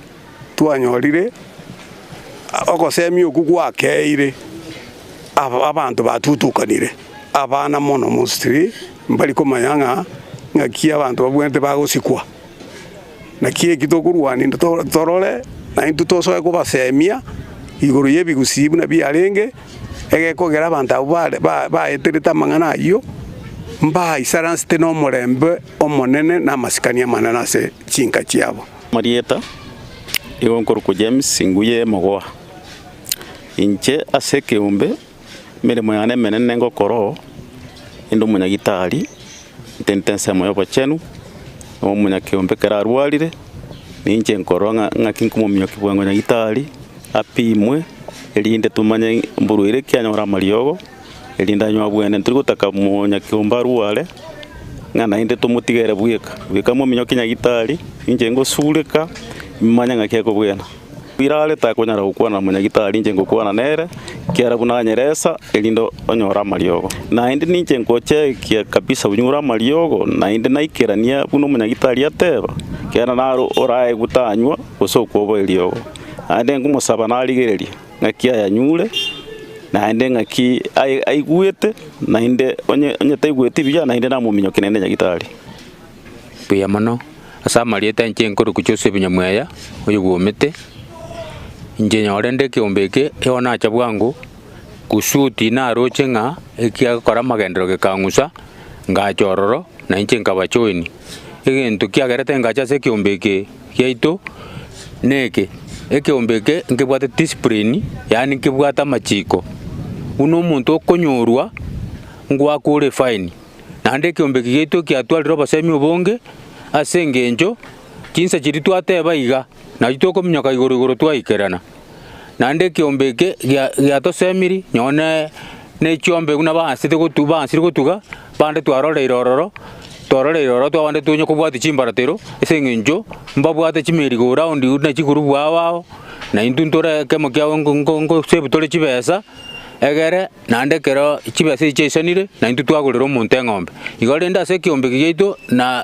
Twanyorire ogosemia okwo gwakeire abanto batutukanire, abana mono mostly mbari komanya ng'a ng'aki abanto babwenerete bagosikwa. Naki eki tokorwania torore naintwe tosoe kobasemia igoro ya ebigusii buna biarenge, egekogera abanto abwo bare baeterete amang'ana ayio, mbaisaransete na omorembe omonene na amasikani amanene ase chinka chiabo. Amarieta, Igo nkorokwa James Nguye Mogoa. Inche ase ekeombe, emeremo yane emenene ngokora oo, inde omonyagitari, ntente ensemo ya obochenu, na omonyakeombe ekero arwarire, ninche nkorora ng'a ng'aki nkomominyokia bwango nyagitari, apimwe, erinde tomanye mborwaire ki anyore amariogo. Erinde anywe abwene, ntori gotaka monyakeombe arware, ng'a naende tomotige ere bweka. Goika mominyoke nyagitari, inche ngosureka, imanye ng'aki ekobwena. Birare takonyara gokwana na monyagitari inche ngokwana nere, ekiagera buna anyeresa, erinde onyore amariogo. Naende ninche ngochekia kabisa onyore amariogo, naende naikerania buna omonyagitari ateba, ekiagera naro oraegwe tanywa, gose okwoboa eriogo. Naende nkomosaba narigereria. Ng'aki ayanyure, naende ng'aki aigwete, naende onye onye taigweti buya, naende namominyokia naende nyagitari. Mbuya mono ase amarieta inche nkorokwa Joseph Nyamweya, oyogoomete, inche nyore nde ekeombe eke, ekero nacha bwango, kusudi naroche ng'a ekiagokora amagenderero gekang'usa, ngacha ororo, na inche nkaba join. Egento kiagerete ngacha ase ekeombe eke giaito, neke, ekeombe eke nkebwate discipline, yaani nkebwate amachiko, buna omonto okonyorwa, ngwakore efaini. Naende ekeombe eke giaito kiatwarire obosemi obonge, ase eng'encho, chinsa chiria twateba iga, nario tokominyoka igoro igoro twaikerana. Naende ekeombe eke gia giatosemiri nonye na echiombe buna baansete gotu baansire gotuga, bande twaroreire ororo, twaroreire ororo twabande tonya kobwatia chimbaratero, ase eng'encho mbabwate chimeri go round buna chigurubu ao ao, na intwe ntore ekemo kiabo nko nko nko save tore chibesa, egere naende ekero chibesa echi chiaisanire, na intwe twagorera omonto eng'ombe. Igo rende ase ekeombe eke giaito na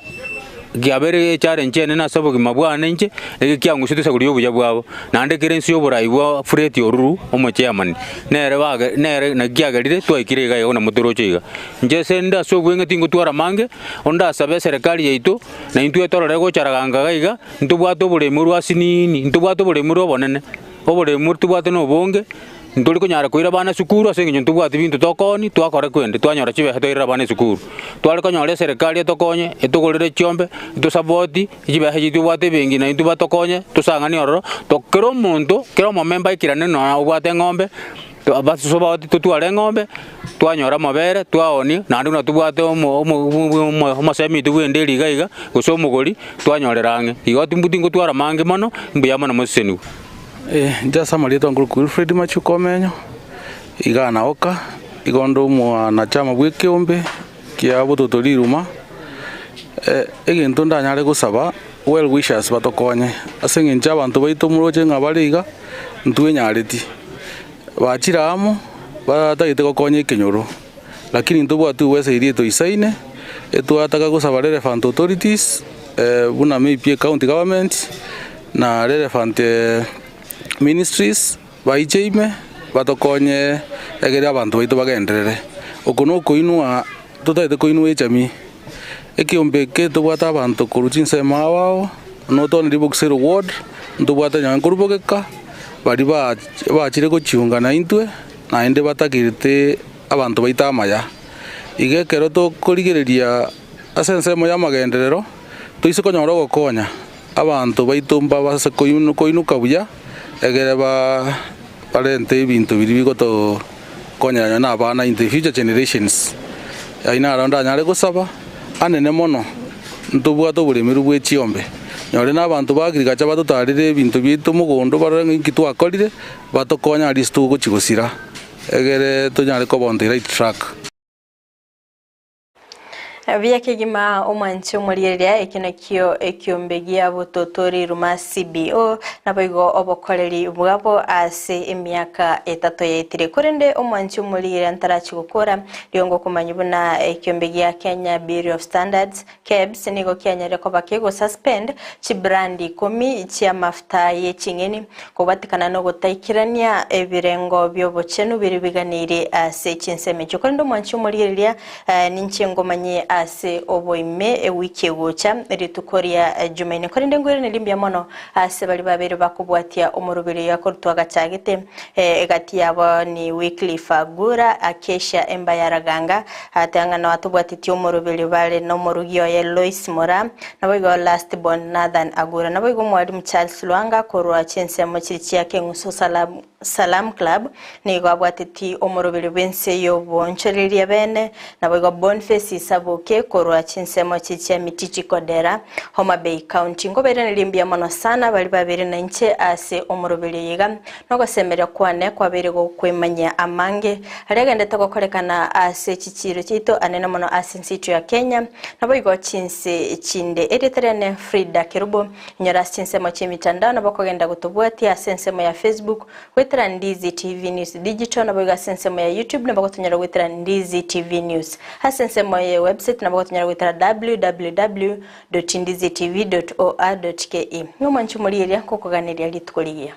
kiabeire echallenge enene ase obogima bwane inche, eke kiang'usete esaguri ya obuya bwabo, naende kere inse y'oborai bwa Fred Oruru omochairman, nere bage nere naki kiagerire twaikire iga iga buna motoroche iga. Inche ase nde ase obweng'e tingotwara amange, onde asabe eserekari yaito, na intwe torore gocharaganga iga iga, ntobwate oboremu orwa asinini, ntobwate oboremu ore obonene, oboremu tobwate na obonge. Ntori konyara koira abana esukuru ase eng'encho ntobwati binto tokooni, twakora kwende twanyora chibesa twairera abana esukuru. Tware konyora eserekari etokonye, etogorere chiombe, etosapoti, chibesa echi tobwate ebenki na intwe batokonye, tosang'ani ororo, to kera omonto, kera omomemba aikirane nonya obwate eng'ombe, basobaoti totware eng'ombe, twanyora amabere, twaoonia, naende buna tobwate omo omo omo omosemi oito bw'ende eri iga iga, gose omogori, twanyorera ang'e. Igo tingotwara amange mono, mbuya mono mosesenigwe. Inche ase amarieta nkorokwa Wilfred Machuka Omenyo, iga naoka, igo onde omwanachama bw'ekeombe kia Bototo Riruma, egento ndanyare gosaba well wishers batokonye, ase eng'encho abanto baito moroche ng'a bare iga, ntwenyareti, bachire amo, batagete gokonya ekenyoro, lakini ntobwati uwezo eria etoisaine, etwataka gosaba relevant authorities, buna maybe ecounty government. Na relevant ministries baiche ime batokonye egere abanto baito bagenderere. Oko nokoinwa totagete koinwa echamii, ekeombe eke tobwate abanto korwa chinsemo ao ao, not only Boxer ward, ntobwate nonya nkorwa bogeka, baria bachire gochiunga naintwe, naende batakerete abanto baito amaya. Iga ekero tokorigereria ase ensemo ya amagenderero, toise konyora ogokonya abanto baito mbabase koinuka buya, egere barente ebinto biria bigotokonyera nonye na abana in the future generations. Ayio naro ndanyare gosaba anene mono, ntobwate oboremeru bwe chiombe, nonye na abanto ba agriculture batotarere ebinto biaito mogondo barore ng'a inki twakorire, batokonye aria ase togochia gosira, egere tonyare koba on the right track. Buya kegima omwanche omoriereria eke nakio ekiombe gia bototori ruma CBO naboigo obokoreri bwabo ase emiaka etato yaetire. Korende omwanche omoriereria ntarachi gokora riongo okomanya buna ekiombe gia Kenya Bureau of Standards KEBS nigo kianyarire koba kegosuspend chibrandi ikomi chi'amafuta ye ching'eni Kobatikana nogotaikerania ebirengo bi'obochenu biria biganeirie ase chinsemo echio. Korende omwanchi omorigereria, ninche ngomanye ase oboime ewiki egocha, rituko ria Jumaine. Korende nkoiranerie mbuya mono ase baria babeire bakobwatia omoroberi oyo akorutwa agachagete, egati yabo ni Wycliffe Agura, Acacia Embayaraganga, Atang'ana atobwatetie omoroberi bare nomorugi oye Lois Moraa, Naboigo last born Nathan Agura. Naboigo Mwalimu Charles Lwanga korwa chinsemo chiri chia Keng'usu Salam, Salam Club nigo abwateti omoroberio bw'ense y'oboonchoreria bene. Naboigo Boniface Isaboke korwa chinsemo chiri chia Mitichi Kodera, Homa Bay County. Nkobairanerie mbuya mono sana baria babeire nainche ase omoroberio oyo iga. Nogosemeria kwane kwabeire gokwemanyia amange aria agendete gokorekana ase chichiiro chiaito anene mono ase ense yaito ya Kenya, naboigo chinse chinde. Erieta riane Frida Kerubo, inyora ase chinsemo chi'emitandao nabo okogenda gotobwatia ase ensemo ya Facebook goetera Ndizi TV News Digital, naboigo ase ensemo ya YouTube nabo ogotonyora goetera Ndizi TV News. Ase ensemo ye website nabo ogotonyora goetera www.ndizitv.or.ke. Ng'omwanche omorieria nkokoganeria rituko rigiya.